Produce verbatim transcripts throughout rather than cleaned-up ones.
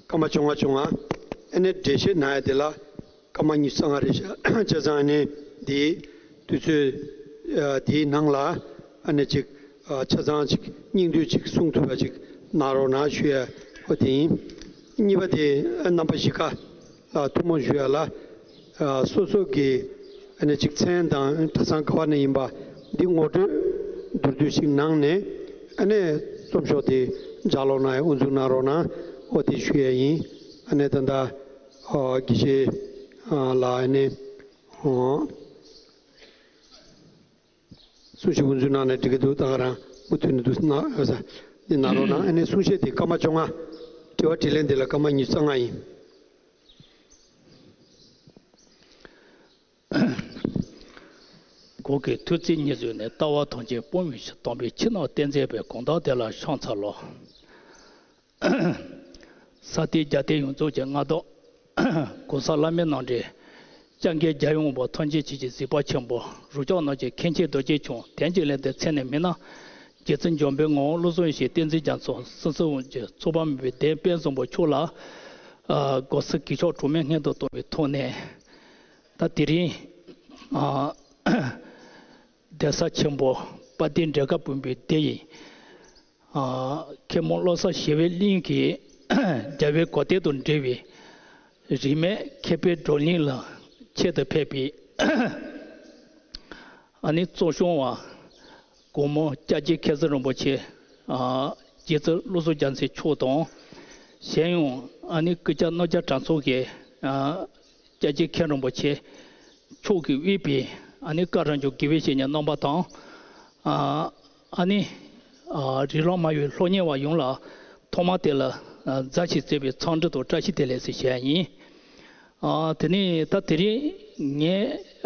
སྐར་མ་བཅོ་ལྔ་བཅོ་ལྔ། ཨ་ནི་འགྲེལ་བཤད་གནང་ཡ་དེ་ལ་སྐར་མ་ཉི་ཤུ་རྩ་ལྔ་རེད་ཤག་བྱས་ཙང་ཨ་ནི་འདིའི་དུས་ཚོད་འདིའི་ནང་ལ་ཨ་ནི་ཅིག་ཆ་ཚང་ཅིག་སྙིང་བསྡུས་ཅིག་གསུང་ཐུབ་པ་ཅིག་གནང་རོགས་གནང་ཞུ་ཡ་འོ་དེ་ཡིན། གཉིས་པ་དེ་རྣམ་པ་བཞི་ཀ་ལ་ཐུགས་སྨོན་ཞུ་ཡ་ལ། སོ་སོ་གི་ཨ་ནི་ཅིག་མཚན་དང་གྲྭ་ཚང་ག་བ་ནས་ཡིན་པ་འདི་ངོ་སྤྲོད་མདོར་བསྡུས་ཤིག་གནང་ནས་ཨ་ནི་རྩོམ་ཤོག་དེ་ལྗགས་ཀློག་གནང་ཡ་དབུ་འཛུགས་གནང་རོགས་གནང་འོ་དེ་ཞུ་ཡ་ཡིན། ཨ་ནི་ད་ལྟ་དགེ་བཤེས་ལགས་ཨ་ནི་གསུང་བཤད་དབུ་འཛུགས་གནང་ནས་འགྲིག་གི་འདུག་ད་ག་རང་མུ་མཐུད་ནས་འདུག་གནང་འདི་གནང་རོགས་གནང་ཨ་ནི་གསུང་བཤད་དེ་སྐར་མ་བཅོ་ལྔ། དྲི་བ་དྲིས་ལན་དེ་ལ་སྐར་མ་ཉི་ཤུ་རྩ་ལྔ་ཡིན། གོང་གི་ཐུགས་བརྩེ་ཉེར་བཞུགས་ནས། ལྟ་བ་ཐམས་ཅད་སྤོང་བའི་ཕྱིར། དམ་པའི་ཕྱི་ནང་བསྟན་མཛད་པའི། གང་དག་དེ་ལ་ཕྱག་འཚལ་ལོ། ས་སྟེང་རྒྱལ་བསྟན་ཡོངས་རྫོགས་ཀྱི་མངའ་བདག་གོང་ས་བླ་མའི་རྣམ་འདྲེན། སྐྱབས་མགོན་རྒྱལ་བའི་དབང་པོ་ཐམས་ཅད་མཁྱེན་ཅིང་གཟིགས་པ་ཆེན་པོ། རབ་འབྱམས་རྣམས་ཀྱི་མཁན་ཆེན་རྡོ་རྗེ་འཆང་། དོན་གྱི་ལྷ་དང་མཚན་ནས་མིན་ན། རྗེ་བཙུན་འཇམ་དཔལ་ངག་དབང་བློ་བཟང་ཡེ་ཤེས། བསྟན་འཛིན་རྒྱ་མཚོ། སྲིད་གསུམ་དབང་ཕྱུག་ཚོགས་པ་མེད་པའི་གདན་དཔོན་བཟང་པོ་མཆོག་ལ། ཨ་དགོངས་སེལ་གུས་ཕྱག་གྲངས་མེད་སྙན་དུ་བཏང་བའི་ཐོག་ནས། ད་དེ་རིང་ཨ་གདན་ས་ཆེན་པོ་དཔལ་ལྡན་འབྲས་དཀར་སྤུངས་པའི་སྡེ་ཡི་ཨ་མཁན་པོ་བློ་བཟང་ཞི་བའི་གླིང་གི་རྒྱལ་བའི་གོ་སྟོན་དང་འབྲེལ་བའི་རིས་མེད་མཁས་པའི་བགྲོ་གླེང་ལ་ཆེད་དུ་ཕེབས་པའི་ཨ་ནི་གཙོ་སྐྱོང་བ་གོང་མ་སྐྱབས་རྗེ་མཁན་ཟུར་རིན་པོ་ཆེ་ཨ་རྗེ་བཙུན་བློ་བཟང་རྒྱལ་མཚན་མཆོག་དང་། གཞན་ཡང་ཨ་ནི་སྐུ་བཅར་རྣམ་རྒྱལ་གྲྭ་ཚང་གི་ཨ་སྐྱབས་རྗེ་མཁན་རིན་པོ་ཆེ་མཆོག་གིས་དབུས་པའི་ཨ་ནི་བཀའ་དྲིན་ཅན་དགེ་བའི་བཤེས་གཉེན་རྣམ་པ་དང་། ཨ་ཨ་ནི་ཨ་རིགས་ལམ་མ་ཡིན་སློབ་གཉེར་བ་ཡོངས་ལ་ཐོག་མ་དེ་ལ་ཨ་མཛའ་ཞིག་བརྩེ་བའི་འཚམས་འདྲི་དང་བཀྲ་ཤིས་བདེ་ལེགས་ཟེར་ཞུ་ཡ་ཡིན། ཨ་དེ་ནས་ད་དེ་རིང་ངས་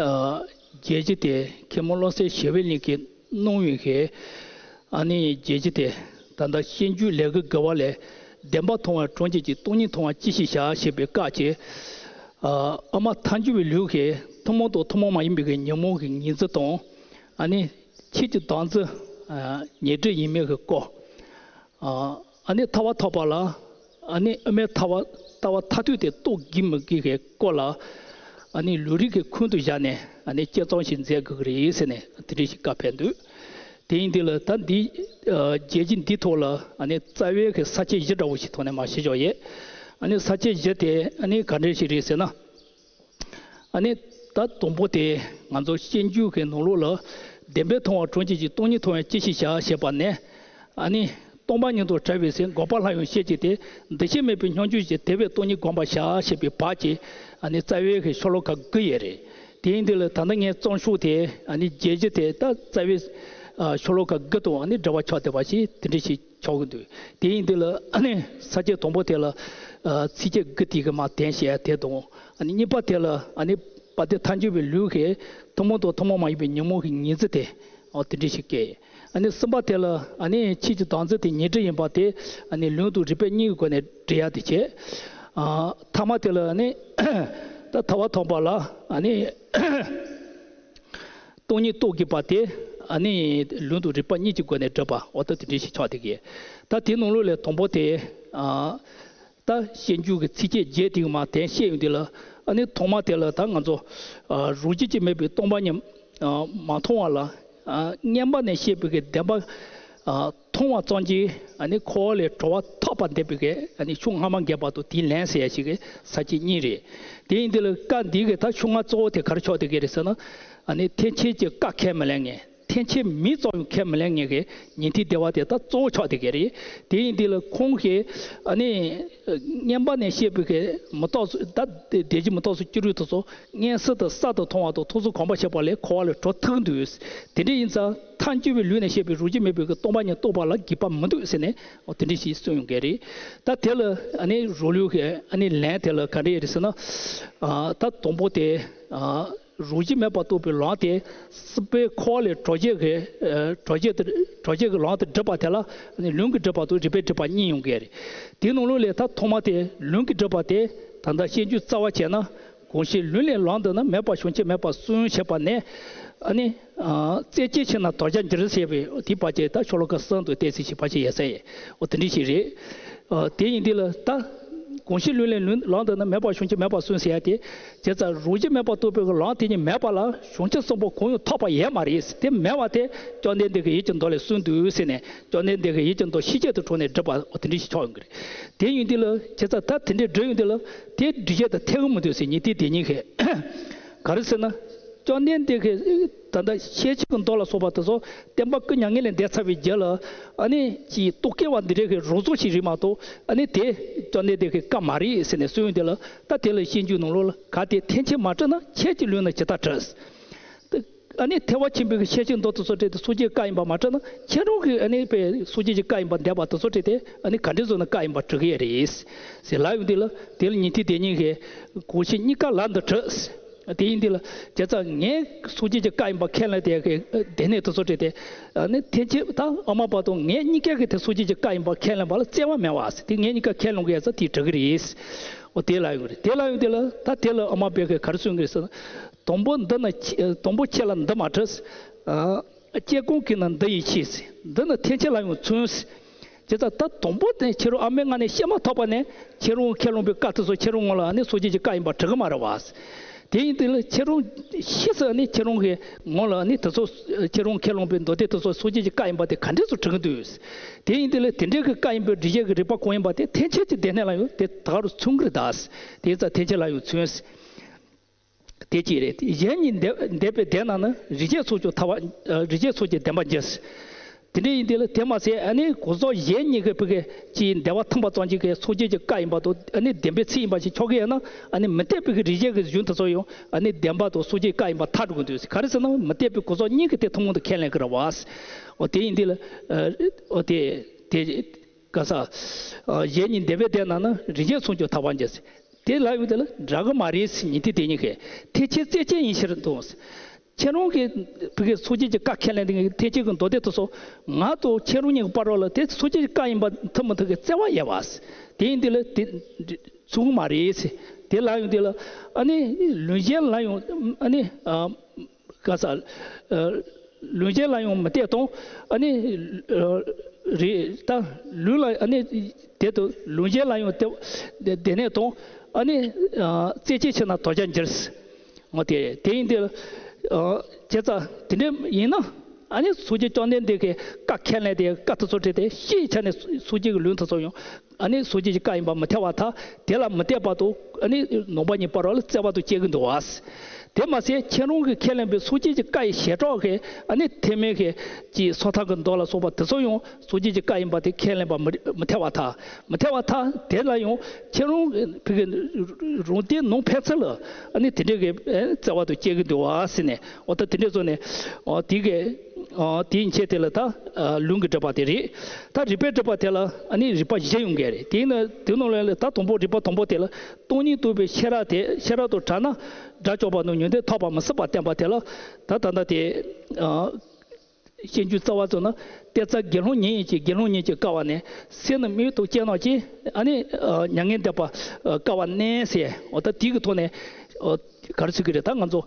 ཨ་མཇལ་རྒྱུ་དེ་མཁན་པོ་བློ་བཟང་ཞི་བའི་གླིང་གི་གནང་བའི་གི་ཨ་ནི་མཇལ་རྒྱུ་དེ་ད་ལྟ་སྤྱོད་འཇུག་ལས་ཀྱི་དགེ་བ་ལས། བདེན་པ་མཐོང་བ་གྲངས་ཅན་གྱི། སྟོང་ཉིད་མཐོང་བ་ཅི་ཞིག་བྱ་ཞེས་པའི་སྐབས་ཀྱི་ཨ་ཨ་མ་ཐལ་འགྱུར་བའི་ལུས་ཀྱི་ཐུན་མོང་དང་ཐུན་མོང་མ་ཡིན་པའི་གི་ཉོན་མོངས་ཀྱི་ཉེར་འཛིན་དང་། ཨ་ནི་ཆོས་ཀྱི་བདག་འཛིན་ཉེར་སྒྲིབ་ཡིན་མིན་གྱི་སྐོར། ཨ་ནི་ཐར་པ་ཐོབ་པ་ལ་ཨ་ནི་དབུ་མའི་ཐར་པ་ལྟ་བ་མཐར་ཐུག་དེ་རྟོགས་དགོས་མི་དགོས་ཀྱི་སྐོར་ལ་ཨ་ནི་ལུང་རིགས་ཀྱི་ཁུངས་དུ་བཞག་ནས་ཨ་ནི་དཔྱད་རྩོམ་ཞིག་མཛད་དགོས་ཀྱི་རེད་ཟེར་ནས་དེ་འདྲ་ཞིག་བཀའ་ཕེབས་འདུག་དེ་ཡིན་དུས་ལ་ད་འདི་ཨ་རྒྱལ་སྤྱི་འདིའི་ཐོག་ལ་ཨ་ནི་རྩ་བའི་གི་ས་བཅད་བཞི་འདྲ་བོ་ཞིག་ཐོག་ནས་མར་ཞུས་ཆོག་ཡོད། ཨ་ནི་ས་བཅད་བཞི་དེ་ཨ་ནི་ག་འདྲ་ཞིག་རེད་ཟེར་ན། ཨ་ནི་ད་དང་པོ་དེ་ང་ཚོ་སྤྱོད་འཇུག་གི་ནང་ལོགས་ལ་བདེན་པས་མཐོང་བ་གྲངས་ཅན་གྱི། སྟོང་ཉིད་མཐོང་བ་ཅི་ཞིག་བྱ་ཞེས་པ་ནས། ཨ་ནི་སྟོང་པ་ཉིད་དང་བྲལ་བའི་ཚེ། འགོག་པ་ལྷ་ཡང་ཤེས་ཀྱི་སྟེ། འདུ་ཤེས་མེད་པའི་སྙོམས་འཇུག་བཞི། དེ་བས་སྟོང་ཉིད་བསྒོམ་པར་བྱ་ཞེས་པའི་བར་གྱི་ཨ་ནི་རྩ་བའི་གི་ཤོ་ལོ་ཀ་དགུ་ཡོད་རེད། དེ་ཡིན་དུས་ལ་ད་ལྟ་ངའི་རྩོམ་ཤོག་དེ་ཨ་ནི་རྒྱན་གཞི་དེ་ད་རྩ་བའི་ཨ་ཤོ་ལོ་ཀ་དགུ་དང་ཨ་ནི་འབྲེལ་བ་ཆགས་བསྡད་པ་ཞིག་དེ་འདྲ་ཞིག་ཆགས་ཀྱི་འདུག་དེ་ཡིན་དུས་ལ་ཨ་ནི་ས་བཅད་དང་པོ་དེ་ལ་ཨ་ཚིགས་བཅད་དགུ་དེ་གི་མར་གདན་བཤད་དེ་དང་། ཨ་ནི་གཉིས་པ་དེ་ལ་ཨ་ནི་དཔལ་ལྡན་ཐལ་འགྱུར་བའི་ལུགས་ཀྱི་ཐུན་མོང་དང་ཐུན་མོང་མ་ཡིན་པའི་ཉོན་མོངས་ཀྱི་ཉེར་འཛིན་དེ་འོ་དེ་འདྲ་ཞིག་བཀལ། ཨ་ནི་གསུམ་པ་དེ་ལ་ཨ་ནི་ཆོས་ཀྱི་བདག་འཛིན་དེ་ཉེར་སྒྲིབ་ཡིན་པ་དེ་ཨ་ནི་ལུང་དང་རིགས་པ་གཉིས་ཀྱི་སྒོ་ནས་འགྲེལ་ཡག་དེ་བྱས། ཨ་ཐ་མ་དེ་ལ་ཨ་ནི་ད་ཐར་པ་ཐོབ་པ་ལ་ཨ་ནི་སྟོང་ཉིད་རྟོགས་དགོས་པ་དེ་ཨ་ནི་ལུང་དང་རིགས་པ་གཉིས་ཀྱི་སྒོ་ནས་འགྲེལ་པ་འོ་ད་དེ་འདྲ་ཞིག་ཆགས་བསྡད་ཀྱི། ད་དེ་ནང་ལོགས་ལས་དང་པོ་དེ་ཨ། ད་སྤྱོད་འཇུག་གི་ཚིགས་བཅད་བརྒྱད་དེ་མར་གདན་བཤད་ཡོང་དུས་ལ་ཨ་ནི་ཐོག་མ་དེ་ལ་ད་ང་ཚོ་ཨ་རང་བཞིན་གྱིས་མེད་པའི་སྟོང་པ་ཉིད་ཨ་མ་མཐོང་བ་ལ་ཨ་མངོན་པ་ནས་བཤད་པའི་གི་བདེན་པ་ཨ་མཐོང་བ་ཙམ་གྱིས་ཨ་ནི་འཁོར་བ་ལས་གྲོལ་བ་ཐོབ་པར་འདོད་པའི་གི་ཨ་ནི་ཕྱོགས་སྔ་མ་འགལ་བ་དང་དེའི་ལན་ཟེར་ཡ་ཞིག་གི་ས་བཅད་གཉིས་རེད། དེ་ཡིན་དུས་ལ་སྐབས་འདིའི་གི་ད་ཕྱོགས་སྔ་གཙོ་བོ་དེ་ག་རེ་ཆགས་བསྡད་ཀྱི་རེད་ཟེར་ན། ཨ་ནི་ཐེག་ཆེན་གྱི་བཀའ་ཁས་མི་ལེན་མཁན། ཐེག་ཆེན་མིང་ཙམ་ཡང་ཁས་མི་ལེན་མཁན་གྱི་ཉན་ཐོས་སྡེ་པ་དེ་ད་གཙོ་བོ་ཆགས་བསྡད་ཀྱི་རེད། དེ་ཡིན་དུས་ལ་ཁོང་གིས་ཨ་ནི་མངོན་པ་ནས་བཤད་པའི་གི་མུ་སྟེགས་ད་དེ་བདེན་བཞི་མུ་སྟེགས་སོགས་ཀྱི་རིགས་དེ་ཚོ་མངོན་སུམ་དུ་གསར་དུ་མཐོང་བ་དང་ཐོས་བསམ་གོམས་པ་བྱས་པ་ལས་འཁོར་བ་ལས་གྲོལ་ཐུབ་འདུག་དེ་འདྲ་ཡིན་ཙང་ཐལ་འགྱུར་བའི་ལུགས་ནས་བཤད་པའི་རང་བཞིན་མེད་པའི་གི་སྟོང་པ་ཉིད་རྟོགས་པ་ལ་འགལ་བ་མི་འདུག་ཟེར་ནས་འོ་དེ་འདྲ་ཞིག་གསུངས་ཡོང་གི་རེད། ད་དེ་ལ་ཨ་ནི་རང་ལུགས་ཀྱི་ཨ་ནི་ལན་དེ་ལ་ག་འདྲ་ཡོད་རེད་ཟེར་ན། ཨ་ད་དང་པོ་དེ་ཨ། རང་བཞིན་མེད་པར་རྟོགས་པའི་ལམ་དེ་སྲིད་པའི་འཁོར་བ་ལས་གྲོལ་བྱེད་ཀྱི་ཨ་གྲོལ་བྱེད་དེ་གྲོལ་བྱེད་ཀྱི་ལམ་དེ་སྒྲུབ་པ་དེ་ལ་ནི་ལུང་གི་སྒྲུབ་པ་དང་རིགས་པས་སྒྲུབ་པ་གཉིས་ཡོང་གི་རེད། དེའི་ནང་ལོགས་ལས་ད་ཐོག་མ་དེ་ལུང་གི་སྒྲུབ་པ་དེ་ད་ལྟ་བཤད་རྒྱུད་རྩ་བ་བྱས་ན་གང་ཞིག་ལུང་ལས་ལམ་འདས་ན་མེད་པ་བྱང་ཆུབ་མེད་པར་གསུངས་བྱས་པ་ནས་ཨ་ནི་ཨ་རྩེ་གཅིག་ཕྱིན་ན་དོར་བྱར་འགྱུར་ཟེར་བའི་དེའི་བར་གྱི་ད་ཤོ་ལོ་ཀ་གསུམ་དུ་བལྟས་ཚེ་ཞིག་ཕལ་ཆེར་ཡོད་ས་ཡིན། འོ་དེ་འདྲ་ཞིག་རེད། ཨ་དེ་ཡིན་དུས་ལ་ད་ གང་ཞིག་ལུས་ལས་ལུས་ལམ་དེ་ནི། མེད་པར་བྱང་ཆུབ་མེད་པར་གསུངས་ཟེར་ཡ་དེ། བྱས་ཙང་རང་བཞིན་མེད་པར་རྟོགས་པའི་གི་ལམ་དེ་ཉིད་མེད་པ་ལ་བྱང་ཆུབ་སེམས་དཔའ་གང་ཡང་ཐོབ་པ་ཡོད་མ་རེད། དེ་མེད་པ་དེ་བཅོམ་ལྡན་འདས་ཀྱིས་ཡིད་ཀྱི་མདོ་ལས་གསུངས་འདུག་ཟེར་ནས། བཅོམ་ལྡན་འདས་ཀྱིས་ཡིད་ཀྱི་མདོ་ཤེས་བྱེད་དུ་གྲུབ་ནས་བསྒྲུབས་པ་འོ་དེ་འདྲ་ཞིག་ཆགས་ཡོང་གི་རེད། དེ་ཡིན་དུས་ལ་བྱས་ཙང་ད་དེ་འདྲའི་བསྒྲུབས་ཡོང་དུས་ལ་དེ་འགྲུབ་བྱེད་དང་འཐད་གི་མི་འདུག་ཟེར། ཉན་ཐོས་དེ་ཉིད་ཀྱིས། ག་རེ་ཟེར་ན། བཅོམ་ལྡན་འདས་ཀྱིས་ད་ལྟ་ཤེས་བྱེད་ཀྱི་མདོ་ལ་སོགས་པ་དེ་ཚོ་སྟོན་པ་སྐུ་མྱ་ངན་ལས་འདས་ཚར་བའི་རྗེས་ལ་ཨ་ནི་ཅིག་རྟོག་གེ་བ་འདི་འདྲའི་གི་རོབ་ཙམ་ཞིག་རེད་མ་གཏོགས། ཨ་ནི་དེ་བཅོམ་ལྡན་འདས་ཀྱི་བཀའ་མ་རེད་ཟེར་ནས་གསུངས་ཡོང་དུས་ལ། ད་དེ་ལ་སྤྱོད་འཇུག་ནང་ལོགས་ལ། གལ་ཏེ་ཐེག་ཆེན་མ་གྲུབ་ན། ཁྱེད་ཀྱི་ལུས་ནི་ཇི་ལྟར་གྲུབ། ཨ་ནི་ཐེག་པ་ཆེན་པོའི་གི་ཤེས་བྱེད་མདོ་དེ་ཚོ་བྲིས་ཏེ་སངས་རྒྱས་བཀའ་ཡིན་པ་མ་གྲུབ་ན། ཁྱེད་རང་གི་ཨ་ནི་པའི་སངས་རྒྱས་ཀྱི་བཀའ་ཡིན་པ་འདས་པ་དེ་ཚོ་བྲིས་ཏེ་ཨ་ནི་ག་འདྲ་བཟོས་ན་བཀའ་ཡིན་པ་གྲུབ་ཀྱི་ཡོད་རེད་ཟེར་ལབ་ཡོང་དུས་ལ། དེ་ལ་ཉན་ཐོས་དེ་ཉིད་ཀྱིས། གང་ཞིག་རྙེད་དཀའ་ལག་འདི་གྲུབ། དེ་ཡིན་དུས་ལ་བྱས་ཙང་ངས་སངས་རྒྱས་ཀྱི་བཀའ་ཡིན་པ་ཁས་ལེན་དེ་གི་སྡེ་སྣོད་དེ་ཚོ་བྲིས་ཏེ། ཨ་ནི་ཐེག་ཆེན་ད་ཨ་མ་བར་དུ་ངས་རྙེད་དཀའ་གི་དེ་སངས་རྒྱས་ཀྱི་བཀའ་ཡིན་པ་ཁས་ལེན་པ་ལ་བརྩེ་བ་མེད་པ་ཟེར། དེ་ངས་རྙེད་དཀའ་ཁས་ལེན་དགོས་ཡ་ཚ་དེ་གྲུབ་ཀྱི་རེད། འོ་དེ་ལབ་ཡོང་གི་རེད། དེ་ལབ་ཡོང་དུས་ལ་ད་དེ་ལ་ཨ་མ་བས་གི་ག་རེ་གསུང་གི་རེད་ཟེར་ན། དང་པོ་འདི་ནི་ཁྱེད། དང་པོ་ཁྱེད་ལ་འདི་མ་གྲུབ། ཨ། སྐྱེ་གང་གིས་ན་འདི་ཡི་ཕྱིར་ཟེར། འདི་ནི་ཐེག་ཆེན་ལ་ཡང་མཚུངས་ཟེར། བྱས་ཙང་ད་དང་པོ་དེ་ཁྱེད་རང་ཨ་མའི་མངལ་ནས་སྐྱེས་མ་ཐག་པ་ནས་ཁྱེད་རང་ཁས་བླངས་པའི་བཀའ་དེ་ཚོ་ཁྱེད་རང་ངོ་ལ་ཨ་ནི་སངས་རྒྱས་ཀྱི་བཀའ་ཡིན་པ་གྲུབ་ཀྱི་མ་རེད་བ། དེ་ཡིན་དུས་ལ་ཁྱེད་རང་ཕྱིས་སུ་ཨ་ནི་ཁྱེད་རང་གི་ངོ་ལ་ཨ་ནི་དེ་ཚོ་ཁྱེད་རང་ཁས་བླངས་པའི་མདོ་སྡེ་དེ་ཚོ་སངས་རྒྱས་ཀྱི་བཀའ་ཡིན་པ་དེ་ག་འདྲས་སུ་གྲུབ་ཀྱི་འདུག། དེ་ཡིན་དུས་ལ་དེ་འདྲའི་གི་བཀའ་ཡིན་པའི་འགྲེལ་བཤད་ཀྱི་རིགས་པ་གང་ཡིན་པ་དེ་ཐེག་ཆེན་གྱི་སྡེ་སྣོད་ལ་ཡང་དེ་ད་ག་རུ་མཚུངས་ཀྱི་རེད་ད། དེ་ཡིན་ཙང་ཐེག་ཆེན་ལ་ཡང་མཚུངས། དེ་གཅིག་རེད། གཞན་གཉིས་འདས་འདས་པའི་བདེན་ན་ནི། རིགས་ཆད་སོགས་ཀྱང་ཐར་བ། རིགས་ཆད་སོགས་ཀྱང་བདེན་པར་འགྱུར། དེ་འདྲ་ཡིན་དུས་ལ་དེ་མ་ཟད་ཨ་ནི་གོ་ས་གཞན་གཉིས་ཀྱི་བུ་གའི་ཅིག་འདས་པ་ཐུང་བ་ཙམ་ཅིག་གི་སངས་རྒྱས་ཀྱི་བཀའ་ཡིན་པ་དང་ཨ་ནི་བདེན་པའི་ཚིག་ཡིན་པ་ཞིག་ཆགས་ཀྱི་ཡོད་ན། ཨ་ནི་མུ་སྟེགས་པའི་གི་རིགས་ཆད་ཀྱི་གཞུང་དེ་ཚོ་ཡང་ཨ་ནི་བདེན་པ་དང་སངས་རྒྱས་བཀའ་ཡིན་པ་ཐལ་འགྲོ་གི་འདུག། ག་རེ་ཟེར་ན་མུ་སྟེགས་པའི་གོ་ས་གཉིས་ཀྱི་དེ་ཐུན་མོང་དུ་ཁས་ལེན་གྱི་རེད་བ། འོ་དེ་ཡིན་དུས་ལ་འོ་དེ་དེ། ག་ས། གཞན་གཉིས་འདས་པའི་བདེན་ན་ནི། རིགས་ཆད་སོགས་ཀྱང་ཐར་བར་འགྱུར། དེ་ལ་ཡོད་དེ་ལ་འདྲ་གི་མ་རེད་ཟེར། ཉན་ཐོས་དེ་ཉིད་ཀྱིས། ཐེག་ཆེན་རྩེ་གཅིག་ཡིན་ཕྱིར་འདུག། ཁྱེད་རང་གིས་བུ་གའི་སངས་རྒྱས་ཀྱི་བཀའ་ཁས་ལེན་དེ་ཐེག་ཆེན་གྱི་མདོ་སྡེ་དེ་ཚོ་ང་དང་ཁྱེད་རང་གཉིས་ཀྱི་བར་ལ་དེ་སངས་རྒྱས་ཀྱི་བཀའ་ཡིན་པ་ཐུབ་མི་ཐུབ་ཀྱི་བརྩེ་བ་ཡོད་པ། དེ་ཡིན་དེ་ལ་དེ་ཚུགས་མ་རེད་ཟེར། དེ་ལ་ཡོད་དེ་ལ་ཨ་ནི་ལུང་གཞན་ལ་ཡང་ཨ་ནི། ག་ས། ལུང་གཞན་ལ་ཡང་མུ་སྟེགས་དང་ཨ་ནི། རེད་ད། ལུང་ལ་ཨ་ནི་དེ་དང་ལུང་གཞན་ལ་ཡང་དེ་དེ་ནས་དང་ཨ་ནི། རྩེ་གཅིག་ཕྱིར་ན་དོར་བྱར་འགྱུར། འོ་དེ་དེ་ཡིན་དེ། བྱས་ཙང་དེ་འདྲ་ཡིན་ན་ཨ་ནི་སངས་རྒྱས་བཅོམ་ལྡན་འདས་ཀྱི་བཀའ་ཁས་ལེན་དེ་བཀའ་དེ་ཚོ་བྲིས་ཏེ་ཤེས་ཆ་ནས་སངས་རྒྱས་ཀྱི་ལུང་དེ་ཚོ་ཡང་། ཨ་ནི་སངས་རྒྱས་ཀྱི་བཀའ་ཡིན་པ་མི་ཐལ་བར་ཐལ། དེ་ལ་མུ་སྟེགས་པ་དང་ཨ་ནི་ནང་པ་གཉིས་བར་ལ་བརྩེ་བ་དང་བཅས་ཀྱི་འདུག་བ། དེ་མ་ཟད་ཁྱེད་རང་གིས་ཁས་ལེན་པའི་སངས་རྒྱས་ཀྱི་བཀའ་ཡི་བྱེ་བྲག་གི་ཨ་ནི་ཐེག་དམན་གྱི་ཅིག་སོ་ཐར་གྱི་མདོ་ལ་སོགས་པ་དེ་ཚོ་ཡང་སངས་རྒྱས་ཀྱི་བཀའ་ཡིན་པ་དེ་ཁས་ལེན་པ་མི་མི་ཐལ་བར་ཐལ། མི་ཐལ་བར་ཐལ། དེ་ལ་ཡང་ཁྱེད་རང་ཕ་གི་རང་སྡེ་ནང་ཕན་ཚུན་ལ་ཨ་ནི་དེ་འདྲའི་གི་བརྩེ་བ་དང་བཅས་ཀྱི་འདུག་བ་ཟེར་ནས། འོ་ད་དེ་འདྲ་བཟོས་ནས་འོ་དེ་གི་ཨ་དེའི་ཆེད་དེ་ལ་ད་ལུང་གིས་སྒྲུབ་པ་དེ་རེད། ད་རིགས་པས་སྒྲུབ་པ་དེ་ལ་ཨ་ནི་རིགས་པ་བཞི་ཡོང་གི་རེད། དེ་ནི་དེ་ནང་ལ་ད་དང་པོ་རིགས་པ་དང་པོ་དེ་ལ་སྟོང་ཉིད་རྟོགས་པའི་ཤེས་རབ་དེ་ཤེས་རབ་ཏུ་གྲགས་ན་དགྲ་བཅོམ་པ་དང་ཉོན་མོངས་ཐར་པ་མི་སྲིད་པ་བསྟན་པ་དེ་ལ་ད་ད་ལྟ་དེ་ཨ་སྤྱོད་འཇུག་རྩ་བ་བཙུགས་ན། ཏེ་ཙ་དགེ་སློང་ཉིད་ཡིན་གྱི་དགེ་སློང་ཉིད་ཀྱིས་བཀལ་བ་ནི། སེམས་ནི་མིག་ཏུ་སྐྱེས་ནོག་ཅེས་ཨ་ནི་མྱ་ངན་འདས་པ་བཀལ་བ་མནན་ཟེར། འོ་ད་དེ་གི་ཐོག་ནས་ག་རེ་ཟེར་གི་རེད། ད་ང་ཚོ།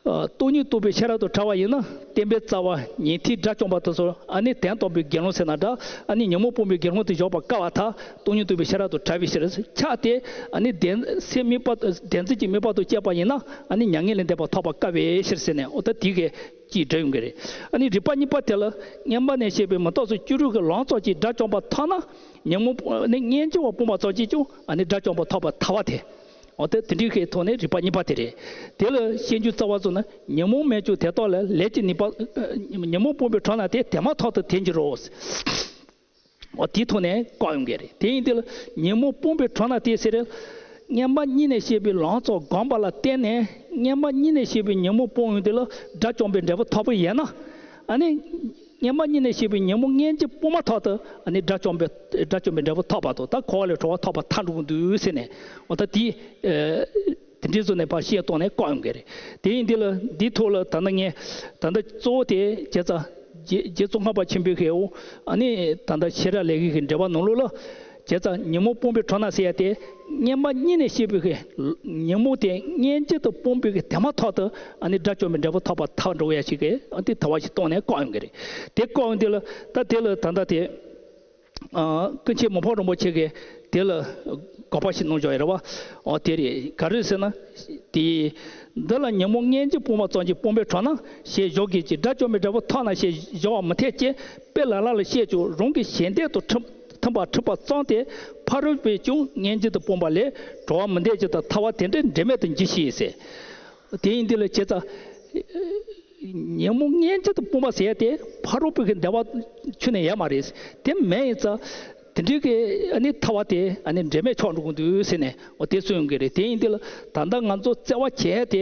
སྟོང་ཉིད་རྟོགས་པའི་ཤེས་རབ་ཏུ་གྲགས་པ་ཡིན་ན་བསྟན་པའི་རྩ་བ་ཉན་ཐོས་དགྲ་བཅོམ་པ་དེ་ཚོ་ཨ་ནི་དོན་དམ་པའི་དགེ་སློང་ཟེར་ན་འདྲ། ཨ་ནི་ཉོན་མོངས་སྤོང་བའི་དགེ་སློང་དུ་འཇོག་པར་དཀའ་བར་ཐལ། སྟོང་ཉིད་རྟོགས་པའི་ཤེས་རབ་ཏུ་གྲགས་པའི་ཕྱིར། ཆགས་ཏེ་ཨ་ནི་བདེན་སེམས་དམིགས་པ་བདེན་འཛིན་གྱི་དམིགས་པ་དང་བཅས་པ་ཡིན་ན་ཨ་ནི་མྱ་ངན་ལས་འདས་པ་ཐོབ་པར་དཀའ་བའི་ཕྱིར་ཟེར་ནས། འོ་ད་དེ་གས་ཀྱིས་འགྲེལ་ཡོང་གི་རེད། ཨ་ནི་རིགས་པ་གཉིས་པ་དེ་ལ་སྔོན་མ་ནས་བཤད་པའི་མི་རྟག་སོགས་བཅུ་དྲུག་གི་ལམ་ཙམ་གྱིས་དགྲ་བཅོམ་པ་ཐོབ་ན་ཉོན་མོངས་ནི་སྙིང་རྗེ་བ་སྤོང་བ་ཙམ་གྱིས་ཀྱང་ཨ་ནི་དགྲ་བཅོམ་པ་ཐོབ་པར་ཐལ་བ་དེ། འོ་དེ་དེ་འདྲའི་གི་ཐོག་ནས་རིགས་པ་གཉིས་པ་དེ་རེད། དེ་ལ་སྤྱོད་འཇུག་རྩ་བ་བཙུགས་ན། ཉོན་མོངས་མེད་ཀྱང་དེ་དག་ལས། ལས་ཀྱི་ནུས་པ། ཉོན་མོངས་སྤོང་བའི་གྲོགས་ན་དེ། དེ་མ་ཐག་ཏུ་དེར་འགྱུར་རོ། འོ་དེའི་ཐོག་ནས་བཀག་ཡོང་གི་རེད། དེ་ཡིན་དུས་ལ་ཉོན་མོངས་སྤོང་བའི་གྲོགས་ན་དེ་ཟེར། སྔོན་མ་གཉིས་ནས་བཤད་པའི་ལམ་ཙམ་བསྒོམས་པ་ལ་བརྟེན་ནས་སྔོན་མ་གཉིས་ནས་བཤད་པའི་ཉོན་མོངས་སྤོང་ཡོང་དུས་ལ་དགྲ་བཅོམ་པའི་འབྲས་བུ་ཐོབ་པ་ཡིན་ན། ཨ་ནི། སྔོན་མ་གཉིས་ནས་བཤད་པའི་ཉོན་མོངས་སྙིང་རྗེ་སྤོང་མ་ཐག་ཏུ་ཨ་ནི་དགྲ་བཅོམ་པའི་དགྲ་བཅོམ་པའི་འབྲས་བུ་ཐོབ་པ་དང་། ད་འཁོར་བ་ལས་གྲོལ་བ་ཐོབ་པ་ཐལ་འགྲོ་གི་འདུག་ཟེར་ནས། འོ་ད་དེ། དེ་འདྲའི་བཟོ་ནས་ཕར་བཤད་སྟངས་ནས་བཀག་ཡོང་གི་རེད། དེ་ཡིན་དུས་ལ་འདིའི་ཐོག་ལ་ད་ལྟ་ངས་ད་ལྟ་གཙོ་བོ་དེ་བྱས་ཙང་རྗེ་རྗེ་ཙོང་ཁ་པ་ཆེན་པོའི་གི་འོ་ཨ་ནི་ད་ལྟ་ཤེས་རབ་ལེའུ་གི་འགྲེལ་པ་ནང་ལོགས་ལ། བྱས་ཙང་ཉོན་མོངས་སྤོང་བའི་གྲོགས་ན་ཟེར་ཡ་དེ། སྔོན་མ་གཉིས་ནས་བཤད་པའི་གི་ཉོན་མོངས་དེ་སྙིང་རྗེ་དུ་སྤོང་བའི་གི་དེ་མ་ཐག་ཏུ་ཨ་ནི་དགྲ་བཅོམ་པའི་འབྲས་བུ་ཐོབ་པར་ཐལ་འགྲོ་ཡ་ཞིག་གི་ཨ་དེ་ཐལ་བ་ཞིག་སྟངས་ནས་བཀག་ཡོང་གི་རེད། དེ་བཀག་ཡོང་དུས་ལ་ད་དེ་ལ་ད་ལྟ་དེ། ཨ། ཀུན་མཁྱེན་མི་ཕམ་རིན་པོ་ཆེ་གིས་ དེ་ལ་དགག་པ་ཞིག་གནང་བཞག་ཡོད་རེད་བ། འོ་དེ་རེད། ག་རེ་ཟེར་ན། དེ། འདི་ལ་ཉོན་མོངས་སྔན་གྱིས་སྤངས་པ་ཙམ་གྱིས་སྤངས་པའི་གྲོགས་ན་ཞེས་བཞག་གི་ཅིག་དགྲ་བཅོམ་པའི་འབྲས་བུ་ཐོབ་ན་ཞེས་བཞག་པ་མི་འཐད་ཅེས་དཔེ་ལ་ལ་ལ་བཤད་ཀྱང་རང་གི་ཞེན་འདོད་དང་མཐུན་མཐུན་པར་འཁྲུལ་པ་ཙམ་སྟེ། ཕ་རོལ་པས་ཀྱང་སྔན་གྱིས་དུ་སྤངས་པ་ལས་གྲོགས་མི་འདོད་ཅེས་དང་ཐར་པ་དེ་འདྲའི་འབྲེལ་མེད་དུ་འགྱུར་ཞེས་ཟེར། དེ་ཡིན་དུས་ལ་བྱས་ཙང་། ཉོན་མོངས་སྔན་གྱིས་དུ་སྤངས་པ་ཟེར་ཏེ་ཕ་རོལ་པོའི་གི་འདོད་པ་ཁྱོན་ནས་ཡོད་མ་རེད། དེ་མེད་ཡིན་ཙང་། དེ་འདྲའི་གི་ཨ་ནི་ཐར་པ་དེ་ཨ་ནི་འབྲེལ་མེད་ཆགས་འགྲོ་གི་འདུག་ཟེར་ནས་འོ་དེ་གསུངས་ཡོང་གི་རེད། དེ་ཡིན་དུས་ལ་ད་ལྟ་ང་ཚོ་བརྩེ་བ་བྱས་ཏེ་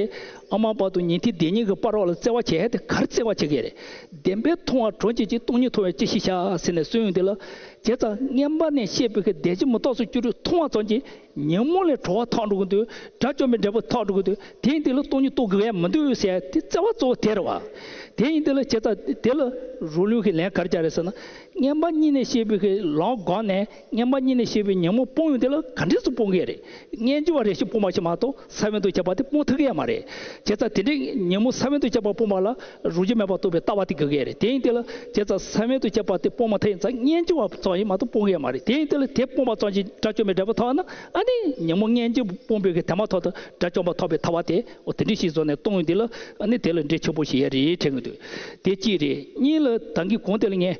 ཨ་མ་བར་དུ་ཉན་ཐོས་སྡེ་གཉིས་ཀྱི་བར་ལ་བརྩེ་བ་བྱས་ཏེ་ག་རེ་བརྩེ་བ་བྱེད་ཀྱི་རེད། བདེན་པའི་མཐོང་བ་གྲོགས་བྱེད་ཅིང་སྟོང་ཉིད་མཐོང་བས་ཅི་ཞིག་བྱ་ཟེར་ནས་གསུངས་ཡོང་དུས་ལ། བྱས་ཙང་སྔན་མ་ནས་བཤད་པའི་གི་བདེན་བཞི་མི་རྟག་སོགས་བཅུ་དྲུག་མཐོང་བ་ཙམ་གྱིས། ཉོན་མོངས་ལས་གྲོལ་བ་ཐོབ་འགྲོ་གི་འདུག་དགྲ་བཅོམ་པའི་འབྲས་བུ་ཐོབ་འགྲོ་གི་འདུག་དེ་ཡིན་དུས་ལ་སྟོང་ཉིད་རྟོགས་དགོས་ཡ་མི་འདུག་ཟེར་ཡ་དེ་རྩ་བ་གཙོ་བོ་དེ་རེད་བ། དེ་ཡིན་དུས་ལ་བྱས་ཙང་དེ་ལ་རོ་ལུགས་ཀྱི་ལན་ག་རེ་རྒྱག་རེད་ཟེར་ན། སྔན་མ་གཉིས་ནས་བཤད་པའི་གི་ལམ་བསྒོམས་ནས་སྔན་མ་གཉིས་ནས་བཤད་པའི་ཉོན་མོངས་སྤོང་ཡོང་དེ་ལ་ག་འདྲས་སུ་སྤོང་གི་རེད། སྔན་འཇུག་པ་རེ་ཞིག་སྤོང་བ་ཞིག་མ་གཏོགས་ས་བོན་དུ་ཁྱབ་པ་དེ་སྤོང་ཐུབ་ཀྱི་ཡ་མ་རེད། བྱས་ཙང་དེ་འདྲའི་ཉོན་མོངས་ས་བོན་དུ་ཁྱབ་པ་སྤོང་བ་ལ་རང་བཞིན་མེད་པར་རྟོགས་པའི་ལྟ་བ་དེ་དགོས་ཀྱི་རེད། དེ་ཡིན་དུས་ལ་བྱས་ཙང་ས་བོན་དུ་ཁྱབ་པ་དེ་སྤོང་མ་ཐུབ་ཡིན་ཙང་སྔན་འཇུག་པ་ཙམ་ཡིན་མ་གཏོགས་སྤོང་གི་ཡ་མ་རེད། དེ་ཡིན་དུས་ལ་དེ་སྤོང་བ་ཙམ་གྱིས་དགྲ་བཅོམ་པའི་འབྲས་བུ་ཐོབ་ན་ཨ་ནི་ཉོན་མོངས་སྔན་འཇུག་སྤོང་བའི་གི་དེ་མ་ཐོབ་ཏུ་དགྲ་བཅོམ་པ་ཐོབ་པའི་ཐར་པ་དེ་འོ་དེ་འདྲ་ཞིག་བཟོ་ནས་གཏོང་ཡོང་དུས་ལ་ཨ་ནི་དེ་ལ་འབྲེལ་ཆེན་པོ་ཞིག་ཡོད་རེད་དྲན་གྱི་འདུག་དེ་གཅིག་རེད། གཉིས་ལ་ད་གིན་གོང་དེ་ལ་ངས་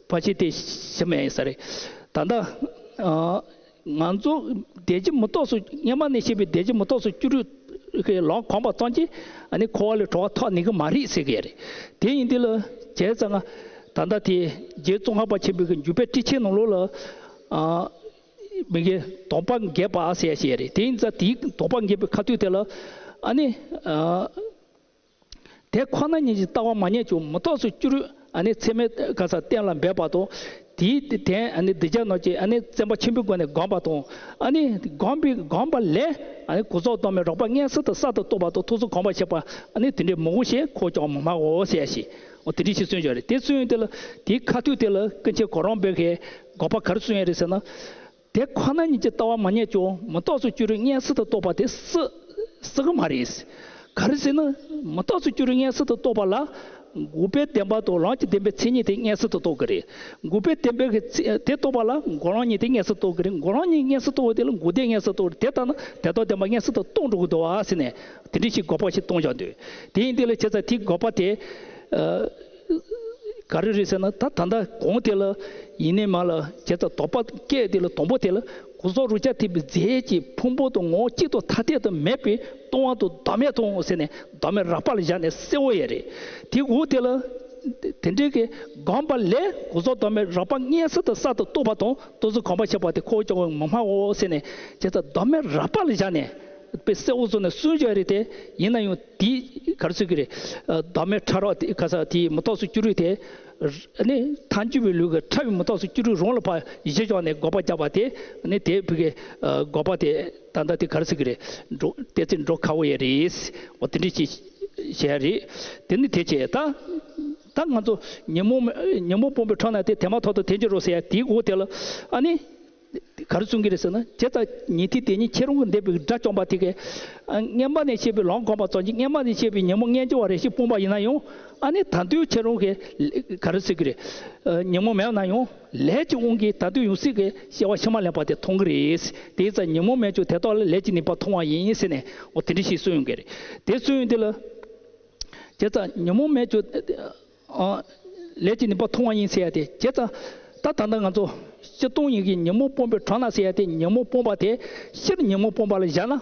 ཕལ་ཆེར་དེ་ཞུས་མེད་ཡིན་ས་རེད། ད་ལྟ་ཨ། ང་ཚོ་བདེན་བཞི་མི་རྟག་སོགས་སྔན་མ་ནས་བཤད་པའི་བདེན་བཞི་མི་རྟག་སོགས་བཅུ་དྲུག་གི་ལམ་གོམས་པ་ཙམ་གྱིས་ཨ་ནི་འཁོར་བ་ལས་གྲོལ་བ་ཐོབ་ནུས་ཀྱི་མ་རེད་ཟེར་གྱི་རེད། དེ་ཡིན་དུས་ལ་བྱས་ཙང་ད་ལྟ་དེ་རྗེ་ཙོང་ཁ་པ་ཆེན་པོའི་གི་འཇུག་པའི་ཊཱིཀ་ཆེན་ནང་ལོགས་ལ་ཨ། མི་དགེ་དོགས་པ་འགེབས་པ་ཟེར་ཡ་ཞིག་རེད། དེ་ཡིན་ཙང་དེའི་དོགས་པ་འགེབས་པའི་ཁ་ཐུག་དེ་ལ་ཨ་ནི་ཨ། དེ་ཁོ་ན་ཉིད་ཀྱི་ལྟ་བ་མ་རྙེད་ཀྱང་མི་རྟག་སོགས་བཅུ་དྲུག་ཨ་ནི་ཚད་མའི་ག་ས་གཏན་ལ་འབེབས་པ་དང་། དེའི་དོན་ཨ་ནི་གདུལ་བྱ་རྣམས་ཀྱིས་ཨ་ནི་བརྩོན་པ་ཆེན་པོའི་སྒོ་ནས་བསྒོམས་པ་དང་། ཨ་ནི་བསྒོམས་པའི་བསྒོམས་པ་ལས་ཨ་ནི་གོ་རྫོགས་གདོད་མའི་རོལ་པ་མངོན་གསལ་དུ་གསར་དུ་རྟོགས་པ་དང་ཐུགས་སུ་གོམས་པར་བྱེད་པ་ཨ་ནི་དེ་འདྲའི་མང་པོ་ཞིག་ཁོ་ཅང་མི་སྨྲའོ་ཟེར་ཡ་ཞིག་འོ་དེ་འདྲ་ཞིག་གསུངས་ཡོད་རེད། དེ་གསུངས་ཡོང་དུས་ལ་དེའི་ཁ་ཐུག་དེ་ལ་ཀུན་མཁྱེན་གོ་རམས་པའི་གི་དགག་པ་ག་རེ་གསུངས་ཡོད་རེད་ཟེར་ན། དེ་ཁོ་ན་ཉིད་ཀྱི་ལྟ་བ་མ་རྙེད་ཀྱང་མི་རྟག་སོགས་བཅུ་དྲུག་མངོན་གསལ་དུ་རྟོགས་པ་དེ་སྲིད་སྲིད་ཀྱི་མ་རེད། ག་རེ་ཟེར་ན་མི་རྟག་སོགས་བཅུ་དྲུག་མངོན་གསལ་དུ་རྟོགས་པ་ལ་འགོག་པའི་བདེན་པ་དང་ལམ་གྱི་བདེན་པའི་མཚན་ཉིད་དེ་མངོན་གསལ་དུ་རྟོགས་ཀྱི་རེད། འགོག་པའི་བདེན་པའི་གི་ཚེ་དེ་རྟོགས་པ་ལ་འགོག་ལམ་གཉིས་དེ་མངོན་གསལ་རྟོགས་ཀྱི་རེད། འགོག་ལམ་གཉིས་མངོན་གསལ་རྟོགས་པ་དེ་ལ་འགོག་བདེན་མངོན་གསལ་རྟོགས་རེད། དེ་ལྟར་ན་དེ་ལྟར་བདེན་པ་མངོན་གསལ་དུ་རྟོགས་འགྲོ་གི་འདུག་བ་ཟེར་ནས་དེ་འདྲ་ཞིག་དགག་པ་ཞིག་གཏོང་བཞག་འདུག་དེ་ཡིན་དུས་ལ་བྱས་ཙང་དེའི་དགག་པ་དེ། ཨ། ག་རེ་རེད་ཟེར་ན་ད་ད་ལྟ་གོང་དེ་ལ་ཡིན་ནའི་མ་ལ་བྱས་ཙང་དོགས་པ་སྐད་དེ་ལ་དང་པོ་དེ་ལ་གོ་རྫོགས་རང་རྐྱ་ཐེག་པའི་རྫས་ཀྱི་ཕུང་པོ་དང་ངོ་བོ་གཅིག་ཏུ་ཐ་དད་དུ་མེད་པའི་སྟོང་པ་དང་བདག་མེད་མཐོང་ཟེར་ནས་བདག་མེད་རགས་པ་ལ་བཞག་ནས་གསལ་བོ་ཡོད་རེད། དེ་འོག་དེ་ལ་དེ་འདྲའི་གི་བསྒོམས་པ་ལས་གོ་རྫོགས་བདག་མེད་རགས་པ་མངོན་གསལ་དུ་གསར་དུ་རྟོགས་པ་དང་ཐུགས་སུ་གོམས་པར་བྱེད་པ་དེ་ཁོ་ཅང་མི་སྨྲའོ་ཟེར་ནས་བྱས་ཙང་བདག་མེད་རགས་པ་ལ་བཞག་ནས། དཔེ་གསལ་བོ་བཟོ་ནས་གསུངས་བཞག་རེད་དེ། ཡིན་ན་ཡང་དེའི་ག་རེ་ཟེར་གི་རེད། ཨ། བདག་མེད་ཕྲ་རགས་དེ་ག་ས་དེའི་མི་རྟག་སོགས་བཅུ་དྲུག་དེ། ཨ་ནི་ཐལ་འགྱུར་བའི་ལུགས་ཀྱི་ཕྲ་བའི་མི་རྟག་སོགས་བཅུ་དྲུག་རང་ལ་ཕར་གཞི་བཞག་ནས་དགག་པ་བརྒྱབ་པ་དེ། ཨ་ནི་དེ་བུ་གའི་ཨ་དགག་པ་དེ་ད་ལྟ་དེ་ག་རེ་ཟེར་གི་རེད། འགྲོ་ཏོག་ཙམ་འགྲོ་ཁག་པོ་ཡོད་རེད། འོ་དེ་འདྲ་ཞིག་བྱས་རེད། དེ་ནི་དེ་བྱས་ད། ད་ང་ཚོ་ཉོན་མོངས་ཉོན་མོངས་སྤོང་བའི་གྲོགས་ན་དེ་དེ་མ་ཐག་ཏུ་དེ་འགྱུར་རོ་ཟེར་ཡ་དེའི་འོག་དེ་ལ་ཨ་ནི། ག་རེ་གསུང་གི་རེད་ཟེར་ན། བྱས་ཙང་ཉན་ཐོས་དེ་ཉིད་ཁྱེད་རང་གི་འདས་པའི་དགྲ་བཅོམ་པ་དེ་གས། ཨ། སྔན་མ་ནས་བཤད་པའི་ལམ་གོམས་པ་ཙམ་གྱིས་སྔན་མ་ནས་བཤད་པའི་ཉོན་མོངས་སྔན་འགྱུར་བ་རེ་ཞིག་སྤངས་པ་ཡིན་ན་ཡང་། ཨ་ནི་ད་དུང་ཁྱེད་རང་གིས་ག་རེ་ཟེར་གི་རེད། ཨ། ཉོན་མོངས་མེད་ན་ཡང་ལས་ཀྱི་དབང་གིས་ད་དུང་ཡང་སྲིད་ཀྱི་སྐྱེ་བ་ཕྱི་མ་ལེན་པ་དེ་མཐོང་གི་རེད། དེ་ཙང་ཉོན་མོངས་མེད་ཀྱང་དེ་དག་ལ་ལས་ཀྱི་ནུས་པ་མཐོང་བ་ཡིན་ཟེར་ནས་འོ་དེ་འདྲ་ཞིག་གསུངས་ཡོང་གི་རེད། དེ་གསུངས་ཡོང་དུས་ལ། བྱས་ཙང་ཉོན་མོངས་མེད་ཀྱང་། ཨ། ལས་ཀྱི་ནུས་པ་མཐོང་བ་ཡིན་ཟེར་ཡ་དེ་བྱས་ཙང་། ད་ད་ལྟ་ང་ཚོ་སྤྱིར་བཏང་ཡིན་གྱི་ཉོན་མོངས་སྤོང་བའི་གྲོགས་ན་ཟེར་ཡ་དེ་ཉོན་མོངས་སྤོང་བ་དེ་སྤྱིར་ཉོན་མོངས་སྤོང་བ་ལ་བཞག་ན།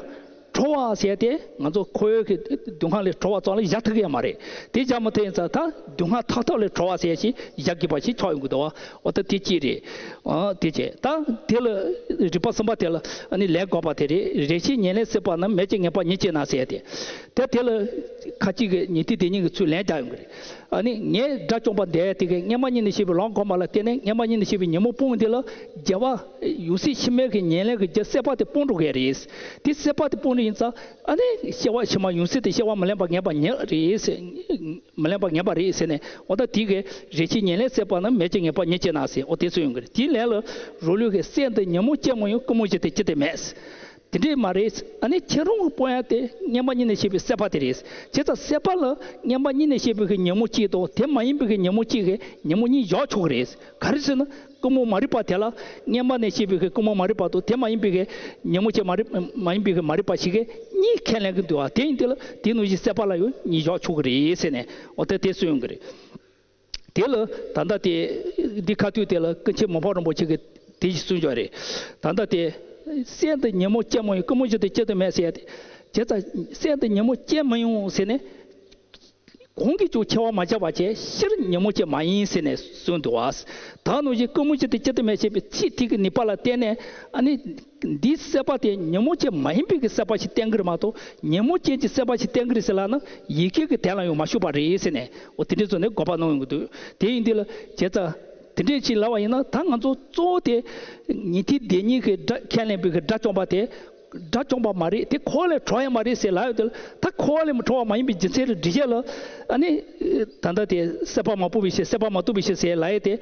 གྲོལ་བ་ཟེར་ཡ་དེ་ང་ཚོ་འཁོར་བའི་གི་སྡུག་བསྔལ་ལས་གྲོལ་བ་ཙམ་ལ་བཞག་ཐུབ་ཀྱི་ཡོད་མ་རེད། དེ་བཞག་མ་ཐུབ་ཡིན་ཙང་ད་སྡུག་བསྔལ་མཐའ་དག་ལས་གྲོལ་བ་ཟེར་ཡ་ཞིག་བཞག་དགོས་པ་ཞིག་ཆགས་ཡོང་གི་འདུག་བ། འོ་ད་དེ་གཅིག་རེད། ཨ། དེ་བྱས་ད་དེ་ལ་རིགས་པ་གསུམ་པ་དེ་ལ་ཨ་ནི་ལས་བཀག་པ་དེ་རེད། རེ་ཞིག་ཉེར་ལེན་སྲེད་པ་རྣམས་མེད་ཅིང་ངེས་པ་ཉིད་ཅན་ན་ཟེར་ཡ་དེ། དེ་དེ་ལ་ཁ་ཅིག་གིས་ཉན་ཐོས་དེ་ཉིད་ཀྱི་ཚུལ་ལན་རྒྱག་ཡོང་གི་རེད། ཨ་ནི་ངས་དགྲ་བཅོམ་པ་འདས་དེ་གའི་སྔན་མ་གཉིས་ནས་བཤད་པའི་ལམ་གོམས་པ་ལ་བརྟེན་ནས་སྔན་མ་གཉིས་ནས་བཤད་པའི་ཉོན་མོངས་སྤོང་འདི་ལ་རྒྱལ་བ་ཡང་སྲིད་ཕྱི་མའི་གི་ཉེར་ལེན་གྱི་རྒྱུ་སྲེད་པ་དེ་སྤོང་འགྲོ་གི་རེད། དེ་སྲེད་པ་དེ་སྤོང་འགྲོ་ཡིན་ཙང་ཨ་ནི་སྐྱེ་བ་ཕྱི་མ་ཡང་སྲིད་དེ་སྐྱེ་བ་མི་ལེན་པ་ངེས་པ་ཉིད་རེད། མི་ལེན་པ་ངེས་པ་རེད་ཟེར་ནས་འོ་ད་དེ་གའི་རེ་ཞིག་ཉེར་ལེན་སྲེད་པ་རྣམས་མེད་ཅིང་ངེས་པ་ཉིད་ཅན་ན་ཟེར་འོ་དེ་ཚོ་ཡོང་གི་རེད། དེའི་ལན་ལ་རོ་ལུགས་ཀྱི་སྲེད་འདི་ཉོན་མོངས་ཅན་མོ་ཡང་ཀུན་རྨོངས་བཞི་སྟེ་ཅི་སྟེ་མེད། དེ་འདྲས་མ་རེད། ཨ་ནི་ཁྱེད་རང་གི་སྤོང་ཡ་དེ་མངོན་པ་ཉིད་ནས་བཤད་པའི་སྲེད་པ་དེ་རེད། བྱས་ཙང་སྲེད་པ་ལ་མངོན་པ་ཉིད་ནས་བཤད་པའི་གི་ཉོན་མོངས་གཅིག་དང་དེ་མ་ཡིན་པའི་གི་ཉོན་མོངས་གཅིག་གི་ཉོན་མོངས་གཉིས་བཞག་ཆོག་གི་རེད། ག་རེ་ཟེར་ན་ཀུན་རྨོངས་མ་རིག་པ་དེ་ལ་མངོན་པ་ནས་བཤད་པའི་གི་ཀུན་རྨོངས་མ་རིག་པ་དང་དེ་མ་ཡིན་པའི་གི་ཉོན་མོངས་ཅན་མ་རིག་མ་ཡིན་པའི་གི་མ་རིག་པ་ཞིག་གི་གཉིས་ཁས་ལེན་གི་འདུག་བ། དེ་ཡིན་དུས་ལ་དེའི་ནང་བཞིན་སྲེད་པ་ལ་ཡང་གཉིས་བཞག་ཆོག་གི་རེད་ཟེར་ནས་འོ་ད་དེ་གསུངས་ཡོང་གི་རེད། དེ་ལ་ད་ལྟ་དེ་འདི་ཁ་ཐུག་དེ་ལ་ཀུན་མཁྱེན་མི་ཕམ་རིན་པོ་ཆེ་གིས་དེ་བཞིན་གསུངས་ཡོད་རེད། ད་ལྟ་དེ་སྲེད་འདི་ཉོན་མོངས་སྐྱེ་མི་ཡོང་ཀུན་རྨོངས་གཞི་དང་གཅིག་ཏུ་མེད་ཟེར་ཡ་དེ། བྱས་ཙང་སྲེད་འདི་ཉོན་མོངས་སྐྱེ་མི་ཡོང་ཟེར་ནས་གོང་གི་ཅུང་ཆེ་བ་མ་བཞག་པ་བྱས་སྤྱིར་ཉོན་མོངས་ཅན་མ་ཡིན་ཟེར་ནས་གསུངས་འདུག་བ། ད་ནང་བཞིན་ཀུན་རྨོངས་གཞི་དང་གཅིག་ཏུ་མེད་ཅེས་པའི་ཚིག་དེ་གི་ནུས་པ་ལ་བརྟེན་ནས་ཨ་ནི། འདིའི་སྲེད་པ་དེ་ཉོན་མོངས་ཅན་མ་ཡིན་པའི་གི་སྲེད་པ་ཞིག་བསྟན་གི་རེད་མ་གཏོགས་ཉོན་མོངས་ཅན་གྱི་སྲེད་པ་ཞིག་བསྟན་གི་རེད་ཟེར་ལབ་ན་ཡི་གེ་གི་དོན་ལ་ཡང་མ་ཞུགས་པ་རེད་ཟེར་ནས་འོ་དེ་འདྲའི་བཟོ་ནས་དགོངས་པ་གནང་ཡོང་གི་འདུག་དེ་ཡིན་དུས་ལ་བྱས་ཙང་དེ་འདྲའི་ཞིག་ལབ་པ་ཡིན་ན་ད་ང་ཚོ་གཙོ་བོ་དེ་ཉན་ཐོས་སྡེ་གཉིས་ཀྱི་དགྲ་ཁས་ལེན་པའི་གི་དགྲ་བཅོམ་པ་དེ་དགྲ་བཅོམ་པ་མ་རེད་དེ་འཁོར་བ་ལས་གྲོལ་ཡ་མ་རེད་ཟེར་ལབ་ཡོད་དུས་ལ་ད་འཁོར་བ་ལས་མི་གྲོལ་བ་མ་ཡིན་པའི་རྒྱུ་མཚན་ལ་འགྲེལ་བཤད་ལ་ཨ་ནི་ད་ལྟ་དེ་སྲེད་པ་མ་སྤངས་པའི་ཕྱིར་སྲེད་པ་མ་བཏུལ་བའི་ཕྱིར་ཟེར་ལབ་ཡ་དེ།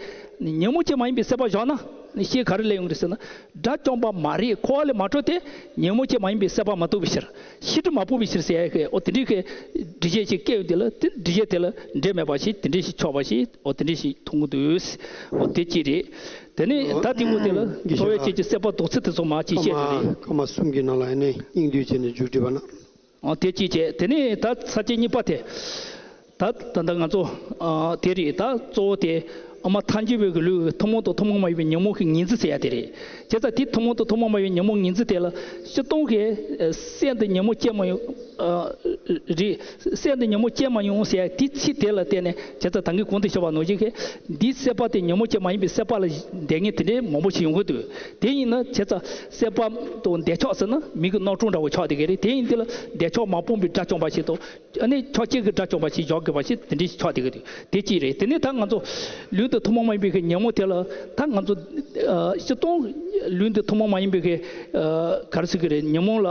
ཉོན་མོངས་ཅན་མ་ཡིན་པའི་སྲེད་པ་བཞག་ན་ནི་ཤེས་ག་རེ་ལས་ཡོང་གི་རེད་ཟེར་ན། དགྲ་བཅོམ་པ་མ་རེད། འཁོར་བ་ལས་མ་གྲོལ་ཏེ་ཉོན་མོངས་ཅན་མ་ཡིན་པའི་སྲེད་པ་མ་བཏུལ་བའི་ཕྱིར། ཤེས་སྒྲིབ་མ་སྤངས་པའི་ཕྱིར་ཟེར་ཡ་གི་འོ་དེ་འདྲའི་གི་འགྲེལ་བཤད་ཅིག་བཀལ་ཡོང་དུས་ལ་དེ་འགྲེལ་བཤད་དེ་ལ་འགྲིག་མེད་པ་ཞིག་དེ་འདྲའི་ཞིག་ཆགས་པ་ཞིག་འོ་དེ་འདྲའི་ཞིག་མཐོང་གི་འདུག་འོ་དེ་གཅིག་རེད། དེ་ནས་ད་དེ་འོ་དེ་ལ་འཚོ་བའི་ཆེད་ཀྱི་སྲེད་པ་ལྡོག་ཚུལ་དེ་ཚོ་མར་ཅིག་བཤད་རྒྱུ་རེད། སྐར་མ་གསུམ་གྱི་ནང་ལ་ཡིན་ནའི་སྙིང་བསྡུས་བྱས་ནས་མཇུག་སྒྲིལ་བ་ན། ཨ་དེ་གཅིག་བྱས། དེ་ནས་ད་ས་བཅད་གཉིས་པ་དེ། ད་ད་ལྟ་ང་ཚོ་ཨ་དེ་རེད། ད་གཙོ་བོ་དེ་ཨ་མ་ཐལ་འགྱུར་བའི་གི་ལུས་ཀྱི་ཐུན་མོང་དང་ཐུན་མོང་མ་ཡིན་པའི་ཉོན་མོངས་ཀྱི་ངོས་འཛིན་ཟེར་ཡ་དེ་རེད། བྱས་ཙང་དེ་ཐུན་མོང་དང་ཐུན་མོང་མ་ཡིན་པའི་ཉོན་མོངས་ངོས་འཛིན་དེ་ལ་སྤྱིར་བཏང་གི་ཨ་སྲེད་འདི་ཉོན་མོངས་སྐྱེ་མ་ཡོང་ཨ་རེད། སྲེད་འདི་ཉོན་མོངས་སྐྱེ་མ་ཡོང་ཟེར་ཡ་དེ་ཚིག་དེ་ལ་བརྟེན་ནས་བྱས་ཙང་ད་གིན་གོང་དུ་ཞུས་པ་ནང་བཞིན་གྱི་འདིའི་སྲེད་པ་དེ་ཉོན་མོངས་ཅན་མ་ཡིན་པའི་སྲེད་པ་ལ་འདོད་མཁན་དེ་འདྲའི་མང་པོ་ཞིག་ཡོང་གི་འདུག་དེ་ཡིན་ན་བྱས་ཙང་སྲེད་པ་དང་འདོད་ཆགས་ཟེར་ན་མིང་གི་རྣམ་གྲངས་འདྲ་བོ་ཆགས་བསྡད་ཀྱི་རེད། དེ་ཡིན་དུས་ལ་འདོད་ཆགས་མ་སྤངས་པའི་དགྲ་བཅོམ་པ་ཞིག་དང་། ཨ་ནི་ཆགས་བཅས་ཀྱི་དགྲ་བཅོམ་པ་ཞིག་བཞག་དགོས་པ་ཞིག་དེ་འདྲ་ཞིག་ཆགས་བསྡད་ཀྱི་འདུག་དེ་གཅིག་རེད། དེ་ནས་ད་ང་ཚོ་ལུས་འདི་ཐུན་མོང་མ་ཡིན་པའི་གི་ཉོན་མོངས་དེ་ལ་ད་ང་ཚོ་ཨ་སྤྱིར་བཏང་ལུས་འདི་ཐུན་མོང་མ་ཡིན་པའི་གི་ཨ་ག་རེ་ཟེར་གི་རེད། ཉོན་མོངས་ལ་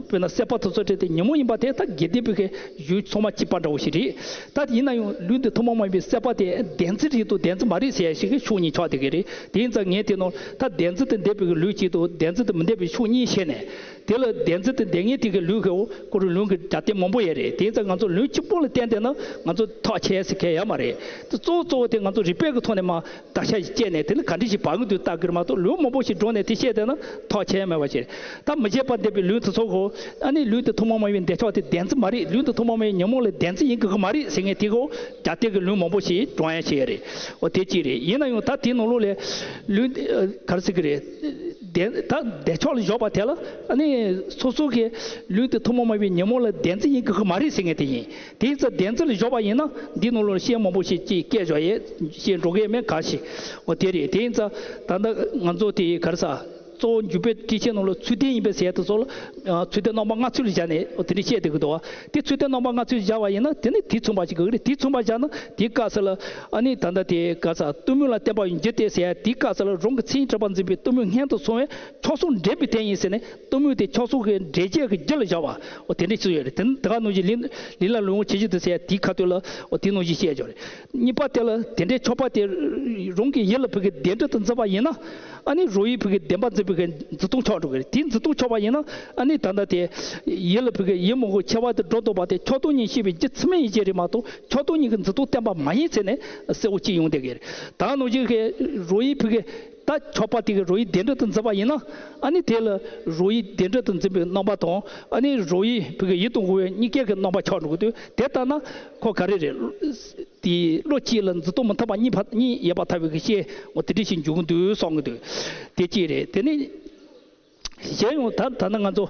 དཔེར་ན་སྲེད་པ་དེ་ཚོ་སྤྲད་དེ་ཉོན་མོངས་ཡིན་པ་དེ་ད་དགེ་ལྡན་པའི་གི་གཞུང་ཚང་མ་གཅིག་པ་འདྲ་བོ་ཞིག་རེད། ད་ཡིན་ན་ཡང་ལུས་འདི་ཐུན་མོང་མ་ཡིན་པའི་སྲེད་པ་དེ་བདེན་འཛིན་རེད་དང་བདེན་འཛིན་མ་རེད་ཟེར་ཡ་ཞིག་གི་ཕྱོགས་གཉིས་ཆགས་བསྡད་ཀྱི་རེད། དེ་ཡིན་ཙང་ངས་དེ་ནང་ད་བདེན་འཛིན་དང་ལྡན་པའི་གི་ལུས་གཅིག་དང་བདེན་འཛིན་དང་མི་ལྡན་པའི་ཕྱོགས་གཉིས་བཤད་ནས། དེ་ལ་བདེན་འཛིན་དང་ལྡན་མཁན་དེ་གི་ལུས་གི་འོ་ཁོ་རང་ལུང་གི་རྒྱབ་རྟེན་མང་པོ་ཡོད་རེད། དེ་ཡིན་ཙང་ང་ཚོ་ལུང་གཅིག་པོ་ལ་བརྟེན་བསྡད་ན་ང་ཚོ་ཐག་ཆད་ཟེར་མཁན་ཡོད་མ་རེད། དེ་གཙོ་བོ་གཙོ་བོ་དེ་ང་ཚོ་རིགས་པའི་གི་ཐོག་ནས་མར་བརྡར་ཤ་ཞིག་བཅད་ནས་དེ་ནི་ག་འདྲ་ཞིག་བབས་ཀྱི་འདུག་ལྟ་གི་རེད་མ་གཏོགས་ལུང་མང་པོ་ཞིག་བསྒྲོགས་ནས་དེ་བཤད་བསྡད་ན་ཐག་ཆད་མེད་པ་ཞིག་རེད། ད་མི་བརྗེད་པར་ལྡན་པའི་ལུང་དེ་ཚོ་གོ། ཨ་ནི་ལུང་དེ་ཐུན་མོང་མ་ཡིན་པའི་འདོད་ཆགས་དེ་བདེན་འཛིན་མ་རེད། ལུང་དེ་ཐུན་མོང་མ་ཡིན་ཉོན་མོངས་ལ་བདེན་འཛིན་ཡིན་དགོས་ཀྱི་མ་རེད་ཟེར་མཁན་དེ་གོ་རྒྱབ་རྟེན་གྱི་ལུང་མང་པོ་ཞིག་བསྒྲོགས་ཡ་བྱས་ཡོད་རེད། འོ་དེ་གཅིག་རེད། ཡིན་ན་ཡང་ད་དེའི་ནང་ལོགས་ལས་ལུང་དེ་ག་རེ་ཟེར་གི་རེད། བདེན་ད་བདེ་མཆོག་ལ་བཞག་པ་དེ་ལ་ཨ་ནི་སོ་སོ་གི་ལུང་དེ་ཐུན་མོང་མ་ཡིན་པའི་ཉོན་མོངས་ལ་བདེན་འཛིན་ཡིན་དགོས་ཀྱི་མ་རེད་ཟེར་མཁན་དེ་ཡིན། དེ་ཡིན་ཙང་བདེན་འཛིན་ལ་བཞག་པ་ཡིན་ན་འདིའི་ནང་ལོགས་ལ་བཤད་མང་པོ་ཞིག་ཅིག་བཀལ་བཞག་ཡས་བཤད་འགྲོ་གི་ཡོད་མེད་ག་ཞིག་འོ་དེ་རེད། དེ་ཡིན་ཙང་ད་ལྟ་ང་ཚོ་དེ་ག་རེ་ཟ། གཙོ་བོ་འཇུག་པའི་ཁྲིད་ཆེན་ནང་ལ་ཚུལ་ལྡན་ཡིན་པའི་ཟེར་ཡ་དེ་ཚོ་ལ་ཚུལ་ལྡན་རྣམ་པ་ལྔ་ཚུལ་བཞག་ནས་དེ་འདྲ་བཤད་བསྡད་ཀྱི་འདུག་བ། དེ་ཚུལ་ལྡན་རྣམ་པ་ལྔ་ཚུལ་བཞག་པ་ཡིན་ན་དེ་ནི་དེ་མཚུངས་པ་ཞིག་དགོས་ཀྱི་རེད། དེ་མཚུངས་པ་བཞག་ན་དེའི་སྐབས་སུ་ལ་ཨ་ནི་ད་ལྟ་དེ་ག་ས་གཏི་མུག་ལ་བརྟེན་པ་ཡི་འཇིག་རྟེན་ཟེར་ཡ་དེའི་སྐབས་སུ་ལ་རང་གི་མཚན་ཉིད་གྲགས་པ་འཛིན་པའི་གཏི་མུག་སྔོན་དུ་སོང་བས་ཁྱོད་སོང་འདྲེན་པའི་དོན་ཡིན་ཟེར་ནས་གཏི་མུག་དེ་ཁྱོད་སོང་གི་འདྲེན་བྱེད་ཀྱི་རྒྱུ་ལ་བཞག་པ་འོ་དེ་འདྲ་ཞིག་ཡོད་རེད། དེ་ནི་དེ་ག་ནང་བཞིན་ལི་ལི་ལ་ལུང་ཇི་བཞིན་དུ་ཟེར་ཡ་དེའི་ཁ་ཐུག་ལ་འོ་དེ་ནང་བཞིན་བཤད་ཡོད་རེད། གཉིས་པ་དེ་ལ་དེ་འདྲའི་ཆགས་པ་དེ་རང་གི་ཡིད་ལ་ཕུག་གི་བདེན་འབྲེལ་དུ་འཛིན་པ་ཡིན་ན། ཨ་ནི་རང་ཡིད་ཕུག་གི་བདེན་པ་འཛིན་པའི་གི་འཛིན་སྟངས་ཆགས་འགྲོ་གི་རེད། དེ་འཛིན་སྟངས་ཆགས་པ་ཡིན་ན་ཨ་ནི་ད་ལྟ་དེ་ཡིད་ལ་ཕུག་གི་ཡིད་མི་དགོས་ཁྱད་པར་དུ་སྒྲོ་འདོགས་པ་དེ་ཆགས་སྡང་གཉིས་ཤེས་པའི་རྒྱུ་མཚན་མ་ཡིན་གྱི་རེད་མ་གཏོགས་ཆགས་སྡང་གཉིས་ཀྱི་འཛིན་སྟངས་བསྟན་པ་མ་ཡིན་ཟེར་ནས་གསལ་བོ་གཅིག་ཡོང་བསྡད་ཀྱི་རེད། ད་ནང་བཞིན་གྱི་རང་ཡིད་ཕུག་གི་ད་ཆགས་པ་དེ་གི་རང་ཡིད་བདེན་འབྲེལ་དུ་འཛིན་པ་ཡིན་ན་ཨ་ནི་དེ་ལ་རང་ཡིད་བདེན་འབྲེལ་དུ་འཛིན་པའི་རྣམ་པ་དང་ཨ་ནི་རང་ཡིད་ཕུག་གི་ཡིད་དང་འགལ་བའི་གཉིས་ཀའི་གི་རྣམ་པ་ཆགས་འགྲོ་གི་འདུག་དེ་ལྟར་ན་ཁོ་ག་རེ་རེད། དེའི་བློ་གཅིག་ལ་འཛིན་སྟངས་མི་མཐུན་པ་གཉིས་ཕ་གཉིས་ཡོད་པར་ཐལ་བའི་གི་ཤེས་འོ་དེ་འདྲ་ཞིག་འཇུག་གི་འདུག་གསུང་གི་འདུག་དེ་གཅིག་རེད། དེ་ནི་གཞན་ཡང་ད་ད་ནི་ང་ཚོ་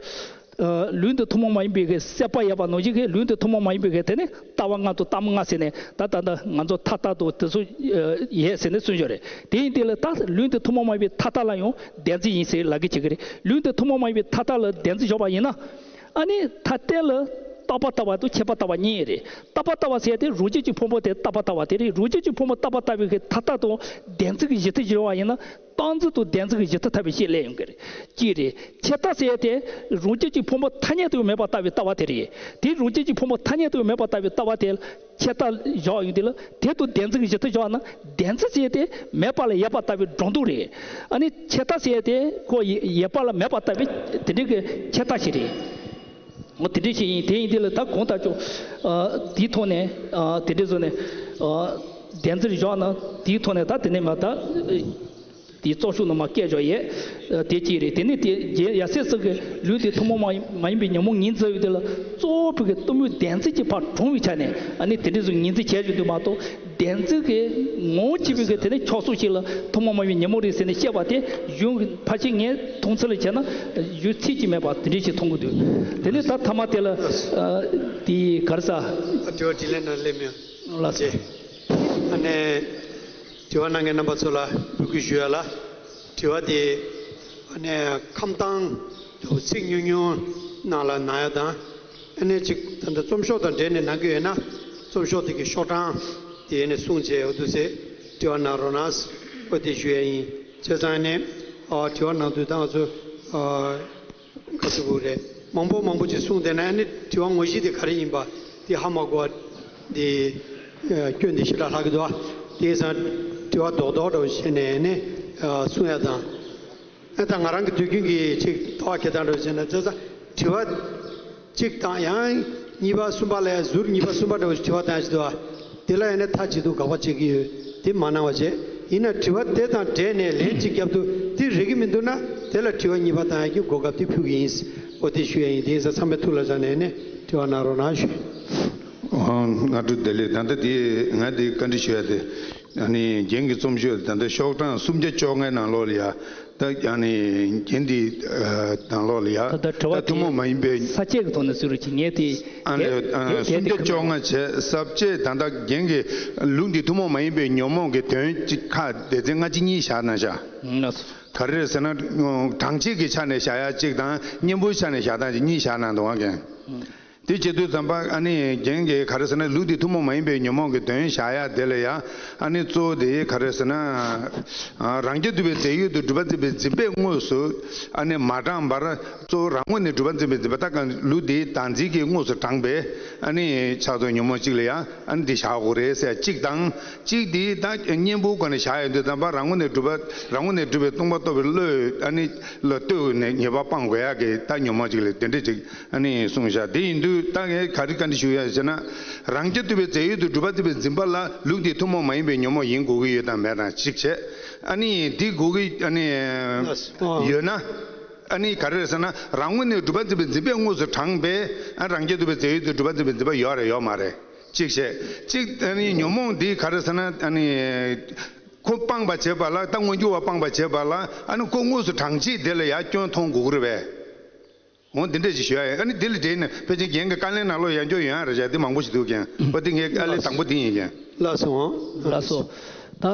ཨ་ལུང་དང་ཐུན་མོང་མ་ཡིན་པའི་གི་སྲེད་པ་ཡོད་པ་ནང་བཞིན་གི་ལུང་དང་ཐུན་མོང་མ་ཡིན་པའི་གི་དེ་ནི་ལྟ་བ་ལྔ་དང་གཏམ་ལྔ་ཟེར་ནས་ད་ད་ད་ང་ཚོ་མཐའ་དག་ཏུ་དེ་ཚོ་ཡོད་ཟེར་ནས་གསུངས་ཡོད་རེད། དེ་ཡིན་དེ་ལ་ད་ལུང་དང་ཐུན་མོང་མ་ཡིན་པའི་མཐའ་དག་ལ་ཡང་བདེན་འཛིན་ཡིན་ཟེར་ལབ་གི་བྱེད་གི་རེད། ལུང་དང་ཐུན་མོང་མ་ཡིན་པའི་མཐའ་དག་ལ་བདེན་འཛིན་བཞག་པ་ཡིན་ན་ཨ་ནི་མཐའ་གཏན་ལ། རྟག་པ་ལྟ་བ་དང་ཁྱད་པར་ལྟ་བ་གཉིས་རེད། རྟག་པ་ལྟ་བ་ཟེར་ཡ་དེ་རང་རྒྱུད་ཀྱི་ཕུང་པོ་དེ་རྟག་པ་ལྟ་བ་དེ་རེད། རང་རྒྱུད་ཀྱི་ཕུང་པོ་རྟག་པ་ལྟ་བའི་གི་མཐའ་དག་དང་བདེན་འཛིན་གྱི་གཞི་མཐུན་བྱེད་པ་ཡིན་ན། རྟག་འཛིན་དང་བདེན་འཛིན་གྱི་གཞི་མཐུན་ཐ་དད་པའི་ཕྱིར་སླེབས་ཡོང་གི་རེད། གཅིག་རེད། ཁྱད་རྟགས་ཟེར་ཡ་དེ་རང་རྒྱུད་ཀྱི་ཕུང་པོ་ཐ་སྙད་དུ་མེད་པར་ལྟ་བའི་ལྟ་བ་དེ་རེད། དེ་རང་རྒྱུད་ཀྱི་ཕུང་པོ་ཐ་སྙད་དུ་མེད་པར་ལྟ་བའི་ལྟ་བ་དེ་ཁྱད་རྟགས་བཞག་ཡོང་དུས་ལ། དེ་དང་བདེན་འཛིན་གྱི་གཞི་མཐུན་བཞག་ན། བདེན་འཛིན་ཟེར་ཡ་དེ་མེད་པ་ལ་ཡོད་པར་ལྟ་བའི་སྒྲོ་འདོགས་རེད། ཨ་ནི་ཁྱད་རྟགས་ཟེར་ཡ་དེ་ཁོ་ཡོད་པ་ལ་མེད་པར་ལྟ་བའི་དེ་འདྲའི་གི་ཁྱད་རྟགས་ཤིག་རེད། འོ་དེ་འདྲ་ཞིག་ཡིན། དེ་ཡིན་དུས་ལ་ད་གང་ལྟར་ཀྱང་། ཨ། དེའི་ཐོག་ནས། ཨ། དེ་འདྲ་བཟོས་ནས། ཨ། བདེན་འཛིན་བཞག་ན་དེའི་ཐོག་ནས་ད་དེ་ནས་མ་ད། དེའི་རྩོམ་ཤོག་ནང་མ་བཀོད་བཞག་ཡོད། ཨ། དེ་གཅིག་རེད། དེ་ནས་དེ་རྒྱལ་ཡབ་སྲས་ཚང་གི་ལུགས་འདི་ཐུན་མོང་མ་ཡིན་པའི་ཉོན་མོངས་ངོས་འཛིན་ཡོད་དེ་ལ། གཙོ་བོ་བོད་ཀྱི་གཏི་མུག་བདེན་འཛིན་གྱི་ཕར་དྲངས་པའི་ཆ་ནས། ཨ་ནི་དེ་འདྲ་བཟོས་ངོས་འཛིན་བྱས་ཡོད་དུས་མ་གཏོགས། བདེན་འཛིན་གྱི་ངོ་བོ་གཅིག་པའི་གི་དེ་ནས་ཁྱད་གསོད་ཅིག་ལ་ཐུན་མོང་མ་ཡིན་པའི་ཉོན་མོངས་རེད་ཟེར་ནས་བཤད་པ་དེ་གཞུང་གི་ཕལ་ཆེར་ངའི་མཐོང་ཚུལ་ལ་བྱས་ན་གཞུང་ཚད་ཀྱིས་མེད་པ་དེ་འདྲ་ཞིག་མཐོང་གི་འདུག་དེ་ནས་ད་མཐའ་མ་དེ་ལ། ཨ། དེ་ག་རེ་ཟ། ཨ། དྲི་བ་དྲིས་ལན་གནང་སླེབས་མྱོང་། ལགས་སོ། རྗེ། ཨ་ནས་དྲི་བ་གནང་མཁན་རྣམ་པ་ཚོ་ལ་འབོད་སྐུལ་ཞུ་ཡ་ལ། དྲི་བ་དེ་ཨ་ནས་ཁམས་དྭངས་ཚིག་ཉུང་ཉུང་ནང་ལ་གནང་ཡ་དང་། ཨ་ནི་གཅིག་ད་ལྟ་རྩོམ་ཤོག་དང་འབྲེལ་ནས་གནང་གི་ཡོད་ན། རྩོམ་ཤོག་དེ་གི་ཤོག་གྲངས་དེ་ནས་གསུངས་བྱས། འོ་འདུག་སེ་དྲི་བ་གནང་རོགས་གནང་། འོ་དེ་ཞུ་ཡ་ཡིན། བྱས་ཙང་ནས། ཨ། དྲི་བ་གནང་དུས་ད་ང་ཚོ། ཨ། ག་ཚོད་དགོས་རེད། མང་པོ་མང་པོ་ཅིག་གསུངས་བསྡད་ན། ཨ་ནི་དྲི་བ་ངོ་བཞི་དེ་ག་རེ་ཡིན་པ་དེ་ཧ་མ་གོ་བ་དེ། ཨ། སྐྱོན་དེ་ཞེ་དྲག་ལྷག་གི་འདུག་ཨ། དེ་ཡིན་ཙང་དྲི་བ་རྡོག་རྡོག་འདྲ་བོ་བྱས་ནས་ནི། ཨ། གསུང་ཡ་དང་། ཨ། ད་ང་རང་གི་དུས་རྒྱུན་གྱི་ཅིག་ལྟ་བ་འཁྱེར་སྟངས་འདྲ་བོ་བྱས་ན། བྱས་ཙང་དྲི་བ་གཅིག་དང་ཡང་གཉིས་པ་གསུམ་པ་ལ་ཡང་ཟུར་གཉིས་པ་གསུམ་པ་འདྲ་བོ་ཞིག་དྲི་བ་བཏང་ཞིག་འདུག་ཨ། དེ་ལ་ཡང་ནི་མཐའ་གཅིག་ཏུ་དགག་པ་བྱེད་ཀྱི་ཡོད། དེ་མ་གནང་བ་བྱས། ཡིན་ན་དྲི་བ་དེ་དང་འབྲེལ་ནས་ལན་གཅིག་བརྒྱབ་འདུག་དེ་རིག་གི་མི་འདུག་ན། དེ་ལ་དྲི་བ་གཉིས་པ་བཏང་ཡག་གི་གོ་སྐབས་དེ་ཕུལ་གྱི་ཡིན། འོ་དེ་ཞུ་ཡ་ཡིན། དེ་ཡིན་ཙང་ཚང་མས་ཐུགས་ལ་བཞག་ནས་ནི་དྲི་བ་གནང་རོགས་གནང་ཞུ། ཨོ། སྔ་དྲོ་བདེ་ལེགས། ད་ལྟ་དེ་ང་དེ་བཀའ་འདྲི་ཞུ་ཡ་དེ། ཨ་ནི་རྒན་གྱི་རྩོམ་ཤོག་ད་ལྟ་ཤོག་གྲངས་སུམ་བརྒྱ་བཅོ་ལྔའི་ནང་ལོགས་ལ་ཡ། ད་ཨ་ནི་རྒན་འདི་ནང་ལོགས་ལ་ཡ། ད་ལྟ་དྲི་བ་ད་ཐུན་མོང་མ་ཡིན་པའི། ས་བཅད་ཀྱི་ཐོག་ནས་གསུང་རོགས་གྱིས། ངས་དེ། ཨ་ནི། ཨ། སུམ་བརྒྱ་བཅོ་ལྔ་བྱས། ས་བཅད་ད་ལྟ་རྒན་གྱི་ལུགས་འདི་ཐུན་མོང་མ་ཡིན་པའི་ཉོན་མོངས་ཀྱི་དོན་གཅིག་ཁ་སྡེ་ཚན་ལྔ་གཅིག་གཉིས་བཞག་གནང་ཤག་ཨ། ག་རེ་རེད་ཟེར་ན། གྲངས་བྱེད་ཀྱི་ཆ་ནས་བཞག་ཡ་གཅིག་དང་། གཉེན་པོའི་ཆ་ནས་བཞག་སྟངས་གཅིག་གཉིས་བཞག་གནང་འདུག་ཨ། རྒན། དེ་བྱེད་དུས་ཙམ་པ། ཨ་ནི་རྒན་གྱིས་ག་རེ་ཟེར་ན། ལུགས་འདི་ཐུན་མོང་མ་ཡིན་པའི་ཉོན་མོངས་ཀྱི་དོན་བཞག་ཡ་དེ་ལ་ཡ། ཨ་ནི་གཙོ་བོ་དེ་ག་རེ་ཟེར་ན། ཨ། རང་རྐྱ་ཐུབ་པའི་རྫས་ཡོད་དུ་གྲུབ་པ་འཛིན་པའི་འཛིན་པས་དངོས་སུ་ཨ་ནི་མ་དྲངས་པར། གཙོ་བོ་རང་ངོས་ནས་གྲུབ་པ་འཛིན་པའི་འཛིན་པ། ད་ག་ལུགས་འདི་བདག་འཛིན་གྱིས་དངོས་སུ་དྲངས་པའི། ཨ་ནི་ཆགས་སོགས་ཉོན་མོངས་གཅིག་ལ་ཡ། ཨ་ནི་འདི་བཞག་དགོས་རེད་ཟེར་གཅིག་དང་། གཅིག་དེ་ད་གཉེན་པོའི་སྒོ་ནས་བཞག་ཡོང་དུས་ཙམ་པ། རང་ངོས་ནས་གྲུབ་པ། རང་ངོས་ནས་གྲུབ་པའི་སྟོང་པ་རྟོགས་པའི་བློས། ཨ་ནི་ལ་ལྟོས་ནས་ཉེས་པ་སྤང་དགོས་ཡ་གི་ད་ཉོན་མོངས་གཅིག་ལ་དེ་འདྲ་ཅིག་ཨ་ནི་གསུངས་བཞག་དེ་ཡིན་དུས་ད་ངས་ག་རེ་བཀའ་འདྲི་ཞུ་ཡ་ཟེར་ན། རང་རྐྱ་ཐུབ་པའི་རྫས་ཡོད་དུ་གྲུབ་པ་འཛིན་པའི་འཛིན་པ་ལ་ལུགས་འདི་ཐུན་མོང་མ་ཡིན་པའི་ཉོན་མོངས་ཡིན་དགོས་ཀྱི་ཡོད་དམ་མེད་དམ་གཅིག་བྱས། ཨ་ནི་འདི་དགོས་ཀྱི། ཨ་ནི་ཡོད་ན། ཨ་ནི་ག་རེ་རེད་ཟེར་ན། རང་ངོས་ནས་གྲུབ་པ་འཛིན་པའི་འཛིན་པས་དངོས་སུ་དྲངས་པའི། ཨ། རང་རྐྱ་ཐུབ་པའི་རྫས་ཡོད་དུ་གྲུབ་པ་འཛིན་པའི་འཛིན་པ་ཡོད་རེད་ཡོད་མ་རེད། གཅིག་བྱས། གཅིག་ཨ་ནི་ཉོན་མོངས་འདི་ག་རེ་ཟེར་ན། ཨ་ནི་ཁོ་སྤངས་པ་བྱེད་པ་ལ། ད་མངོན་གྱུར་བ་སྤངས་པ་བྱེད་པ་ལ། ཨ་ནི་ཁོ་དངོས་སུ་དྲངས་བྱེད་དེ་ལ་ཡ་སྐྱོན་མཐོང་དགོས་ཀྱི་རེད་པས། འོ་འདི་འདྲ་ཞིག་ཞུ་ཡ་ཡིན། ཨ་ནི་འདི་ལ་འབྲེལ་ནས་ཕལ་ཆེར་རྒན་གྱི་བཀའ་ལན་ནང་ལོགས་ཡང་བསྐྱར་ཡོང་ཡ་རེད་བྱ། འདི་མང་པོ་ཞིག་འདུག་རྒན། འོ་འདི་ངའི་བཀའ་ལན་དང་པོ་འདི་ཡིན་རྒན། ལགས་སོ། ལགས་སོ། ད།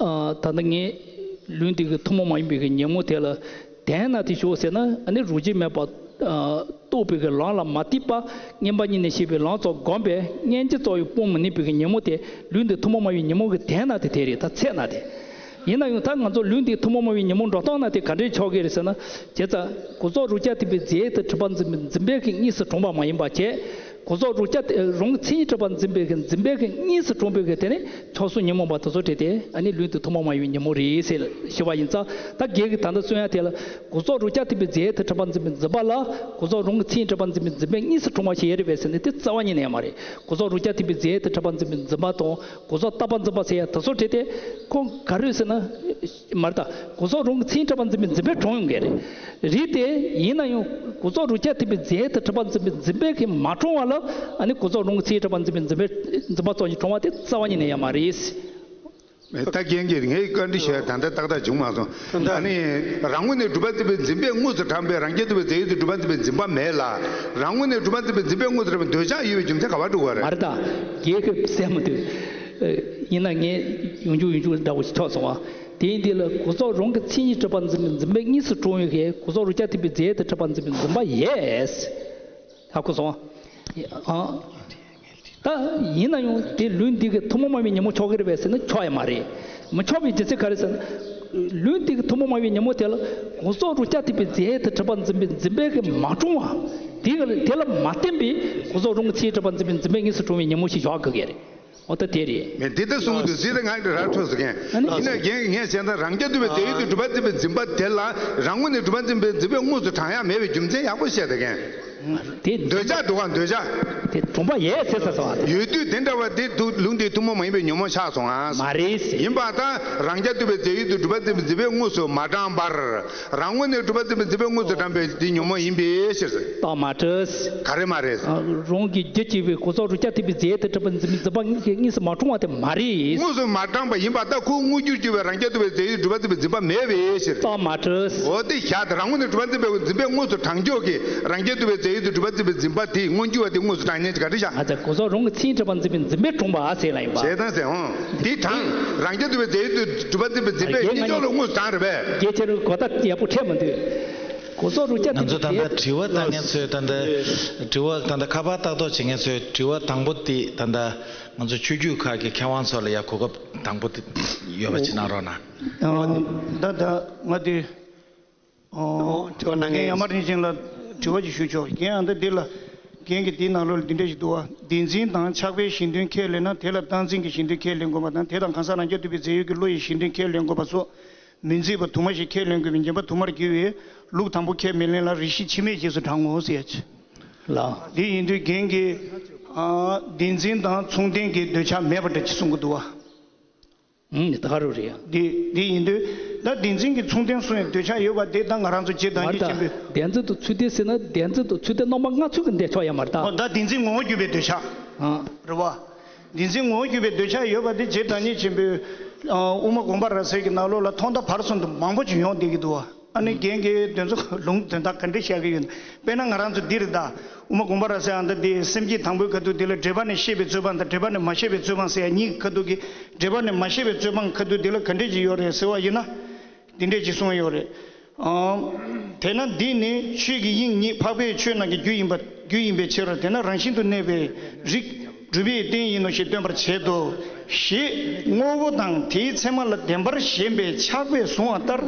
ཨ། ད་ལྟ་ངས་ལུགས་འདི་གི་ཐུན་མོང་མ་ཡིན་པའི་གི་ཉོན་མོངས་དེ་ལ་དོན་དག་དེ་ཞོག་ཟེར་ན། ཨ་ནི་རང་བཞིན་མེད་པ། ཨ། རྟོགས་པའི་གི་ལམ་ལ་མ་ལྟོས་པར། བསྙེན་པ་གཉིས་ནས་བཤད་པའི་ལམ་ཙམ་བསྒོམས་པས་སྔོན་གྱི་རྩ་བའི་སྤོང་མི་ནུས་པའི་གི་ཉོན་མོངས་དེ། ལུགས་འདི་ཐུན་མོང་མ་ཡིན་པའི་ཉོན་མོངས་ཀྱི་དོན་དག་དེ་དེ་རེད། ད་ཚད་དག་དེ། ཡིན་ན་ཡང་ད་ང་ཚོ་ལུགས་འདི་ཐུན་མོང་མ་ཡིན་པའི་ཉོན་མོངས་འགྲོ་སྟངས་དག་དེ་ག་འདྲས་ཆགས་ཀྱི་རེད་ཟེར་ན། བྱས་ཙང་གོ་རྟོགས་རང་རྐྱ་ཐུབ་པའི་རྫས་ཡོད་དུ་གྲུབ་པ་འཛིན་པའི་འཛིན་པས་གཉིས་སུ་དྲངས་པ་མ་ཡིན་པ་བྱས། གོ་རྟོགས་རང་རྐྱ། རང་གི་མཚན་ཉིད་གྲུབ་པ་འཛིན་པའི་གི་འཛིན་པས་གཉིས་སུ་དྲངས་པའི་གི་དེ་ནི་ཁྱད་གསོད་ཉོན་མོངས་པ་དེ་ཚོ་བྲལ་ཏེ། ཨ་ནི་ལུགས་འདི་ཐུན་མོང་མ་ཡིན་པའི་ཉོན་མོངས་རེད་ཟེར་ཞུ་བ་ཡིན་ཙང་། ད་རྒན་གྱིས་ད་ལྟ་གསུང་ཡ་དེ་ལ། གོ་རྟོགས་རང་རྐྱ་ཐུབ་པའི་རྫས་ཡོད་དུ་གྲུབ་པ་འཛིན་པའི་འཛིན་པ་ལ་གོ་རྟོགས་རང་གི་མཚན་ཉིད་གྲུབ་པ་འཛིན་པའི་འཛིན་པས་གཉིས་སུ་དྲངས་པ་ཞིག་ཡོད་རེད་པས་ཟེར་ན། དེ་རྩ་བ་ཉིད་ནས་ཡོད་མ་རེད། གོ་རྟོགས་རང་རྐྱ་ཐུབ་པའི་རྫས་ཡོད་དུ་གྲུབ་པ་འཛིན་པའི་འཛིན་པ་དང་། གོ་རྟོགས་རྟག་པ་འཛིན་པ་ཟེར་ཡ་དེ་ཚོ་བྲལ་ཏེ། ཁོ་ག་རེ་ཟེར་ན། མ་རེད། ད་གོ་རྟོགས་རང་གི་མཚན་ཉིད་གྲུབ་པ་འཛིན་པའི་འཛིན་པས་དྲངས་ཡོང་གི་རེད། རེད་དེ། ཡིན་ན་ཡང་གོ་རྟོགས་རང་རྐྱ་ཐུབ་པའི་རྫས་ཡོད་དུ་གྲུབ་པ་འཛིན་པའི་འཛིན་པས་གིས་མ་དྲངས་པ་ལ། ཨ་ནི་གོ་རྟོགས་རང་གི་མཚན་ཉིད་གྲུབ་པ་འཛིན་པའི་འཛིན་པས་འཛིན་པ་ཙམ་ཞིག་དྲངས་པ་དེ་རྩ་བ་ཉིད་ནས་ཡོད་མ་རེད། ད་རྒན་གྱིས་ངའི་བཀའ་འདྲི་ཞུ་ཡ་ད་ལྟ་ཏག་ཏག་བྱུང་མ་སོང་། ད་ལྟ་ཨ་ནི་རང་ངོས་ནས་གྲུབ་པ་འཛིན་པའི་འཛིན་པས་དངོས་སུ་དྲངས་པའི་རང་རྐྱ་ཐུབ་པའི་རྫས་ཡོད་དུ་གྲུབ་པ་འཛིན་པའི་འཛིན་པ་མེད་ལ། རང་ངོས་ནས་གྲུབ་པ་འཛིན་པའི་འཛིན་པས་དངོས་སུ་དྲངས་པའི་འདོད་ཆགས་ཡོད་པའི་རྒྱུ་མཚན་ག་པར་འགྲོ་གི་རེད། མ་རེད། ད་རྒན་གྱིས་གསལ་མི་འདུག་ཡིན་ན་ངས་ཡང་བསྐྱར་ཡང་བསྐྱར་འདྲ་བོ་ཞིག་ཆགས་སོང་བ། དེ་ཡིན་དུས་ལ་གོ་རྟོགས་རང་གི་མཚན་ཉིད་གྲུབ་པ་འཛིན་པའི་འཛིན་པས་གཉིས་སུ་དྲངས་ཡོད་ཀྱི་གོ་རྟོགས་རང་རྐྱ་ཐུབ་པའི་རྫས་ཡོད་དུ་གྲུབ་པ་འཛིན་པའི་འཛིན་པ་ཡོད། ཧ་གོ་སོང་བ། ཨ། ད་ཡིན་ན་ཡང་དེ་ལུས་འདི་གི་ཐུན་མོང་མ་ཡིན་པའི་ཉོན་མོངས་ཆོག་གི་རེད་པས་ཟེར་ན་ཆོག་ཡ་མ་རེད། མི་ཆོག་པའི་རྒྱུ་མཚན་ག་རེ་ཟེར་ན། ལུས་འདི་གི་ཐུན་མོང་མ་ཡིན་པའི་ཉོན་མོངས་དེ་ལ་ཀུན་རྫོབ་རང་རྐྱ་ཐུབ་པའི་རྫས་ཡོད་དུ་གྲུབ་པར་འཛིན་པའི་འཛིན་པའི་གི་མ་གྲུང་བ། དེ་གི་དེ་ལ་མ་བརྟེན་པའི་ཀུན་རྫོབ་རང་གི་ཚེ་གྲུབ་པར་འཛིན་པའི་འཛིན་པའི་དངོས་སུ་གྲུང་བའི་ཉོན་མོངས་ཤིག་ཡོད་དགོས་ཀྱི་རེད། འོ་ད་དེ་རེད། ངས་འདི་ལྟར་གསུང་གི་འདུག་ཟེར་ཏེ་ང་གི་ར་འཕྲོད་ཟེར་མཁན། ཨ་ནི། ཡིན་ན་རྒན་ངས་བཤད་ན་རང་རྐྱ་ཐུབ་པའི་རྫས་ཡོད་དུ་གྲུབ་པར་འཛིན་པའི་འཛིན་པ་དེ་ལ་རང་ངོས་ནས་གྲུབ་པར་འཛིན་པའི་འཛིན་པའི་དངོས་སུ་དྲང་ཡ་མེད་པའི་རྒྱུ་མཚན་ཡག་པོ་བཤད་དེ་མཁན། དེ་འདོད་ཆགས་འདུག་ག་འདོད་ཆགས། དེ་གྲུང་པ་ཡས་ཟེར་ས་སོང་ཨ། ཡོད་དུས་དེ་འདྲ་བ་དེ་དུ་ལུགས་འདིའི་ཐུན་མོང་མ་ཡིན་པའི་ཉོན་མོངས་ཆགས་སོང་ཨ། མ་རེད་ཟེར། ཡིན་པ་དང་རང་རྐྱ་ཐུབ་པའི་རྫས་ཡོད་དུ་གྲུབ་པར་འཛིན་པའི་འཛིན་པའི་དངོས་སུ་མ་དྲངས་པར། རང་ངོས་ནས་གྲུབ་པར་འཛིན་པའི་འཛིན་པའི་དངོས་སུ་དྲངས་པའི་དེ་ཉོན་མོངས་ཡིན་པའི་ཕྱིར། རྟགས་མ་གྲུབ། ག་རེ་མ་རེད། རང་གི་རྒྱུད་གཅིག་པའི་ཀུན་རྫོབ་རང་རྐྱ་ཐུབ་པའི་རྫས་དེ་གྲུབ་པར་འཛིན་པའི་འཛིན་པ་དངོས་སུ་མ་གྲུང་བ་དེ་མ་རེད། དངོས་སུ་མ་དྲངས་པ་ཡིན་པ་ལྟར་ཁོ་དངོས་རྒྱུར་གྱུར་པའི་རང་རྐྱ་ཐུབ་པའི་རྫས་ཡོད་གྲུབ་པར་འཛིན་པའི་འཛིན་པ་མེད་པའི་ཕྱིར། རྟགས་མ་གྲུབ། འོ་དེ་བཞག་སྟེ་རང་ངོས་ནས་གྲུབ་པར་འཛིན་པའི་འཛིན་པའི་དངོས་སུ་དྲང་འཇོག་གི་རང་རྐྱ་ཐུབ་པའི་རྫས་ཡོད་དུ་གྲུབ་པར་འཛིན་པའི་འཛིན་པ་དེ་མངོན་གྱུར་བ་དེ་དངོས་སུ་དྲང་ཉན་གྱི་ག་འདྲ་བཞག་ང་ཚོ་ཀུན་རྫོབ་རང་གི་མཚན་གྲུབ་པར་འཛིན་པའི་འཛིན་པའི་གྲུང་པ་ཟེར་ལ་ཡིན་པ། ཞེས་དང་ཟེར་འོང་། དེ་དྲང་རང་རྐྱ་ཐུབ་པའི་རྫས་ཡོད་དུ་གྲུབ་པར་འཛིན་པའི་རྫིང་ཆོག་ལ་དངོས་སུ་དྲང་རེད་པས། རྒྱལ་ཁྱེད་རང་གོ་བརྡ་ཡག་པོ་འཕྲད་མི་འདུག་ཀུན་རྫོབ་རང་རྐྱ་ང་ཚོ་ད་ལྟ་དྲི་བ་བཏང་མཁན་ཚོས་ད་ལྟ་དྲི་བ་ད་ལྟ་ཁ་པར་ལྟ་རྟོག་བྱེད་མཁན་ཚོས་དྲི་བ་དང་པོ་དེ་ད་ལྟ་ང་ཚོ་ཆོས་བརྒྱུད་ཁག་གི་མཁས་དབང་ཚོ་ལ་ཡ་གོ་སྐབས་དང་པོ་དེ་ཡོད་པ་ཅིག་གནང་རོགས་གནང་། ད་ད་ང་དེ་ཨོ་དྲི་བ་གནང་མཁན་ཡ་མ་རིན་ཆེན་ལ་དྲི་བ་ཅིག་ཞུ་ཆོག་རྒན་ཨ་ད་འདི་ལ་རྒན་གྱི་དེའི་ནང་ལོགས་ལ་འདི་འདྲ་ཞིག་འདུག་བ། བདེན་འཛིན་དང་ཆགས་པའི་གཞན་དོན་ཁས་ལེན་ན་དེ་ལ་བདག་འཛིན་གྱི་གཞན་དོན་ཁས་ལེན་དགོས་པ་དང་དེ་དང་གང་ཟག་རང་རྐྱ་ཐུབ་པའི་རྫས་ཡོད་ཀྱི་བློ་ཡི་གཞན་དོན་ཁས་ལེན་དགོས་པ་སོགས། མི་མཛེས་པ་དུ་མ་ཞིག་ཁས་ལེན་དགོས་པའི་ཉན་པ་དུ་མར་གྱུར་བས་ལུགས་དང་པོ་ཁས་མི་ལེན་ལ་རིགས་ཤེས་ཕྱི་མའི་རྗེས་སུ་འབྲང་ངོ་ཟེར་ཡ་ཅི། ལགས། དེ་ཡིན་དུས་རྒན་གྱིས་ཨ་བདེན་འཛིན་དང་མཚུངས་ལྡན་གྱི་འདོད་ཆགས་མེད་པ་འདྲ་ཅིག་གསུང་གི་འདུག་བ། ཨུམ་ད་ག་རུ་རེད་ཡ། འདི་འདི་ཡིན་དུས་ད་བདེན་འཛིན་གྱི་མཚུངས་ལྡན་གསུང་ཡ་འདོད་ཆགས་ཡོད་པ་དེ་ད་ང་རང་ཚོ་ཇི་ལྟར་མར་ཉིད་ད་ཆེན་པོའི། བདེན་འཛིན་དང་ཚུལ་ལྡན་ཟེར་ན་བདེན་འཛིན་དང་ཚུལ་ལྡན་རྣམ་པ་ལྔ་ཚུལ་གྱི་འདོད་ཆགས་ཡ་མར་ད། ཨོ་ད་བདེན་འཛིན་ངོ་བོ་གྱུར་པའི་འདོད་ཆགས། ཨ། རེད་བ། བདེན་འཛིན་ངོ་བོ་གྱུར་པའི་འདོད་ཆགས་ཡོད་པ་དེ་རྗེ་བདག་ཉིད་ཆེན་པོའི་ཨ་དབུ་མ་དགོངས་པ་རབ་གསལ་གྱི་ནང་ལོགས་ལ་ཐོག་མཐའ་བར་གསུམ་དུ་མང་པོ་ཅིག་ཡོང་བསྡད་ཀྱི་འདུག་བ། ཨ་ནི་རྒན་གྱིས་དོན་ཚོ་ལུང་དོན་དག་ག་འདྲ་བཤད་ཀྱི་ཡོད་ན། དཔེར་ན་ང་རང་ཚོ་འདི་རེད་ད། དབུ་མ་དགོངས་པ་རབ་གསལ་ཨ་ད་འདི་སེམས་བསྐྱེད་དང་པོའི་ཁ་ཐུག་འདི་ལ་འབྲེལ་པ་ནས་ཤེས་པའི་རྩོད་སྤང་དང་འབྲེལ་པ་ནས་མ་ཤེས་པའི་རྩོད་སྤང་ཟེར་ཡ་གཉིས་ཀྱི་ཁ་ཐུག་གི་འབྲེལ་པ་ནས་མ་ཤེས་པའི་རྩོད་སྤང་ཁ་ཐུག་འདི་ལ་ག་འདྲ་ཅིག་ཡོད་རེད་ཟེར་བ་ཡིན་ན། འདི་འདྲས་ཅིག་གསུངས་ཡོད་རེད། ཨང་། དེས་ན་འདི་ནི་ཆོས་ཀྱི་དབྱིངས་ཉིད་འཕགས་པའི་ཆོས་རྣམས་ཀྱི་རྒྱུ་ཡིན་པ་རྒྱུ་ཡིན་པའི་ཕྱིར་རོ། དེས་ན་རང་བཞིན་དུ་གནས་པའི་རིགས་སྒྲུབ་པའི་རྟེན་ཡིན་ནོ་ཞེས་སྟོན་པར་བྱེད་དོ། ཞེས་དངོས་པོ་དང་དེའི་མཚན་མ་ལ་བདེན་པར་ཞེན་པའི་ཆགས་པས་བཟུང་བ་ལྟར་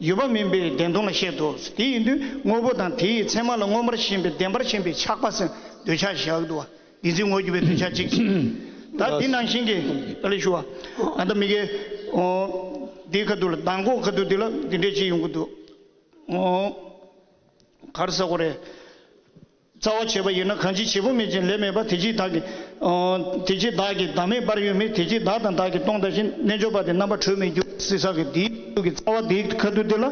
ཡོད་པ་མིན་པའི་བདེན་སྟོང་ལ་བཤད་དོ། དེ་ཡིན་དུས་དངོས་པོ་དང་དེའི་མཚན་མ་ལ་མངོན་པར་ཞེན་པའི་བདེན་པར་ཞེན་པའི་ཆགས་པ་ཟེར་འདོད་ཆགས་བཞག་འདུག་བ། བདེན་འཛིན་ངོ་བོ་གྱུར་པའི་འདོད་ཆགས་གཅིག་བྱས། ད་འདི་ནང་བཞིན་གྱི་ཨ་ལས་ཞུ་བ། ཨ་ད་མི་དགེ་ཨོ་འདིའི་ཁ་ཐུག་ལ་མདང་དགོང་ཁ་ཐུག་འདི་ལ་འདི་འདྲས་ཅིག་ཡོང་གི་འདུག་ཨོ་ག་རེ་ཟེར་དགོས་རེད། རྩ་བ་བྱས་པ་ཡིན་ན་གང་ཕྱིར་བྱེད་པོ་མེད་ཅིང་ལས་མེད་པ། དེ་ཕྱིར་བདག་གི་ཨོ་དེ་ཕྱིར་བདག་གི་བདག་མེད་པར་ཡོད་མིན། དེ་ཕྱིར་བདག་དང་བདག་གིས་སྟོང་ལྟར་ཞེན། རྣལ་འབྱོར་པ་དེ་རྣམ་པར་གྲོལ་མི་འགྱུར། ཟེར་ས་གི་འདིའི་ཐུག་གི་རྩ་བ་འདིའི་ཁ་ཐུག་འདི་ལ།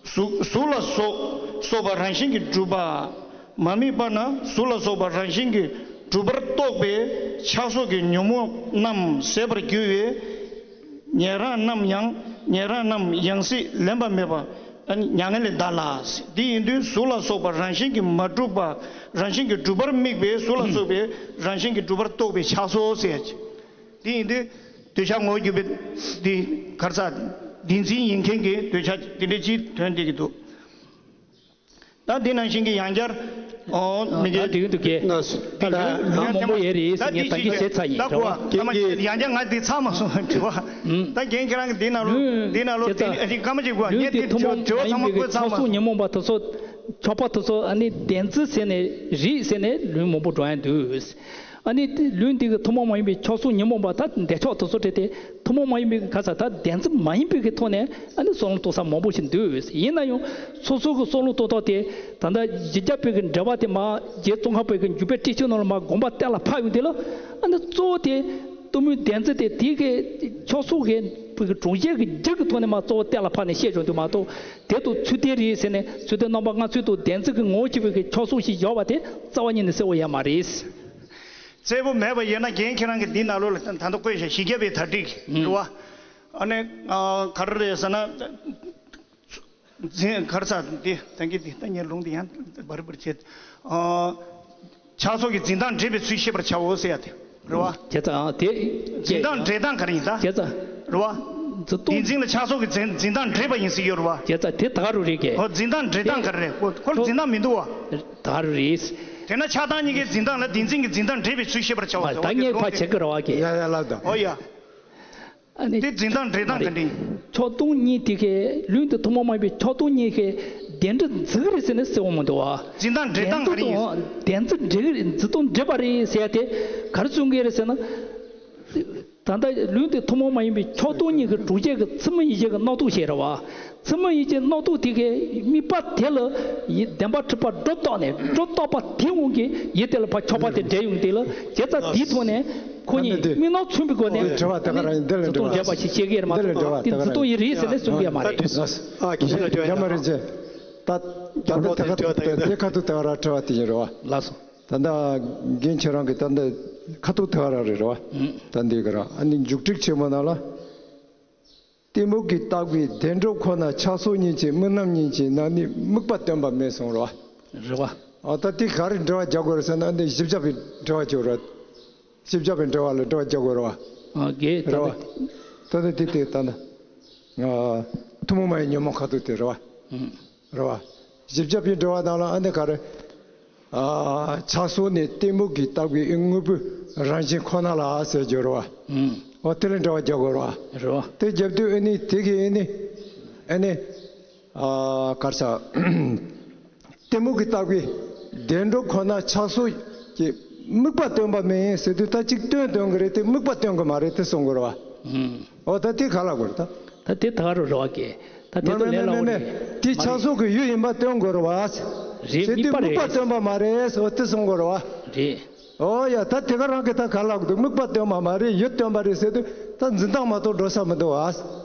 གཟུགས་གཟུགས་ལ་སོགས་སོགས་པ་རང་བཞིན་གྱིས་གྲུབ་པ། མ་དམིགས་པ་ན་གཟུགས་ལ་སོགས་པ་རང་བཞིན་གྱིས་གྲུབ་པར་རྟོགས་པའི་ཆགས་སོགས་ཀྱི་ཉོན་མོངས་རྣམས་ཟད་པར་འགྱུར་བས། ཉན་རང་རྣམས་ཡང་ཉན་རང་རྣམས་ཡང་སྲིད་ལེན་པ་མེད་པ་མྱ་ངན་ལས་འདའ་ལ། འདི་ཡིན་དུས་གཟུགས་ལ་སོགས་པ་རང་བཞིན་གྱིས་མ་གྲུབ་པ་རང་བཞིན་གྱིས་གྲུབ་པར་དམིགས་པའི་གཟུགས་ལ་སོགས་པའི་རང་བཞིན་གྱིས་གྲུབ་པར་རྟོགས་པའི་ཆགས་སོགས་ཟེར་ཡ། འདི་ཡིན་དུས། འདོད་ཆགས་ངོ་བོ་གྱུར་པའི་འདི་གར་ས་བདེན་འཛིན་ཡིན་མཁན་གྱི་འདོད་ཆགས་འདི་འདྲ་ཅིག་ཐོན་བསྡད་ཀྱི་འདུག་ད་འདི་ནང་བཞིན་གྱི་ཡང་བསྐྱར་ཨོ་མི་ད་འགལ་དེ་གི་འདུག་གས། ད་ད་ལུང་མང་པོ་ཡོད་རེད་ཟེར་ངས་ད་གིན་བཤད་ཚར་ཡིན། ད་གོ་བ་ད་མ་ཡང་བསྐྱར་ང་འདི་ཚར་མ་སོང་དྲི་བ། ད་རྒན་ཁྱེད་རང་གི་འདི་ནང་ལོ་འདི་ནང་ལོ་དེ་སྐར་མ་གཅིག་གོ་ངས་དེ་དྲི་བ་ཚང་མ་བཀོད་ཚར་མ་སོང་། ཉོན་མོངས་པ་དེ་ཚོ་ཆགས་པ་དེ་ཚོ་ཨ་ནི་བདེན་རྫུན་ཟེར་ནས་རིགས་ཟེར་ནས་ལུང་མང་པོ་འགྲོ་ཡ་འདུག་ཨ་ནི་ལུས་འདི་གི་ཐུན་མོང་མ་ཡིན་པའི་ཆགས་སོགས་ཉོན་མོངས་པ་ད་འདོད་ཆགས་དེ་ཚོ་བྲལ་ཏེ་ཐུན་མོང་མ་ཡིན་པའི་ག་ས་ད་བདེན་རྫུན་མ་ཡིན་པའི་གི་ཐོག་ནས་ཨ་ནི་བསམ་བློ་གཏོང་ས་མང་པོ་ཞིག་འདུག་ཡིན་ན་ཡང་སོ་སོ་གི་བསམ་བློ་གཏོང་སྟངས་དེ་ད་ལྟ་བཞི་བརྒྱ་པའི་གི་འགྲེལ་པ་དེ་མ་རྗེ་ཙོང་ཁ་པའི་གི་འཇུག་པའི་ཊཱིཀ་ཆེན་ནང་ལ་མ་དགོངས་པ་གཏན་ལ་ཕབ་ཡོང་དུས་ལ་ཨ་ནི་གཙོ་བོ་དེ་གཏི་མུག་བདེན་རྫུན་དེ་དེའི་གི་ཆགས་སོགས་གི་གྲོང་ཁྱེར་གི་རྒྱུ་གི་ཐོག་ནས་མ་གཙོ་བོ་གཏན་ལ་ཕབ་ནས་བཤད་ཆོག་འདུག་མ་གཏོགས་དེ་དང་ཚུལ་ལྡན་རེད་ཟེར་ནས་ཚུལ་ལྡན་རྣམ་པ་ལྔ་ཚུལ་དང་བདེན་རྫུན་གི་ངོ་བོ་གཅིག་པའི་གི་ཆགས་སོགས་ཤིག་བཞག་པ་དེ་རྩ་བ་ཉིད་ནས་གསལ་པོ་ཡོད་མ་རེད། གསལ་པོ་མེད་པ་ཡིན་ན་རྒན་ཁྱེད་རང་གིས་འདི་ནང་ལོགས་ལ་ད་ལྟ་བཀོད་བཞག་བཞི་བརྒྱ་པའི་དར་ཊིཀ་རེད་བ། ཨ་ནི་ག་རེ་རེད་ཟེར་ན། འཛིན་གར་ས་འདི་ད་གིན་འདི་ད་ངས་ལུང་འདི་ཡང་འབར་འབར་བྱེད། ཆགས་སོགས་ཀྱི་འཛིན་སྟངས་འདྲེས་པའི་ཚུལ་ཤེས་པར་བྱའོ་ཟེར་ཡ་དེ་རེད་བ། བྱས་ཙང་དེ་འཛིན་སྟངས་འདྲེས་སྟངས་ག་རེ་ཡིན་ད། བྱས་ཙང་རེད་བ། འཛིན་སྟངས། བདེན་འཛིན་ལ་ཆགས་སོགས་ཀྱི་འཛིན་འཛིན་སྟངས་འདྲེས་པ་ཡིན་ཟེར་ཡོད་རེད་བ། བྱས་ཙང་དེ་ད་ག་རུ་རེད་གས། ཨོ་འཛིན་སྟངས་འདྲེས་སྟངས་ག་རེ་རེད། ཁོ་ཁོ་ལ་འཛིན་སྟངས་མི་འདུག་བ། ད་ག་རུ་རེད། དེས་ན་ཆགས་སྡང་གཉིས་ཀའི་འཛིན་སྟངས་ལ་བདེན་འཛིན་གྱི་འཛིན་སྟངས་འདྲེས་པའི་ཚུལ་ཤེས་པར་བྱ་བ་ཟེར་བ་ད་ངས་ཕར་བྱེད་ཀྱི་རེད་བ་ཀྱེ། ཡ་ཡ་ལབ་དང་། ཨོ་ཡ། ཨ་ནི་དེ་འཛིན་སྟངས་འདྲེས་སྟངས་ག་འདྲ་ཡིན། ཕྱོགས་སྟོང་གཉིས་དེ་གའི་ལུང་དེ་ཐུན་མོང་མ་ཡིན་པའི་ཕྱོགས་སྟོང་གཉིས་ཀའི་བདེན་འབྲེལ་འཛིན་གྱི་རེད་ཟེར་ན་གསལ་བོ་མི་འདུག་བ། འཛིན་སྟངས་འདྲེས་སྟངས་ག་རེ་ཡིན། བདེན་འཛིན་འདྲེས་འཛིན་སྟངས་འདྲེས་པ་རེད་ཟེར་ཡ་དེ་ག་རེ་གསུང་གི་རེད་ཟེར་ན། ད་ལྟ་ལུང་དེ་ཐུན་མོང་མ་ཡིན་པའི་ཕྱོགས་སྟོང་གཉིས་ཀྱི་གྲུབ་བྱེད་ཀྱི་ཚད་མ་ཡིན་གྱི་རྣམ་རྟོག་ཞིག་རེད་བ། ཚད་མ་ཡིན་གྱི་རྣམ་རྟོག་དེ་གའི་དམིགས་པ་དེ་ལ་ཡིད་བདེན་པ་གྲུབ་པ་སྒྲོ་བཏགས་ནས་སྒྲོ་བཏགས་པ་དེ་དབང་གིས་ཡིད་དེ་ལ་ཕར་ཕྱོགས་པ་དེ་འདྲེས་ཡོང་དེ་ལ་བྱེད་རྩ་དེའི་ཐོག་ནས་ཁོ་གཉིས་དམིགས་སྣང་མཚོན་པའི་སྒོ་ནས་འདྲེས་པ་དེ་ག་རང་ཡིན་འདི་ལ་འཛིན་སྟངས་འདྲེས་པ་ཞིག་བཤད་ཀྱི་རེད་མ་གཏོགས་དེ་འཛིན་སྟངས་ཡིན་རེད་ཟེར་ནས་གསུང་གི་ཡོད་མ་རེད། ཨ་ཁྱེད་ལ་འདྲེས་པ་ཡོད་ན། ད་ད་ལྟ་དེ་ཁ་ཐུག་དེ་ཁ་ཐུག་དེ་ག་རང་འདྲེས་པ་དེ་ཡིན་རེད་བ། ལགས་སོ། ད་ལྟ་རྒན་ཁྱེད་རང་གི་ད་ལྟ་ཁ་ཐུག་དེ་ག་རང་རེད་རེད་བ། ད་འདི་ག་རང་ཨ་ནི་མཇུག་སྒྲིག་ཆེན་མོ་ནང་ལ། གཏི་མུག་གིས་བཏགས་པའི་བདེན་གྲུབ་ཁོ་ན་ཆགས་སོགས་གཉིས་ཀྱི་དམིགས་རྣམ་གཉིས་ཀྱི་ནང་ནས་དམིགས་པ་སྟོན་པ་མེད་གསུངས་རེད་བ། རེད་བ། ཨ་ད་དེ་ག་རེ་འགྲེལ་བ་རྒྱག་དགོས་རེད་ཟེར་ན་འདི་བཞི་བརྒྱ་པའི་འགྲེལ་བ་རྒྱག་རེད། བཞི་བརྒྱ་པའི་འགྲེལ་བ་ལ་འགྲེལ་བ་རྒྱག་དགོས་རེད་བ། ཨ་དགེ་རེད་བ། ད་ལྟ་དེ་དེ་ད་ལྟ་ཐུན་མོང་མ་ཡིན་ཉོན་མོངས་ཁ་ཐུག་དེ་རེད་བ། རེད་བ། བཞི་བརྒྱ་པའི་འགྲེལ་བ་ནང་ལ་ཨ་ནི་ག་རེ། ཨ་ཆགས་སོགས་ནི་གཏི་མུག་གིས་བཏགས་པའི་དངོས་པོའི་རང་བཞིན་ཁོ་ན་ལ་ཟེར་རྒྱུ་རེད་བ། འོ་དེ་ལ་འགྲེལ་བ་རྒྱག་དགོས་རེད་བ། རེད་བ། དེ་རྒྱབ་དུས་ཨ་ནི་དེ་གི་ཨ་ནི་ཨ་ནི་ཨ་ག་རེ་ཟེར། གཏི་མུག་གིས་བཏགས་པའི་བདེན་གྲུབ་ཁོ་ན་ཆགས་སོགས་ཀྱི་དམིགས་པ་སྟོན་པ་མིན་ཟེར་དུས་ད་གཅིག་སྟོན་སྟོན་གི་རེད་དེ་དམིགས་པ་སྟོན་གི་མ་རེད་དེ་གསུང་དགོས་རེད་བ། འོ་ད་དེ་ག་ལ་དགོས་རེད་ད། ད་དེ་ད་རུ་རེད་བ་ཀྱེ། ད་དེ་མ་ཚོ་མེད་ལ་མེད་འོང་མེད་རེད། དེ་མ་ཆགས་རེད། སོགས་ཀྱི་ཡུལ་ཡིན་པ་སྟོན་དགོས་རེད་བ། རེད་ཟེར་དུས་དམིགས་པ་དམིགས་པ་རེད། སྟོན་པ་མ་རེད་ཟེར་བ་དེ་གསུང་དགོས་རེད་བ། རེད། ཨོ་ཡ་ད་དེ་ག་རང་གི་ད་ག་ལ་དགོས་འདུག་དམིགས་པ་སྟོན་པ་མ་རེད་ཡུལ་སྟོན་པ་རེད་ཟེར་དུས་ད་འཛིན་སྟངས་མ་གཏོགས་འགྲོ་ས་མི་འདུག་བ།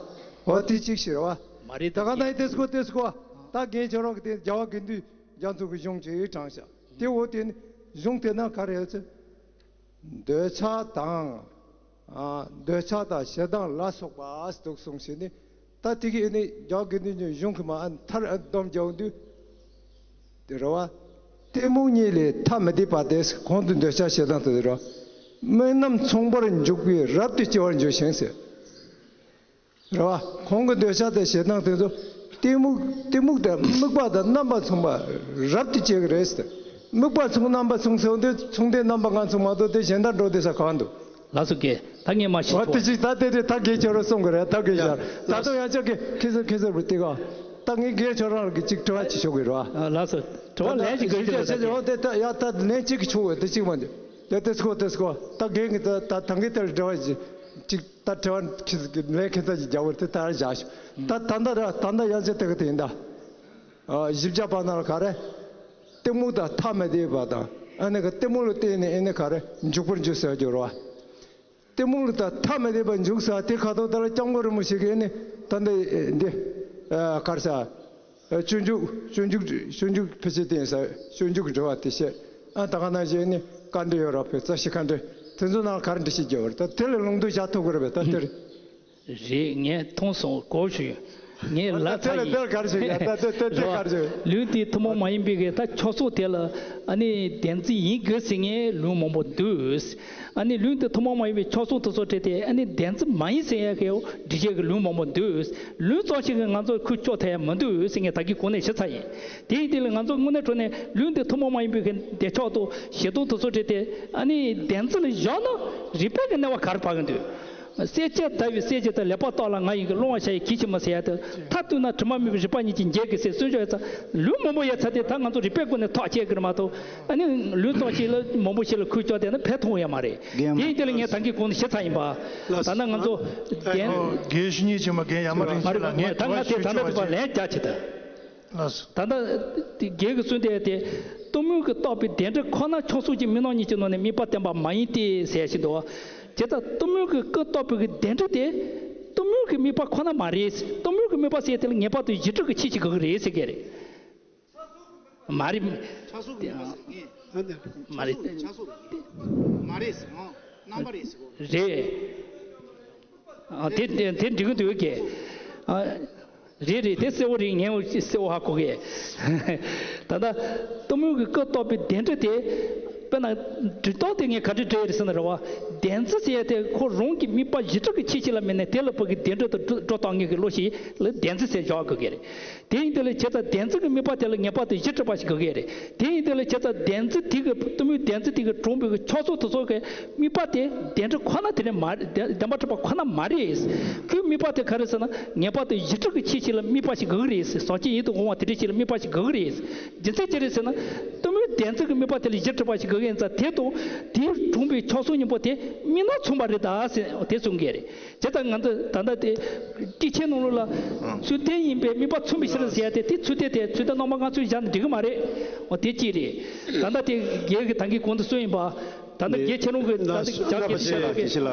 ཨོ་དེ་གཅིག་ཞིག་རེད་བ། མ་རེད་ད་ག་ན་ཡི་དེ་སྐོ་དེ་སྐོ་ད་རྒན་ཁྱོད་རང་གི་དེ་རྒྱལ་བ་དགེ་འདུན་རྒྱ་མཚོ་གི་གཞུང་ཅིག་དྲངས་ཤག་དེ་འོ་དེ་ནི་གཞུང་དེ་ན་ག་རེ་ཡོད་ཚེ། འདོད་ཆགས་དང་། ཨ་འདོད་ཆགས་དང་ཞེ་སྡང་ལ་སོགས་པ་འདུག་གསུངས་ཤིང་ནི། ད་དེ་གི་ནི་རྒྱ་དགེ་འདུན་གྱི་གཞུང་གི་མ་མཐར་སྡོམ་རྒྱག་དུས། དེ་རེད་བ། གཏི་མུག་གཉིས་ལས་ཐ་མི་དད་པ་སྟེ་གོང་དུ་འདོད་ཆགས་ཞེ་སྡང་དེ་རེད་བ། དམིགས་རྣམ་མཚུངས་པར་འཇུག་པས་རབ་ཏུ་སྐྱེ་བར་འགྱུར་ཞིང་ཟེར། རེད་བ། གོང་གི་འདོད་ཆགས་དང་ཞེ་སྡང་དེ་ཚོ་གཏི་མུག་གཏི་མུག་དང་དམིགས་པ་དང་རྣམ་པ་མཚུངས་པ་རབ་ཏུ་སྐྱེ་གི་རེད་ཟེར། དམིགས་པ་མཚུངས་རྣམ་པ་མཚུངས་ཟེར་བ་འདི་མཚུངས་ལྡན་རྣམ་པ་ལྔ་མཚུངས་མ་གཏོགས་དེ་གཞན་དག་འགྲོ་བསྡད་ས་གང་འདུག་ལགས་སོ་རྒན། ད་ངས་མ་ཤེས་འོ་དེ་ཅིག་ད་དེ་དེ་ད་རྒན་ཁྱོད་རང་གསུང་གི་རེད་ད་རྒན་ཡ་ཁྱོད་ད་དུང་ཡང་ཅག་གི་ཁེ་སར་ཁེ་སར་བུ་དེ་ག་ད་ངས་རྒན་ཁྱོད་རང་གི་ཅིག་དྲི་བ་ཅིག་ཞུ་གི་རེད་བ། ལགས་སོ། དྲི་བ་ལན་ཅིག་དགོས་ཀྱི་རེད་ད་རྒན། འོ་དེ་ད་ཡ་ད་ལན་གཅིག་གི་ཆུང་བས་དེ་གཅིག་མ་འདི་ཡ་དེ་སྐོ་དེ་སྐོ་ད་རྒན་གི་ད་ད་ད་གིན་དེར་དྲི་བ་ཅིག་ཅིག་ད་དྲི་བ་ཁེ་སར་གི་ལན་ཁེ་སར་ཅིག་རྒྱག་བར་དེ་ད་ར་བཞག་ཞུ་ད་ད་ད་ར་ད་ད་ཡང་ཅག་དེ་གི་དེ་ཡིན་ད། བཞི་བརྒྱ་པ་ན་ལ་ག་རེ། གཏི་མུག་དང་ཐ་མི་དད་པ་དང་ཨ་ནི་ག་གཏི་མུག་ལ་བརྟེན་ནས་ཨ་ནི་ག་རེ་འཇུག་པར་འགྱུར་ཟེར་རྒྱུ་རེད་བ། གཏི་མུག་ལ་ད་ཐ་མི་དད་པ་འཇུག་ཟེར་དེ་ཁ་ཐོག་ལྟར་སྐྱབས་མགོན་རིན་པོ་ཆེ་གིས་ཨ་ནི་ད་འདི་འདི་ག་རེ་ཟེར། སྤྱོད་འཇུག་སྤྱོད་འཇུག་སྤྱོད་འཇུག་ཕལ་ཆེར་བསྟན་ས་སྤྱོད་འཇུག་འགྲེལ་བ་དེ་བཤད། ཨ་ད་ག་ནང་བཞིན་ཨ་ནི་དཀའ་འགྲེལ་ཡོད་ར་བོད་རྩ་ཤེ་མཁའ་འགྲེལ་དེ་ཚོ་ནང་ག་རེ་འགྲེལ་བཤད་རྒྱབ་པ་རེད་ད་དེ་ལ་ལུང་དུ་བཞག་ཐུབ་ཀྱི་རེད་པས་ད་དེ་རེད། རེད། ངས་མཐོང་སོང་། གོ་བྱུང་། ངས་ལབ་ཚར་ཡིན། ལུང་དེ་ཐུན་མོང་མ་ཡིན་པའི་གི་ད་ཕྱོགས་སོགས་དེ་ལ་ཨ་ནི་བདེན་རྫུན་ཡིན་དགོས་ཟེར་མཁན་ལུང་མང་པོ་འདུག་ཨ་ནི་ལུང་དེ་ཐུན་མོང་མ་ཡིན་པའི་ཕྱོགས་སོགས་དེ་ཚོ་བྲིས་ཏེ་ཨ་ནི་བདེན་རྫུན་མ་ཡིན་ཟེར་ཡ་གི་འགྲེལ་བཤད་ཀྱི་ལུང་མང་པོ་འདུག་ལུང་ཙམ་ཞིག་གིས་ང་ཚོ་ཁུར་བཅོ་ཐུབ་ཡ་མི་འདུག་ཟེར་ངས་ད་གིན་གོང་ནས་བཤད་ཚར་ཡིན། དེ་ཡིན་དུས་ལ་ང་ཚོ་དངོས་གནས་དྲང་གནས་ལུང་དེ་ཐུན་མོང་མ་ཡིན་པའི་གི་བདེན་ཕྱོགས་དང་ཞེ་སྡང་དེ་ཚོ་བྲིས་ཏེ་ཨ་ནི་བདེན་རྫུན་ལ་བཞག་ན་རིགས་པའི་གི་གནས་བབ་ག་རེ་ཕར་གི་འདུག་གསལ་བྱེད་ལྟ་བུའི་གསལ་བྱེད་དང་ལེགས་པར་རྟོགས་ལ་ང་ཡིན་གྱི་བློ་མ་ཤར་ཡི་གེ་ཆེན་མོ་ཟེར་ཡ་དེ་མཐར་གཏུགས་ན་དྲི་མ་མེད་པའི་རིག་པ་ཉིད་ཀྱིས་འགྱེད་དགོས་ཟེར་གསུང་ཆོག་ཡ་ཚ་ལུང་མང་པོ་ཡ་ཚ་དེ་ད་ང་ཚོ་རིག་པའི་སྒོ་ནས་ཐག་བཅད་དགོས་རེད་མ་གཏོགས་ཨ་ནི་ལུང་ཙམ་ཞིག་ལ་མང་པོ་ཞིག་ལ་ཁུར་བཅོ་བསྡད་ན་ཕན་ཐོགས་ཡ་མ་རེད། རྒན་དེ་ཡིན་དེ་ལ་ངས་ད་གིན་གོང་ནས་བཤད་ཚར་ཡིན་པ། ལགས་ད་ན་ང་ཚོ་རྒན། རྒན་ཞུ་ཉེས་བྱུང་མ་རྒན་ཡ་མ་རིན་མ་ཆེ་ལ་རེད་ངས་ད་ང་དེ་ད་ལྟ་དུ་བ་ལན་རྒྱག་བྱེད་ད། ལགས་སོ། ད་ལྟ་དེ་རྒན་གྱིས་གསུངས་དེ་དེ་གཏི་མུག་གིས་བཏགས་པའི་བདེན་འབྲེལ་ཁོ་ན་ཕྱོགས་སོགས་ཀྱི་དམིགས་རྣམ་གཉིས་ཀྱི་ནང་ནས་དམིགས་པ་བསྟན་པ་མ་ཡིན་ཏེ་ཟེར་བཞིན་འདུག་བ། དེ་ལྟར་གཏི་མུག་གིས་ཀུན་བཏགས་པའི་གི་བདེན་འབྲེལ་དེ་གཏི་མུག་གི་དམིགས་པ་ཁོ་ན་མ་རེད། གཏི་མུག་གི་དམིགས་པ་ཟེར་དེ་ལ་ངེས་པར་དུ་གཞི་གྲུབ་ཀྱི་ཆོས་ཅིག་དགོས་ཀྱི་རེད་ཟེར་གྱི་རེད། མ་རེད། ཆགས་སོགས་ཀྱི་དམིགས་པ་ཟེར་ངས། མ་རེད། ཆགས་སོགས་ཀྱི་མ་རེད་ཟེར་ཨང་། རྣམ་པ་རེད་ཟེར་གོ། རེད། ཨ་དེ་དེ་དེ་འགྲིག་གི་འདུག་གས། ཨ། རེད་རེད། དེ་གསལ་བོ་རེད། ངས་གསལ་བོ་ཧ་གོ་གི། ད་ལྟ་གཏི་མུག་གིས་ཀུན་བཏགས་པའི་བདེན་འབྲེལ་དེ། དཔེར་ན་འབྲི་སྟངས་དེ་ངས་ག་འདྲ་འབྲི་ཡ་རེད་ཟེར་ན་རེད་བ། བདེན་རྫུན་ཟེར་ཡ་དེ་ཁོ་རང་གི་དམིགས་པ་གཞི་གྲུབ་ཀྱི་ཆེད་ཅིག་ལ་མིན་ནས་དེ་ལ་ཕ་གི་བདེན་གྲུབ་ཏུ་འགྲོ་འགྲོ་གཏོང་མཁན་གྱི་བློ་ཞིག་ལ་བདེན་རྫུན་ཟེར་བཞག་དགོས་ཀྱི་རེད། དེ་ཡིན་དུས་ལ་བྱས་ཙང་བདེན་རྫུན་གྱི་དམིགས་པ་དེ་ལ་ངེས་པར་དུ་གཞི་གྲུབ་པ་ཞིག་དགོས་ཀྱི་རེད། དེ་ཡིན་དུས་ལ་བྱས་ཙང་བདེན་རྫུན་དེ་གི་གཏུམ་མོའི་བདེན་རྫུན་དེ་གི་གྲུབ་པའི་གི་ཕྱོགས་སོ་དེ་ཚོ་གི་དམིགས་པ་དེ་བདེན་གྲུབ་ཁོ་ན་དེ་ནས་མ་རེད། བདེན་པ་གྲུབ་པ་ཁོ་ན་མ་རེད། ཁོའི་དམིགས་པ་དེ་ག་རེ་ཟེར་ན་ངེས་པར་དུ་གཞི་གྲུབ་ཀྱི་ཆེད་ཅིག་ལ་དམིགས་པ་ཞིག་དགོས་ཀྱི་རེད། ཟག་བཅས་ཡིད་དུ་འོང་བ་དེ་འདྲ་ཞིག་ལ་དམིགས་པ་ཞིག་དགོས་ཀྱི་རེད། རྒྱུ་མཚན་ཅི་རེད་ཟེར་ན། གཏུམ་མོའི་བདེན་རྫུན་གྱི་དམིགས་པ་དེ་ལ་གཞི་གྲུབ་པ་ཞིག་དགོས་ཀྱི་ཡིན་ཙང་དེ་དང་དེའི་གྲུབ་པའི་ཕྱོགས་སོ་གཉིས་པོ་དེ་དམིགས་རྣམ་མཚུངས་པ་རེད་ད་ཟེར་དེ་གསུང་གི་རེད། བྱས་ཙང་ང་ཚོ་ད་ལྟ་དེ་ཀྱི་ཆེན་ནང་ལོགས་ལ་ཚུལ་བདེན་ཡིན་པས་དམིགས་པ་མཚུངས་པའི་ཕྱིར་ཟེར་ཡ་དེ་དེ་ཚུལ་བདེན་དེ་ཚུལ་བདེན་རྣམ་པ་ལྔ་ཚུལ་བཞག་ན་འགྲིག་གི་མ་རེད། འོ་དེ་གཅིག་རེད། ད་ལྟ་དེ་རྒན་གྱིས་ད་གིན་གོང་དུ་གསུངས་ཡིན་པ། ད་ལྟ་རྒན་ཁྱེད་རང་གིས་ད་ལྟ་རྒྱག་གི་འདུག་ཤག་ལ་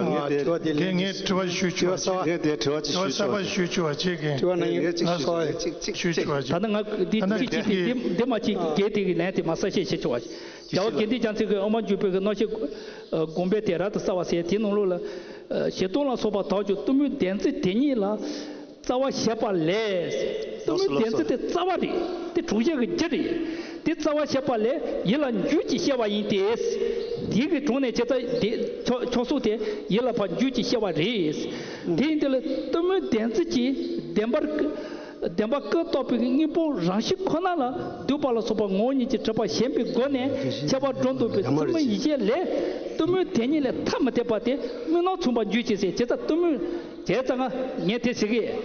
རྒན། ངས་དྲི་བ་ཞུ་ཆོག་པ་ཅིག་ངས་དྲི་བ་ཞུ་ཆོག་པ་ཅིག་ངས་དྲི་བ་ཅིག་ཞུ་ཆོག་པ་ཅིག་གསར་པ་ཞུ་ཆོག་པ་ཅིག་རྒན། དྲི་བ་གནང་ཡིན། ངས་ཅིག་ཞུ་ཆོག་པ་ཅིག་ཅིག་ཅིག་ཅིག་ད་ལྟ་ང་འདི་ཅིག་ཅིག་དེ་འདི་མ་ཅིག་རྒན་དེ་གི་ལན་དེ་མ་གསལ་བཤད་བྱེད་ཆོག་པ་ཅིག་རྒྱལ་བ་དགེ་འདུན་རྒྱ་མཚོ་གི་དབུ་མ་འཇུག་པའི་གི་རྣམ་བཤད་དགོངས་པའི་དེ་རབ་ཏུ་གསལ་བ་ཟེར་དེ་ནང་ལོགས་ལ་ཞེ་སྡང་ལ་སོགས་པ་དག་ཀྱང་གཏུམ་མོའི་བདེན་རྫུན་དེ་ཉིད་ལ། རྩ་བ་བཤད་པ་ལས། གཏུམ་མོའི་བདེན་རྫུན་དེ་རྩ་བ་རེད། དེ་གྲུབ་བྱེད་ཀྱི་རྒྱུ་རེད། དེ་རྩ་བ་བཤད་པ་ལས་ཡིད་ལ་འགྱུར་གྱིས་བཤད་པ་ཡིན་ཏེ། དེ་གི་དྲུང་ནས་བྱས་ཙང་དེ་ཕྱོགས་ཕྱོགས་སོ་དེ་ཡིད་ལ་ཕར་འགྱུར་གྱིས་བཤད་པ་རེད། དེ་ཡིན་དུས་ལ་གཏུམ་མོའི་བདེན་རྫུན་གྱི་བདེན་པར་བདེན་པ་ཀུན་རྟོག་པའི་དངོས་པོ་རང་བཞིན་ཁོ་ན་ལ་སྡུག་པ་ལ་སོགས་པ་ངོ་བོ་ཉིད་ཀྱིས་གྲུབ་པ་ཞེན་པའི་སྒོ་ནས་ཁྱབ་པ་སྒྲོ་འདོགས་པའི་གཏུམ་མོའི་ཡིད་བྱེད་ལས་གཏུམ་མོའི་དེ་ཉིད་ལས་ཐ་མི་དད་པ་དེ་དམིགས་རྣམ་མཚུངས་པར་འགྱུར་གྱིས་ཟེར། བྱས་ཙང་གཏུམ་མོའི། བྱས་ཙང་ང་ངས་དེ་ཟེར་གི་ཡིན།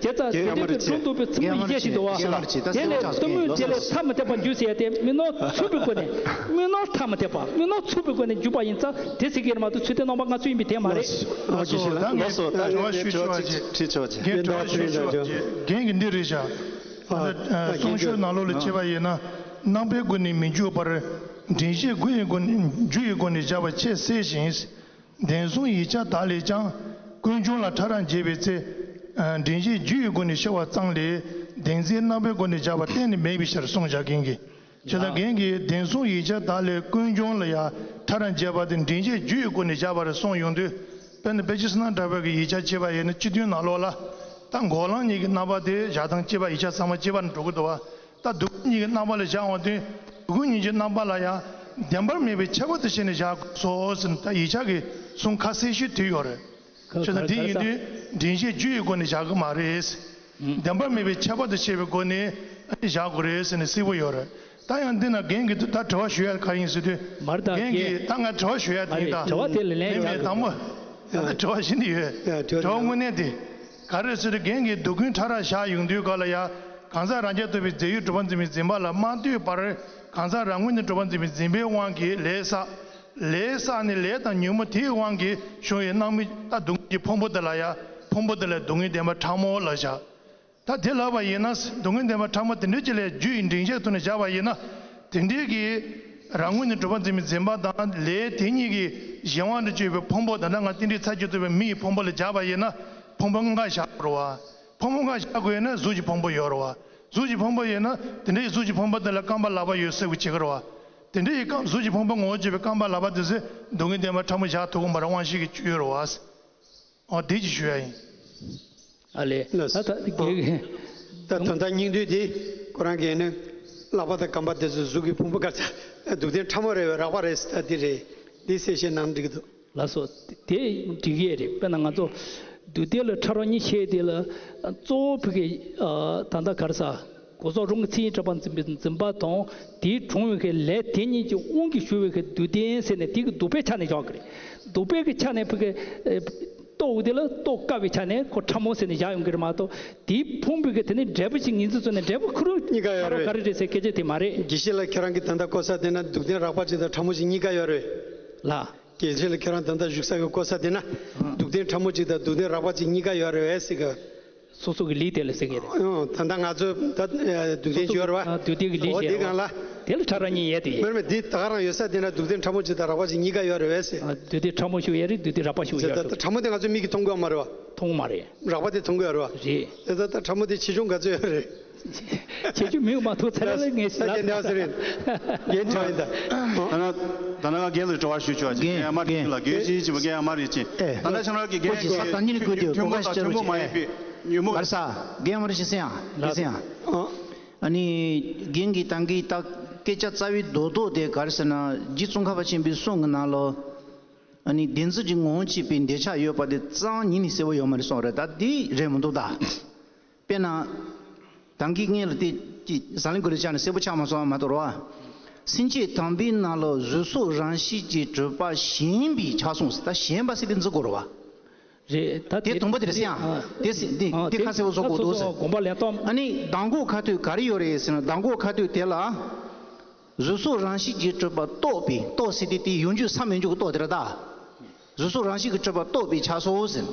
བྱས་ཙང་དེ་འདྲའི་གི་སྒྲོ་འདོགས་པའི་གཏུམ་མོའི་ཡིད་བྱེད་ཅིག་འདུག་བ། དེ་ལས་གཏུམ་མོའི་དེ་ལས་ཐ་མི་དད་པ་འགྱུར་ཟེར་ཡ་དེ་དམིགས་རྣམ་མཚུངས་པའི་སྒོ་ནས་དམིགས་རྣམ་ཐ་མི་དད་པ་དམིགས་རྣམ་མཚུངས་པའི་སྒོ་ནས་འགྱུར་པ་ཡིན་ཙང་དེ་ཟེར་གི་ཡིན་མ་གཏོགས་ཚུལ་དེ་རྣམ་པ་ལྔ་ཚུལ་ཡིན་པའི་དེ་མ་རེད། ལགས་སོ། ད་ངས་དྲི་བ་ཞུ་ཆོག་པ་ཅིག་ཁྲིད་ཆོག་པ་ཅིག་ངས་དྲི་བ་ཞུ་ཆོག་པ་ཅིག་རྒན་གྱིས་འདི་རེད་བཞག་ད་ལྟ་གསུང་ཆོས་ནང་ལོགས་ལ་བྱས་པ་ཡིན་ན་རྣམ་པའི་སྒོ་ནས་མི་འགྱུར་བར་འདྲེན་བྱེད་དགུ་ཡི་སྒོ་ནས་རྒྱུ་ཡི་སྒོ་ནས་བཞག་པ་ཁྱད་བསད་ཅིང་། བདེན་གསུམ་ཡིག་ཆ་དག་ལས་ཀྱང་ཀུན་འབྱུང་ལ་ཕྲ་རགས་འབྱེད་པའི་ཚེ། འདྲེན་བྱེད་རྒྱུ་ཡི་སྒོ་ནས་ཤར་བ་ཙམ་ལས་བདེན་འཛིན་རྣམ་པའི་སྒོ་ནས་བཞག་པ་གཏན་ནས་མེད་པའི་ཕྱིར་གསུངས་བཞག་མཁན་གྱི། བྱས་ཙང་རྒན་གྱིས་བདེན་གསུམ་ཡིག་ཆ་དག་ལས་ཀུན་འབྱུང་ལ་ཡང་ཕྲ་རགས་འབྱེད་པ་དེ་འདྲེན་བྱེད་རྒྱུ་ཡི་སྒོ་ནས་བཞག་པ་རེད་གསུངས་ཡོང་དུས། དཔེར་ན་དཔེ་ཆ་བསོད་ནམས་གྲགས་པའི་གི་ཡིག་ཆ་བྱས་པ་ཡིན་ན་སྤྱི་དོན་ནང་ལོགས་ལ། ད་འགོག་ལམ་གཉིས་ཀྱི་རྣམ་པ་དེ་བཞག་སྟངས་གཅིག་པ་ཡིག་ཆ་ཚང་མ་གཅིག་པ་ནས་འགྲོ་གི་འདུག་བ། ད་སྡུག་བསྔལ་གཉིས་ཀྱི་རྣམ་པ་ལ་བཞག་འོང་དུས་སྡུག་བསྔལ་གཉིས་ཀྱི་རྣམ་པ་ལ་ཡང་བདེན་པར་མེད་པའི་ཁྱད་པར་དུ་བྱས་ནས་བཞག་དགོས་སོ་ཟེར་ནས་ད་ཡིག་ཆ་གི་གསུང་ཁ་གསལ་ཞིག་བྲིས་ཡོད་རེད། ཁ་བྱས་ཙང་ཁ་དེ་ཡིན་ཁ་དུས་འདྲེན་བྱེད་རྒྱུ་ཡི་སྒོ་ནས་བཞག་གི་མ་རེད། ཨུམ། བདེན་པར་མེད་པའི་ཁྱད་པར་དུ་བྱས་པའི་སྒོ་ནས་བཞག་དགོས་རེད་ཟེར་ནས་གསལ་པོ་ཡོད་རེད། ད་ཡང་འདི་ན་རྒན་གྱིས་ད་དྲི་བ་ཞུ་ཡ་ག་ཡིན་ཟེར་དུས། མར་ད་རྒན་གྱིས་ད་ང་དྲི་བ་ཞུ་ཡ་དེ་ཡིན་ད། དྲི་བ་དེ་ལ་ལན་མེད་མེད་རྒྱག་དང་པོ། ད་དྲི་བ་ཞིག་ནི་ཡོད། ཡ་དྲི་བ་དྲི་བ་དང་དངོས་གནས་དེ་ག་རེ་ཟེར་དུས་རྒན་གྱིས་སྡུག་ཀུན་ཕྲ་རགས་བཞག་ཡོང་དུས་ག་ལ་ཡ། གང་ཟག་རང་རྐྱ་ཐུབ་པའི་རྫས་ཡོད་གྲུབ་པ་འཛིན་པའི་འཛིན་པ་ལ་མ་ལྟོས་པར་གང་ཟག་རང་ངོས་ནས་གྲུབ་པ་འཛིན་པའི་འཛིན་པའི་དབང་གིས་ལས་བསགས། ལས་བསགས་ནས་ལས་དང་ཉོན་མོངས་དེའི་དབང་གིས་བྱུང་བའི་སྣང་མུན་ད་སྡུག་བསྔལ་གྱི་ཕུང་པོ་དེ་ལ་ཡ་ཕུང་པོ་དེ་ལ་སྡུག་བསྔལ་བདེན་པ་ཕྲ་མོ་ལ་བཞག་ད་དེ་ལབ་པ་ཡིན་ན་སྡུག་བསྔལ་བདེན་པ་ཕྲ་མོ་དེ་འདྲ་ཅིག་ལ་རྒྱུ་ཡི་འདྲེན་བྱེད་ཐོག་ནས་བཞག་པ་ཡིན་ན། དེ་འདྲའི་གི་རང་ངོས་ནས་གྲུབ་པ་འཛིན་པའི་འཛིན་པ་དང་ལས་དེ་གཉིས་ཀྱི་གཞན་དབང་དུ་གྱུར་པའི་ཕུང་པོ་ད་ལྟ་ང་རྟེན་འབྲེལ་ཚར་གཅིག་ཐོབ་པའི་མི་ཡི་ཕུང་པོ་ལ་བཞག་པ་ཡིན་ན་ཕུང་པོ་དངོས་འགལ་བཞག་དགོས་རེད་བ། ཕུང་པོ་དངོས་འགལ་བཞག་དགོས་ཡོད་ན་གཟུགས་ཀྱི་ཕུང་པོ་ཡོད་རེད་བ། གཟུགས་ཀྱི་ཕུང་པོ་ཡོད་ན་དེ་འདྲའི་གཟུགས་ཀྱི་ཕུང་པོ་དེ་ལ་རྐང་པ་ལག་པ་ཡོད་ཟེར་དགོས་བྱེད་ཀྱི་རེད་བ། དེ་འདྲའི་རྐང་གཟུགས་ཀྱི་ཕུང་པོ་ངོ་བོ་བྱས་པའི་རྐང་པ་ལག་པ་དེ་ཚོས་སྡུག་བསྔལ་བདེན་པ་ཕྲ་མོ་བཞག་ཐུབ་ཀྱི་མ་རེད། དབང་ཤེས་ཀྱི་སྤྱོད་ཡུལ་རེད་བ། ཨོ་དེ་ཅིག་ཞུ་ཡ་ཡིན། ཨ་ལས། ལགས། ད་ད་ཨ། དགེ་རྒན། ད་དོན་དག་སྙིང་བསྡུས་དེ་ཁོ་རང་གིས་ནི་ལག་པ་དང་རྐང་པ་དེ་ཚོ་གཟུགས་ཀྱི་ཕུང་པོ་ག་ཚ་སྡུག་བདེན་ཕྲ་མོ་རེད་བས་རགས་པ་རེད་ཟེར་ད་དེ་རེད། འདི་གསལ་བཤད་གནང་འགྲིག་གི་འདུག་ལགས་སོ། དེ་འགྲིག་གི་རེད། དཔེར་ན་ང་ཚོ་སྡུག་བདེན་ལ་ཕྲ་རགས་གཉིས་ཕྱེ་དེ་ལ་གཙོ་བོ་ཕ་གི་ཨ་ད་ལྟ་ག་རེ་ཟ། སྒོ་ཟོག་རང་གི་མཚན་ཉིད་གྲུབ་པ་འཛིན་པའི་འཛིན་པ་དང་དེའི་གྲུབ་པའི་ལས་དེ་གཉིས་ཀྱི་དབང་གིས་ཞུགས་པའི་གི་སྡུག་བདེན་ཟེར་ནས་དེ་གི་སྡུག་པའི་ཆ་ནས་བཞག་གི་རེད། སྡུག་པའི་གི་ཆ་ནས་ཕ་གི་ཨེ། རྟོགས་དེ་ལ་རྟོགས་དཀའ་བའི་ཆ་ནས་ཁོ་ཕྲ་མོ་ཟེར་ནས་བཞག་ཡོང་གི་རེད་མ་གཏོགས་དེའི་ཕུང་པོའི་གི་དེ་ནི་འབྲས་བུ་ཞིག་ངོས་འཛིན་བཟོས་ནས་འབྲས་བུ་ཁོ་རང་གཉིས་ཀ་ཡོད་རེད། ག་རེ་རེད་ཟེར་སྐད་ཆ་དེ་མ་རེད། དགེ་བཤེས་ལགས་ཁྱེད་རང་གིས་ད་ལྟ་གོ་ས་དེ་ན་སྡུག་བདེན་རགས་པ་ཅིག་དང་ཕྲ་མོ་ཞིག་གཉིས་ཀ་ཡོད་རེད། ལགས། དགེ་བཤེས་ལགས་ཁྱེད་རང་ད་ལྟ་བཞུགས་ས་གི་གོ་ས་དེ་ན་སྡུག་བདེན་ཕྲ་མོ་ཅིག་དང་སྡུག་བདེན་རགས་པ་ཅིག་གཉིས་ཀ་ཡོད་རེད་བས་ཟེར་གི། སོ་སོ་གི་ལུགས་དེ་ལ་ཟེར་གི་རེད། ཨོ། ད་ལྟ་ང་ཚོ་ད་ཨ་སྡུག་བདེན་ཅིག་ཡོད་རེད་བ། ཨ་སྡུག་བདེན་གི་ལུགས་ཨོ་ཤེས་དེ་རེད་གང་བ། ལ། དེ་ལ་ཕྲ་རགས་གཉིས་ཡོད་དེ། མེད་མེད་འདི་ད་ག་རང་ཡོད་ས་དེ་ན་སྡུག་བདེན་ཕྲ་མོ་ཅིག་དང་རགས་པ་ཅིག་གཉིས་ཀ་ཡོད་རེད་བས་ཟེར། ཨ་སྡུག་བདེན་ཕྲ་མོ་ཞིག་ཡོད་རེད། སྡུག་བདེན་རགས་པ་ཞིག་ཡོད་རེད། ད་ད་ཕྲ་མོ་དེ་ང་ཚོ་མིག་གིས་མཐོང་གི་ཡོད་མ་རེད་བ། མཐོང་གི་མ་རེད། རགས་པ་དེ་མཐོང་གི་ཡོད་རེད་བ། རེད། དེ་ད་ད་ཕྲ་མོ་དེ་ཆེ་ཆུང་ག་ཚོད་ཡོད་རེད། ཆེ་ཆུང་མིག་མ་མཐོང་ཚར་ལ་ངས་ལབ་ད་ད་ད་ཟེར་རེད། རྒན་དྲི་བ་ཡིན་ད། ད་ན་ད་ན་ང་རྒན་ལ་དྲི་བ་ཞུ་ཆོག་ཅིག་རྒན་རྒན་ཡང་མ་རེད་ལ་རྒན་ཅིག་ཅིག་རྒན་ཡང་མ་རེད་ཅིག་ཨེ། ད་ན་ཆ་ན་གི་རྒན་ཁོ་ཅིག་ས་ད་ཉིན་ཁོ་ཅིག་ཁོ་ཁ་ཤ་ཆེན་པོ་མ་ཡིན་པའི་ཉོན་མོངས། གར་ས་རྒན་མ་རེད་ཤི་སེ་ཡང་ཤི་སེ་ཡང་། ཨ་ནི་རྒན་གྱི་ཏང་གི་ད་སྐད་ཆ་རྩ་བའི་རྡོག་རྡོག་དེ་ག་རེ་ཟེར་ན་རྗེ་ཙོང་ཁ་པ་ཆེན་པོའི་གསུང་གི་ནང་ལོ། ཨ་ནི་བདེན་རྫུན་གྱི་ངོ་བོ་གཅིག་པའི་འདོད་ཆགས་ཡོད་པ་དེ་རྩ་བ་ཉིད་ནས་གསལ་པོ་ཡོད་མ་རེད་གསུངས་རེད། ད་འདི་རེད་མི་འདུག་ད། དཔེར་ན། ད་གིན་སྔོན་ལ་དེ་ཅི་ཟ་ལིང་གོ་ལི་ཅག་ནས་གསལ་པོ་ཆགས་མ་སོང་བ་མ་གཏོགས་རེད་བ། སེམས་བསྐྱེད་དམ་པའི་ནང་ལ་གཟུགས་སོགས་རང་བཞིན་གྱིས་གྲུབ་པ་ཞེན་པའི་ཆགས་སོང་ཟེར། ད་ཞེན་པ་ཟེར་དེ་འཛིན་དགོས་རེད་བ། རེད། ད་དེ་དེ་དང་པོ་དེ་རེད་ཟེར་ཡང་། ཨ། དེ་ཟེར་དེ་ཨ། དེ་དེ་ཁ་གསལ་པོ་བཟོ་དགོས་འདུག་ཟེར། དགོངས་པ་ལེན་སྟངས། ཨ་ནི་གདམས་ངག་ཁ་ཐུག་ག་རེ་ཡོད་རེད་ཟེར་ན། གདམས་ངག་ཁ་ཐུག་དེ་ལ། གཟུགས་སོགས་རང་བཞིན་གྱིས་གྲུབ་པ་རྟོགས་པའི། རྟོགས་ཟེར་དེ་དེ་ཡོང་རྒྱུ་མཚམས་ཡོང་རྒྱུ་གི་རྟོགས་དེ་རེད་ད། གཟུགས་སོགས་རང་བཞིན་གྱིས་གྲུབ་པ་རྟོགས་པའི་ཆགས་སོགས་ཟེར།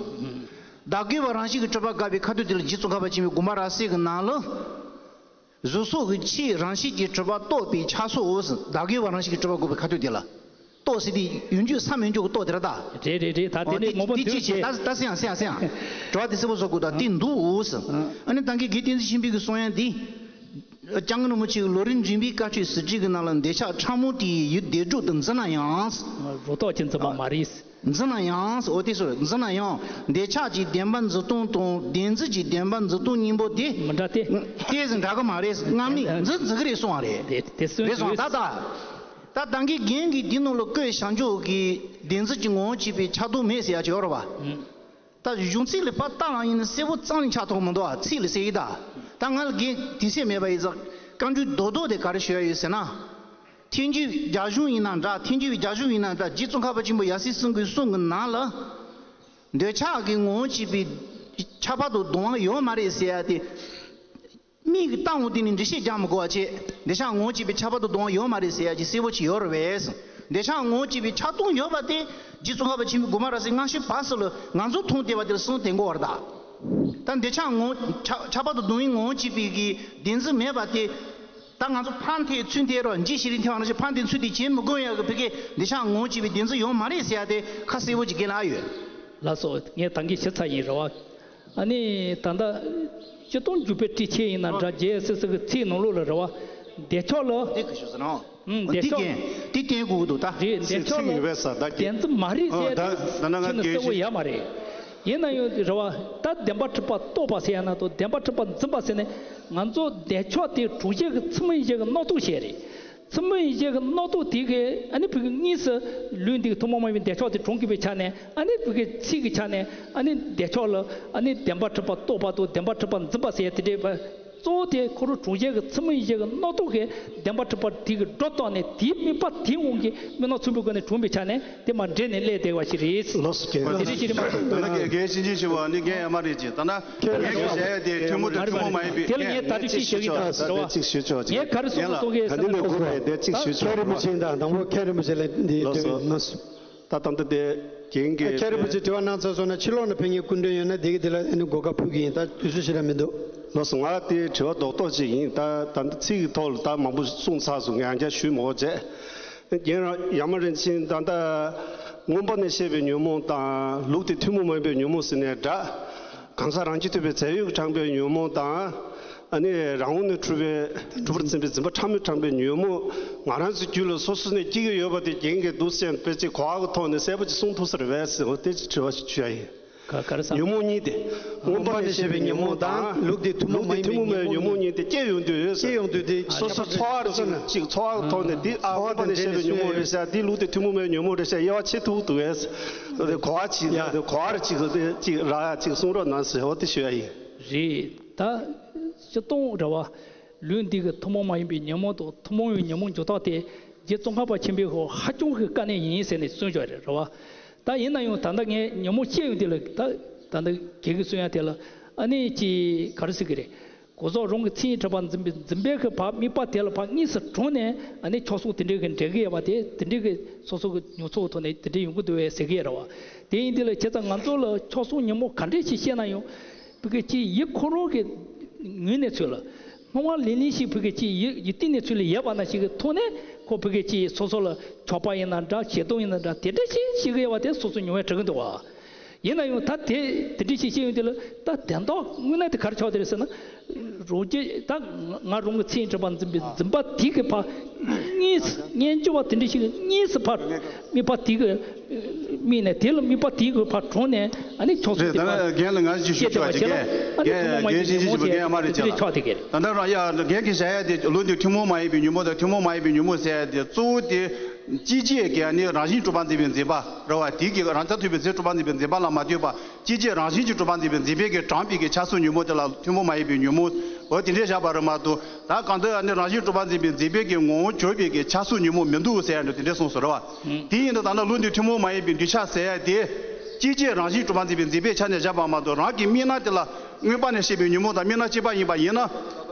བདག་གིས་པ་རང་བཞིན་གྱིས་གྲུབ་པ་དགག་པའི་ཁ་ཐུག་དེ་ལ་རྗེ་ཙོང་ཁ་པ་ཆེན་པོའི་དགོངས་པ་རབ་གསལ་གྱི་ནང་ལ། གཟུགས་སོགས་ཀྱི་ཆོས་རང་བཞིན་གྱིས་གྲུབ་པ་རྟོགས་པའི་ཆགས་སོགས་ཟེར། བདག་གིས་པ་རང་བཞིན་གྱིས་གྲུབ་པ་དགག་པའི་ཁ་ཐུག་དེ་ལ། རྟོགས་ཟེར་དེ་ཡོང་རྒྱུ་མཚམས་ཡོང་རྒྱུ་གི་རྟོགས་དེ་རེད་ད། རེད་རེད་རེད། ད་དེ་འདྲའི་ངོ་བོ་འདུག་ཅེས། ད་ད་སེང་སེང་སེང་། དྲི་བ་དེ་གསལ་པོ་བཟོ་དགོས་ད། དེ་འདུག་ཟེར། ཨ་ནི་ད་གིན་དགེ་བསྟན་འཛིན་ཆོས་འཕེལ་གྱིས་གསུང་ཡ་འདི། སྐྱབས་མགོན་རིན་པོ་ཆེའི་ལམ་རིམ་འདྲེན་པའི་བཀའ་ཆོས་ཟུར་ཁྲིད་ཀྱི་ནང་ལ། འདོད་ཆགས་ཕྲ་མོ་དེ་ཡི་ཡུལ་བདེ་དྲོད་དུ་འཛིན་ན་ཡང་། རོ་ཏོག་ཅན་འཛིན་པ་མ་རེད། འཛིན་ན་ཡང་། འོ་དེ་སོ་འཛིན་ན་ཡང་། འདོད་ཆགས་ཀྱི་བདེན་པ་འཛིན་སྟངས་དང་བདེན་འཛིན་གྱི་བདེན་པ་འཛིན་སྟངས་གཉིས་པོ་དེ། མི་འདྲ་སྟེ། དེ་ཟིན་འདྲ་གི་མ་རེད། སྔ་མས་འཛིན་འཛིན་གི་རེད་གསུང་བ་རེད། དེ་དེ་སོན་རེད་སོང་། ད་ད། ད་ད་གིན་རྒན་གྱིས་འདི་ནང་ལ་བཀོད་བཞག་རྒྱུ་གི་བདེན་འཛིན་གྱི་ངོ་བོ་གཅིག་པའི་ཆགས་སྡང་མེད་ཟེར་ཡ་ཅིག་ཡོད་རེད་བ། ད་གཞུང་ཚིག་ལ་ཕར་བལྟས་ན་ཡིན་ན་གསལ་པོ་རྩ་ནས་ཆགས་ཐུབ་མི་འདུག་ཨ། ཚིག་ལ་གསལ་གི་ད། ད་ང་ལ་རྒན་དེ་ཚོ་མེད་པ་ཡིན་ཙང་བཀའ་འགྱུར་རྡོག་རྡོག་དེ་ག་རེ་ཞུ་ཡ་ཡོད་ཟེར་ན། ཐལ་འགྱུར་བའི་རྒྱ་གཞུང་ཡིན་ན་འདྲ། ཐལ་འགྱུར་བའི་རྒྱ་གཞུང་ཡིན་ན་འདྲ། རྗེ་ཙོང་ཁ་པ་ཆེན་པོ་ཡབ་སྲས་གསུམ་གྱི་གསུང་གི་ནང་ལ། འདོད་ཆགས་ཀྱི་ངོ་བོ་གཅིག་པའི་ཁྱབ་པ་དང་ལྡན་པ་ཡོད་མ་རེད་ཟེར་ཡ་དེ། མིག་གིས་བལྟས་འོང་དུས་ནས་འགྲེལ་བཤད་རྒྱག་མི་དགོས་པ་བྱས། འདོད་ཆགས་ངོ་བོ་གཅིག་པའི་ཁྱབ་པ་དང་ལྡན་པ་ཡོད་མ་རེད་ཟེར་ཡ་ཅིག་གསལ་པོ་ཅིག་ཡོད་རེད་པས། འདོད་ཆགས་ངོ་བོ་གཅིག་པའི་ཆགས་སྡང་ཡོད་པ་དེ་རྗེ་ཙོང་ཁ་པ་ཆེན་པོའི་དགོངས་པ་རབ་གསལ་སྔ་ཕྱི་བར་གསུམ་ལ་ང་ཚོ་མཐོང་བསྡད་པ་དེ་ལ་གསུང་བསྡད་དགོས་པ་རེད་ད། ད་འདོད་ཆགས་ངོ་ཁྱབ་ཁྱབ་པ་དང་ལྡན་པའི་ངོ་བོ་གཅིག་པའི་གི་བདེན་འཛིན་མེད་པ་དེ། ད་ང་ཚོ་ཕར་འཐེན་ཚུར་འཐེན་རོགས། འཇིགས་ཤིག་རིང་ཐེངས་རང་བཞིན་ཕར་འཐེན་ཚུར་འཐེན་བྱེད་མི་དགོས་ཡག་གི་ཕ་གིའི་འདོད་ཆགས་ངོ་བོ་གཅིག་པའི་བདེན་འཛིན་ཡོད་མ་རེད་ཟེར་ཡ་དེ་ཁ་གསལ་པོ་ཅིག་རྒན་ལགས་ཡོད། ལགས་སོ། ངས་ད་གིན་ཞུས་ཚར་ཡིན་རེད་བ། ཨ་ནི་ད་ལྟ་སྤྱིར་བཏང་འཇུག་པའི་སྤྲོས་བཅས་ཡིན་ན་འདྲ། རྒྱལ་སྲས་སི་གི་ཚིག་ནང་ལོགས་ལ་རེད་བ། བདེ་མཆོག་ལ། འདི་གི་ཞུ་ཟེར་ནོ། ཨུམ། བདེ་མཆོག་འདི་རྒན་འདི་བསྟན་དགོས་ཀྱི་འདུག་ད། རེད། བདེ་མཆོག་ལ། ཚིག་ཡོད་པས་ས་ད་རྒན། བདེན་འཛིན་མ་རེད་ཟེར་ཡ་དེ་ཚིག་ནི་གསལ་པོ་ཡོད་མ་རེད། ཡིན་ན་ཡང་རེད་བ། ད་བདེན་པར་གྲུབ་པ་རྟོགས་པ་ཟེར་ཡ་ན་དང་བདེན་པར་གྲུབ་པ་འཛིན་པ་ཟེར་ནས། ང་ཚོ་བདེ་མཆོག་དེ་གྲོང་ཁྱེར་གྱི་མཚན་མོ་ཡི་གེ་གི་རྣམ་རྟོག་བཤད་རེད། མཚན་མོ་ཡི་གེ་གི་རྣམ་རྟོག་དེ་གིས་ཨ་ནི་ཕ་གི་དངོས་སུ་ལུས་འདི་གི་ཐུན་མོང་མ་ཡིན་པའི་འདོད་ཆགས་དེ་དྲངས་དགོས་པའི་ཆ་ནས། ཨ་ནི་ཕ་གི་ཚིག་གི་ཆ་ནས་ཨ་ནི་བདེ་མཆོག་ལ་ཨ་ནི་བདེན་པར་གྲུབ་པ་རྟོགས་པ་དང་བདེན་པར་གྲུབ་པ་འཛིན་པ་ཟེར་ཡ་དེ་འདྲས་པ། གཙོ་བོ་དེ་ཁོ་རང་གྲོང་ཁྱེར་གྱི་མཚན་མོ་ཡི་གེ་གི་རྣམ་རྟོག་གིས་བདེན་པར་གྲུབ་པ་དེ་གི་སྒྲོ་བཏགས་ནས། དེའི་དམིགས་པ་དེའི་དབང་གིས་དམིགས་རྣམ་མཚུངས་པའི་སྒོ་ནས་དྲངས་པའི་ཆ་ནས་དེ་མར་འདྲེས་ནས་སླེབས་བསྡད་པ་ཞིག་རེད། ལགས་སོ། རྒན། དེ་འདྲ་ཞིག་རེད་མ་གཏོགས། ད་ལྟ་རྒན་རྒན་ཞིང་ཆེན་ཞུ་བ་ནི་རྒན་ཡ་མ་རེད་ཅེས། ད་ན་ཁྱེད་རང་རྒན་གྱིས་བཤད་ཡ་དེ་ཐུན་མོང་དང་ཐུན་མོང་མ་ཡིན་པའི། དེ་ལ་ངས་ད་དུས་ཅིག་ཞུ་གི་ཡིན། ད་ད་ལྟ་ཅིག་ཞུ་ཆོག་ཅིག་ངས་ག་རེ་གསུངས་སོང་གི་ཟེར་ན། ད་ཁྱེད་རིན་པོ་ཆེ་དང་དང་པོ་ཁྱེད་རིན་པོ་ཆེ་ལ་འདི། ལགས་སོ། འདི་ད་ད་ལྟ་དེ་རྒན་གྱིས། ཁྱེད་རིན་པོ་ཆེ་དྲི་བ་གནང་ཚར་སོང་ན་ཕྱི་ལོགས་ནས་ཕེབས་མཁན་སྐུ་མགྲོན་ཡོད་ན་དེ་གི་དེ་ལ་ཨ་ནི་གོ་སྐབས་ཕུལ་གི་ཡིན། ད་དུས་ཚོད་ཞེ་དྲག་མི་འདུག་ལགས་སོ། ང་དེ་དྲི་བ་རྡོག་རྡོག་ཅིག་ཡིན། ད་ད་ལྟ་ཚིག་གི་ཐོག་ལ་ད་མང་པོ་གསུངས་ཚར་སོང་། ངས་ཡང་བསྐྱར་ཞུས་མི་དགོས་བྱས། རྒན་རང་ཡ་མ་རིན་ཆེན། ད་ལྟ་མངོན་པ་ནས་བཤད་པའི་ཉོན་མོངས་དང་ལུགས་དེ་ཐུན་མོང་མ་ཡིན་པའི་ཉོན་མོངས་ཟེར་ནས་འདྲ། གང་ཟག་རང་རྒྱུད་ཐོབ་པའི་བྱ་ཡུལ་གྱིས་དྲངས་པའི་ཉོན་མོངས་དང་། ཨ་ནི་རང་དབང་ནས་གྲུབ་པའི་གྲུབ་པར་འཛིན་པའི་འཛིན་པ་ཕྲ་མོས་དྲངས་པའི་ཉོན་མོངས། ང་རང་ཚོའི་རྒྱུད་ལ་སོ་སོ་ནས་སྐྱེ་གི་ཡོད་པ་དེ་རྒན་གྱིས་འདུག་སེ་དཔེ་ཅིག་གོ་བ་གི་ཐོག་ནས་གསལ་པོ་ཅིག་གསུང་ཐུབ་ས་རེད་པས་ཟེར། འོ་དེ་ཅིག་དྲི་བ་ཞིག་ཞུ་ཡ་ཡིན། ག་ག་རེ་ཟེར། ཉོན་མོངས་གཉིས་དེ། མངོན་པ་ནས་བཤད་པའི་ཉོན་མོངས་དང་། ལུགས་དེ་ཐུན་མོང་མ་ཡིན་པའི་ཉོན་མོངས་གཉིས་དེ་སྐྱེ་ཡོང་དུས། སྐྱེ་ཡོང་དུས་དེ་སོ་སོ་འཚོ་བ་ཅིག་ཅིག་འཚོ་བ་གི་ཐོག་ནས་འདི། ཨ། མངོན་པ་ནས་བཤད་པའི་ཉོན་མོངས་རེད་ཤག་འདི་ལུགས་དེ་ཐུན་མོང་མ་ཡིན་པའི་ཉོན་མོངས་རེད་ཤག་དབྱེ་བ་ཕྱེ་ཐུབ་འདུག་གས། གོ་བ་ཅིག་གོ་བ་རེ་ཅིག་ཅིག་རག་ཡ་ཅིག་གསུང་རོགས་གནང་ཟེར། འོ་དེ་ཞུ་ཡ་ཡིན། རེད། ད་སྤྱིར་བཏང་རེད་བ། ལུགས་འདི་གི་ཐུན་མོང་མ་ཡིན་པའི་ཉོན་མོངས་དང་ཐུན་མོང་བའི་ཉོན་མོངས་འཇོག་སྟངས་དེ་རྗེ་ཙོང་ཁ་པ་ཆེན་པོའི་ཧོ་ཧ་ཅང་གི་དཀའ་གནད་ཡིན་ཟེར་ནས་གསུངས་བཞག་རེད། རེད་བ། ད་ཡིན་ན་ཡང་ད་ལྟ་ངས་ཉོན་མོངས་སྐྱེ་ཡོང་དུས་ལ། ད་ད་ལྟ་རྒན་གྱིས་གསུང་ཡ་དེ་ལ་ཨ་ནི་ཅིག་ག་རེ་ཟེར་གི་རེད། གོ་ཟོག་རང་གི་མཚན་ཉིད་གྲུབ་པར་འཛིན་པའི་འཛིན་པའི་གི་ཕར་དམིགས་པ་དེ་ལ་ཕར་དངོས་སུ་དྲངས་ནས་ཨ་ནི་ཆགས་སོགས་དེ་འདྲའི་གི་འདྲེན་གི་ཡོད་པ་དེ། དེ་འདྲའི་གི་སོ་སོ་གི་མྱོང་ཚོར་གི་ཐོག་ནས་དེ་འདྲའི་ཡོང་གི་འདུག་བས་ཟེར་གི་ཡོད་རེད་བ། དེ་ཡིན་དུས་ལ་བྱས་ཙང་ང་ཚོ་ལ་ཆགས་སོགས་ཉོན་མོངས་ག་འདྲས་ཞིག་སྐྱེས་ན་ཡང་། ཕ་གི་ཅིག་ཡིད་ཁོ་རང་གི་ངོས་ནས་ཚུལ་ལ། སྣང་བ་ལིང་ལིང་ཞིག་ཕ་གི་ཅིག་ཡིད་ཡིད་གཏིང་ནས་ཚུལ་ལ་ཡོད་པ་ནང་བཞིན་གི་ཐོག་ནས། ཁོ་ཕ་གི་ཅིག་སོ་སོ་ལ་ཆགས་པ་ཡིན་ན་འདྲ། ཞེ་སྡང་ཡིན་ན་འདྲ། དེ་འདྲ་ཞིག་ཞིག་གི་ཡོད་པ་དེ་སོ་སོ་མྱོང་བས་གྲགས་གི་འདུག་བ། ཡིན་ན་ཡང་ད་དེ་དེ་འདྲ་ཞིག་བཤད་ཡོང་དུས་ལ། ད་དོན་དག་དངོས་གནས་དེ་ག་རེ་ཆགས་བསྡད་རེད་ཟེར་ན། རང་རྒྱུད་ད་ང་རང་གི་མཚན་ཉིད་གྲུབ་པར་འཛིན་པའི་འཛིན་པ་དེ་གི་ཕར་དངོས་སུ་སྙན་བརྒྱུད་པ་དེ་འདྲ་ཞིག་གི་དངོས་སུ་ཕར་དམིགས་པ་དེ་གི་དམིགས་ནས། དེ་ལ་དམིགས་པ་དེ་གི་ཕར་དྲངས་ནས་ཨ་ནི་ཆགས་སོགས། རེད། དེ་ད་ཕར་རྒན་ལ་ང་ཅིག་ཞུ་ཆོག་ཅིག་རྒན། རྒན་ཞིག་ཞིག་རྒན་ཡ་མ་རེད་ཅེ་ལ། ད་ལྟ་རང་ཡ་རྒན་གྱིས་བཤད་ཡ་དེ་ལུགས་འདི་ཐུན་མོང་མ་ཡིན་པའི་ཉོན་མོངས་དང་ཐུན་མོང་མ་ཡིན་པའི་ཉོན་མོངས་ཟེར་ཡ་དེ་གཙོ་བོ་དེ། སྐྱེད་བྱེད་ཀྱི་ནི་རང་བཞིན་གྲུབ་པ་འཛིན་པའི་འཛིན་པ་རེད་བ། དེ་གི་རང་རྐྱ་ཐུབ་པའི་ཚེ་གྲུབ་པ་འཛིན་པའི་འཛིན་པ་ལ་མ་ལྟོས་པ་སྐྱེད་བྱེད་རང་བཞིན་གྱིས་གྲུབ་པ་འཛིན་པའི་འཛིན་པའི་གི་གྲངས་པའི་གི་ཆ་སོགས་ཉོན་མོངས་དེ་ལ་ཐུན་མོང་མ་ཡིན་པའི་ཉོན་མོངས། འོ་དེ་འདྲས་བཞག་པ་རེད་མ་གཏོགས། ད་གང་ལྟར་ནི་རང་བཞིན་གྲུབ་པ་འཛིན་པའི་འཛིན་པའི་གི་ངོ་བོ་གྱུར་པའི་གི་ཆ་སོགས་ཉོན་མོངས་མི་འདུག་ཟེར་ཡ་འདྲ་དེ་འདྲས་གསུངས་སོ་རེད་བ། དེ་ཡིན་དུས་ད་ལྟ་ལུགས་འདི་ཐུན་མོང་མ་ཡིན་པའི་འདུས་བྱས་ཟེར་ཡ་དེ། སྐྱེད་བྱེད་རང་བཞིན་གྲུབ་པ་འཛིན་པའི་འཛིན་པའི་ཆ་ནས་བཞག་པ་མ་གཏོགས། རང་གི་དམིགས་རྣམ་དེ་ལ་མངོན་པ་ནས་བཤད་པའི་ཉོན་མོངས་དང་དམིགས་རྣམ་གཅིག་པ་ཡིན་པ་ཡིན་ན།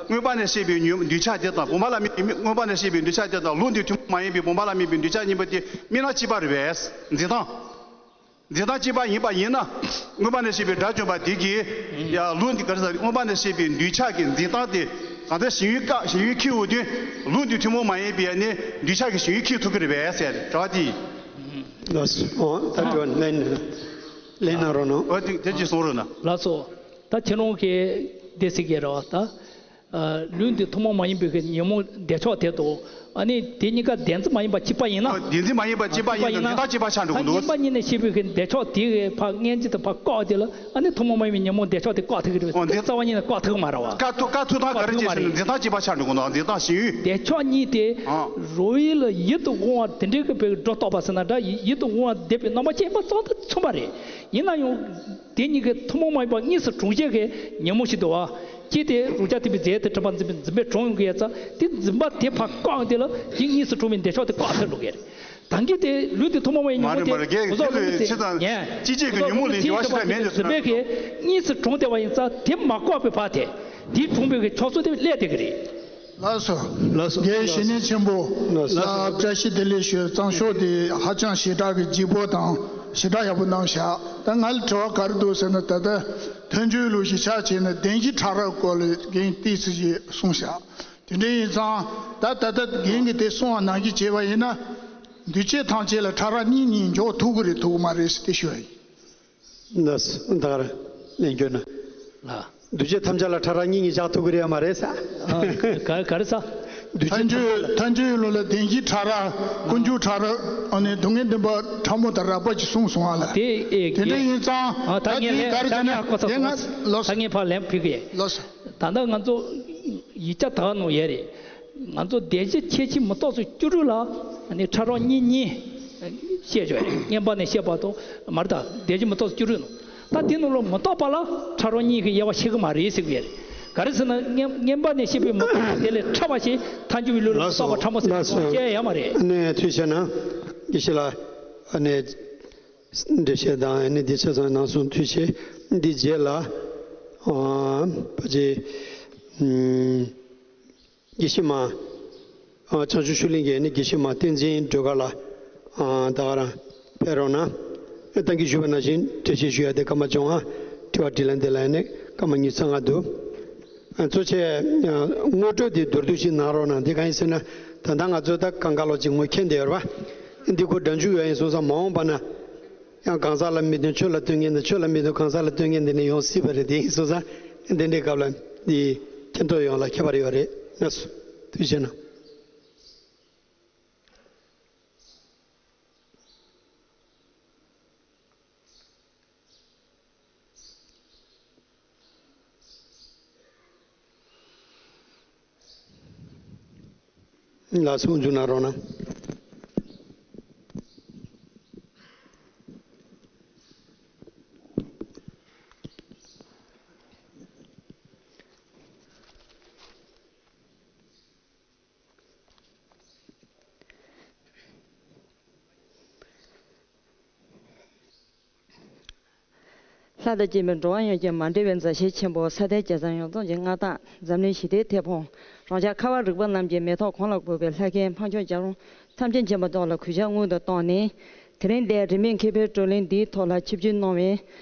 མངོན་པ་ནས་བཤད་པའི་ཉོན་འདུས་བྱས་དེ་དང་བུམ་པ་ལ་དམིགས་པའི་མངོན་པ་ནས་བཤད་པའི་འདུས་བྱས་དེ་དང་ལུགས་འདི་ཐུན་མོང་མ་ཡིན་པའི་བུམ་པ་ལ་དམིགས་པའི་འདུས་བྱས་གཉིས་པོ་དེ་དམིགས་རྣམ་གཅིག་པ་རེད་པས། འཛིན་སྟངས། འཛིན་སྟངས་གཅིག་པ་ཡིན་པ་ཡིན་ན། མངོན་པ་ནས་བཤད་པའི་དགྲ་བཅོམ་པ་དེ་གིས། ཡ་ལུགས་འདི་ག་རེ་ཟེར། མངོན་པ་ནས་བཤད་པའི་འདུས་བྱས་ཀྱི་འཛིན་སྟངས་དེ། གང་ལྟར་ཞེན་ཡུལ་བཀག་ཞེན་ཡུལ་འཁྱེར་ཡོང་དུས། ལུགས་འདི་ཐུན་མོང་མ་ཡིན་པའི་ནི་འདུས་བྱས་ཀྱི་ཞེན་ཡུལ་འཁྱེར་ཐུབ་ཀྱི་རེད་པས་ཟེར་དྲི་བ་དེ་ཡིན། ལགས་སོ། ད་དྲི་བ་ལན་ལན་གནང་རོགས་གནང་། འོ་དེ་དེ་ཅིག་གསུང་རོགས་གནང་། ལགས་སོ། ད་ཁྱེད་རང་གིས་འདི་ཟེར་གྱི་རེད་བ་ད། ལུགས་འདི་ཐུན་མོང་མ་ཡིན་པའི་ཉོན་མོངས་བདེ་མཆོག་དེ་དང་། ཨ་ནི་དེ་གཉིས་ཀ་བདེན་འཛིན་མ་ཡིན་པ་གཅིག་པ་ཡིན་ན། ཨ་བདེན་འཛིན་མ་ཡིན་པ་གཅིག་པ་ཡིན་ན་འཛིན་སྟངས་གཅིག་པ་ཆགས་འགྲོ་གི་འདུག། ངན་པ་ཉིད་ནས་བཤད་པའི་གི་བདེ་མཆོག་དེ་གི་ཕར་སྔན་ཆད་དུ་ཕར་བཀག་དེ་ལ། ཨ་ནི་ཐུན་མོང་མ་ཡིན་པའི་ཉོན་མོངས་བདེ་མཆོག་དེ་བཀག་ཐུབ་ཀྱི་རེད་པས། འོ་འདི་རྩ་བ་ཉིད་ནས་བཀག་ཐུབ་ཀྱི་མ་རེད་བ། བཀག་ཐུབ་བཀག་ཐུབ་སྟངས་ག་རེ་བྱས་ནས་འཛིན་སྟངས་གཅིག་པ་ཆགས་འགྲོ་གི་འདུག། འཛིན་སྟངས་ཞེན་ཡུལ། བདེ་མཆོག་གཉིས་དེ། ཨ་རོ་ཡིད་ལ་ཡིད་དུ་འོང་བ་དེ་འདྲའི་གི་བའི་སྒྲོ་བཏགས་པ་ཟེར་ན་འདྲ། ཡིད་དུ་འོང་བ་བདེ་བའི་རྣམ་པ་ཅན་པོ་ཙམ་དུ་མཚོན་པ་རེད། ཡིན་ན་ཡང་། དེ་གཉིས་ཀྱི་ཐུན་མོང་མ་ཡིན་པ་གཉིས་སུ་གྲུབ་བྱེད་ཀྱི་ཉོན་མོངས་ཤིག་འདུག་བ། ཀྱེ་དེ་རང་རྐྱ་ཐུབ་པའི་རྫས་དེ་གྲུབ་པ་འཛིན་པའི་འཛིན་པས་གྲུབ་ཡོང་གི་ཡོད་ཙང་། དེ་འཛིན་པ་དེ་ཕར་བཀག་དེ་ལ་དེ་གཉིས་སུ་གྲུབ་པའི་བདེ་མཆོག་དེ་བཀག་ཐུབ་འགྲོ་གི་རེད། ད་གིན་དེ་ལུས་དེ་ཐུན་མོང་མ་ཡིན་ཉོན་མོངས་དེ། མ་རེད་མ་རེད། ངས་ཁྱེད་ལུས་ཚེ་དང་སྐྱེད་བྱེད་ཀྱི་ཉོན་མོངས་ལས་འབྲེལ་བ་ཞིག་ད་མེད་འདུག་ཟེར་ན། གཉིས་སུ་གྲུབ་བསྡད་པ་ཡིན་ཙང་དེ་མ་བཀག་པའི་བར་དེ། དེ་གྲུབ་པའི་གི་ཕྱོགས་སུ་དེ་སླེབས་བསྡད་ཀྱི་རེད། ལགས་སོ། ལགས་སོ། རྒན་ཞི་གནས་ཆེན་པོ་ལགས་སོ། ལ་བཀྲ་ཤིས་བདེ་ལེགས་ཞུ། གཙང་ཤོག་དེ་ཧ་ཅང་ཞེ་དྲག་གི་ལྗིད་པོ་དང་ཞེ་དྲག་ཡག་པོ་གནང་བཞག། ད་ང་ལ་དྲི་བ་ག་རེ་འདུག་ཟེར་ན། ད་ལྟ་མཐའ་འཇུག་ལུགས་ཤིག་ཆ་བྱས་ན་བདེན་བཞི་ཕྲ་རགས་སྐོར་ལ་རྒན་ཏོག་ཙམ་ཞིག་གསུངས་བཞག། དེ་འདྲ་ཡིན་ཙང་ད་ད་ལྟ་རྒན་གྱིས་དེ་གསུངས་པ་ནང་བཞིན་བྱས་པ་ཡིན་ན། འདུས་བྱས་ཐམས་ཅད་ལ་ཕྲ་རགས་གཉིས་གཉིས་འཇོག་ཐུབ་ཀྱི་རེད་ཐུབ་ཀྱི་མ་རེད་ཟེར་དེ་ཞུ་བ་ཡིན། ལགས་སོ། ད་ག་རང་ལན་སྐྱོན་ན། ལགས། འདུས་བྱས་ཐམས་ཅད་ལ་ཕྲ་རགས་གཉིས་གཉིས་བཞག་ཐུབ་ཀྱི་རེད་ཡ་མ་རེད་ས། ཨ། ག་ག་རེ་ས། འདུས་བྱས་ཐམས་ཅད། མཐའ་འཇུག་ལུགས་ལ་བདེན་བཞི་ཕྲ་རགས། ཀུན་འབྱུང་ཕྲ་རགས། ཨ་ནི་སྡུག་བསྔལ་བདེན་པ་ཕྲ་མོ་དང་རགས་པ་ཅིག་གསུངས་སོང་བ་ལ། དེ་ཨེ་དེ་འདྲ་ཡིན་ཙང་། ཨ་ད་ད་ངས་ལན་ག་རེ་ད་ཟེར་ན། ངས་ཨ་ཁོ་ཚ་དེ་ང་ལོས། ད་ངས་ཕར་ལན་ཕུལ་གི་ཡིན། ལོས། ད་ལྟ་ང་ཚོ་ཡིག་ཆ་དག་ནང་ཡོད་རེད། ང་ཚོ་བདེན་བཞི་ཁྱད་ཕྱེད་མུ་སྟེགས་སུ་སྐྱུ་རུ་ལ། ཨ་ནི་ཕྲ་རགས་གཉིས་གཉིས་བཤད་ཆོག་རེད། སྔོན་པ་ནས་བཤད་པ་དང་མ་རེད། ད་བདེན་བཞི་མུ་སྟེགས་སུ་སྐྱུ་རུ་ནང་། ད་དེ་ནང་ལ་མུ་སྟེགས་པ་ལ་ཕྲ་རགས་གཉིས་ཀྱི་དབྱེ་བ་ཕྱེ་གི་མ་རེད་ཟེར་གི་ཡོད་རེད། ག་རེ་ཟེར་ན་སྔོན་སྔོན་པ་ནས་བཤད་པའི་མུ་སྟེགས་པ་དེ་ལས་ཕྲ་བ་ཞིག་མཐའ་འཇུག་པའི་ལུགས་ལ་ལགས་སོ། མུ་སྟེགས་པ་ཕྲ་མོ་ཟེར་ལགས་སོ། བཤད་ཡ་མ་རེད། ཨ་ནི་ཐུགས་རྗེ་གནང་། དགེ་བཤེས་ལགས། ཨ་ནི་འགྲེལ་བཤད་དང་ཨ་ནི་འདི་ཆ་ཚང་གནང་སོང་། ཐུགས་རྗེ་ཆེ། འདི་རྗེས་ལ། ཨ་ཕ་ཆེ། ཨམ། དགེ་བཤེས་མ། ཨ་བྱང་ཆུབ་ཤུགས་གླིང་གི་ནི་དགེ་བཤེས་མ་བསྟན་འཛིན་སྒྲོལ་དཀར་ལགས། ཨ་ད་ག་རང་ཕེབས་རོགས་གནང་། ཨ་ད་གིན་ཞུས་པ་ནང་བཞིན་འགྲེལ་བཤད་ཞུ་ཡ་དེ་སྐར་མ་བཅོ་ལྔ། དྲི་བ་དྲིས་ལན་དེ་ལ་ནི་སྐར་མ་ཉི་ཤུ་རྩ་ལྔ་འདུག། ཨ་གཙོ་ཆེ། ཨ་ངོ་སྤྲོད་དེ་མདོར་བསྡུས་ཤིག་གནང་རོགས་གནང་། དེ་གང་ཡིན་ཟེར་ན། ད་ལྟ་ང་ཚོ་ད་གང་ག་ལོག་ཅིག་ངོས་འཁྱེར་བསྡད་ཡོད་རེད་པ། འདི་ཁོ་སྒྲ་འཇུག་ཡོད་ཡིན་སོང་ཙང་མ་འོངས་པ་ན། ཡང་གང་ཟག་ལ་མི་ལྟོས་ཆོས་ལ་ལྟོས་མཁན་དང་། ཆོས་ལ་མི་ལྟོས་གང་ཟག་ལ་ལྟོས་མཁན་དེ་ནི་ཡོང་སྲིད་པ་རེད། དེ་ཡིན་སོང་ཙང་འདི་འདྲའི་སྐབས་ལ་འདི་མཁྱེན་རྟོགས་ཡོང་ལ་ཁྱད་པར་ཡོད་རེད། ལགས་སོ། ཐུགས་རྗེ་གནང་། ལགས་སོ། འཇུ་ན་རོགས་གནང་། ལྷ་དང་བཅས་པའི་འགྲོ་བ་ཡོངས་ཀྱི་མ་འདྲེས་པའི་མཛའ་བཤེས་ཆེན་པོ། ས་མཐའི་རྒྱལ་མཚམས་ཡོངས་རྫོགས་ཀྱི་མངའ་བདག། འཛམ་གླིང་ཞི་བདེའི་མཐེ་བོང་། རང་ཅག་ཁ་བ་རིག་པ་རྣམས་ཀྱི་མེ་ཏོག་གོང་ལ་བཀུར་བའི་ལྷ་སྐལ་འཕགས་མཆོག་རྒྱལ་བ་ཐམས་ཅད་མཁྱེན་པ་མཆོག་ལ་གུས་ཕྱག་སྔོན་དུ་བཏང་ནས། དེ་རིང་འདིར་རིས་མེད་མཁས་པའི་བགྲོ་གླེང་འདིའི་ཐོག་ལ་ཆིབས་བསྒྱུར་གནང་བའི་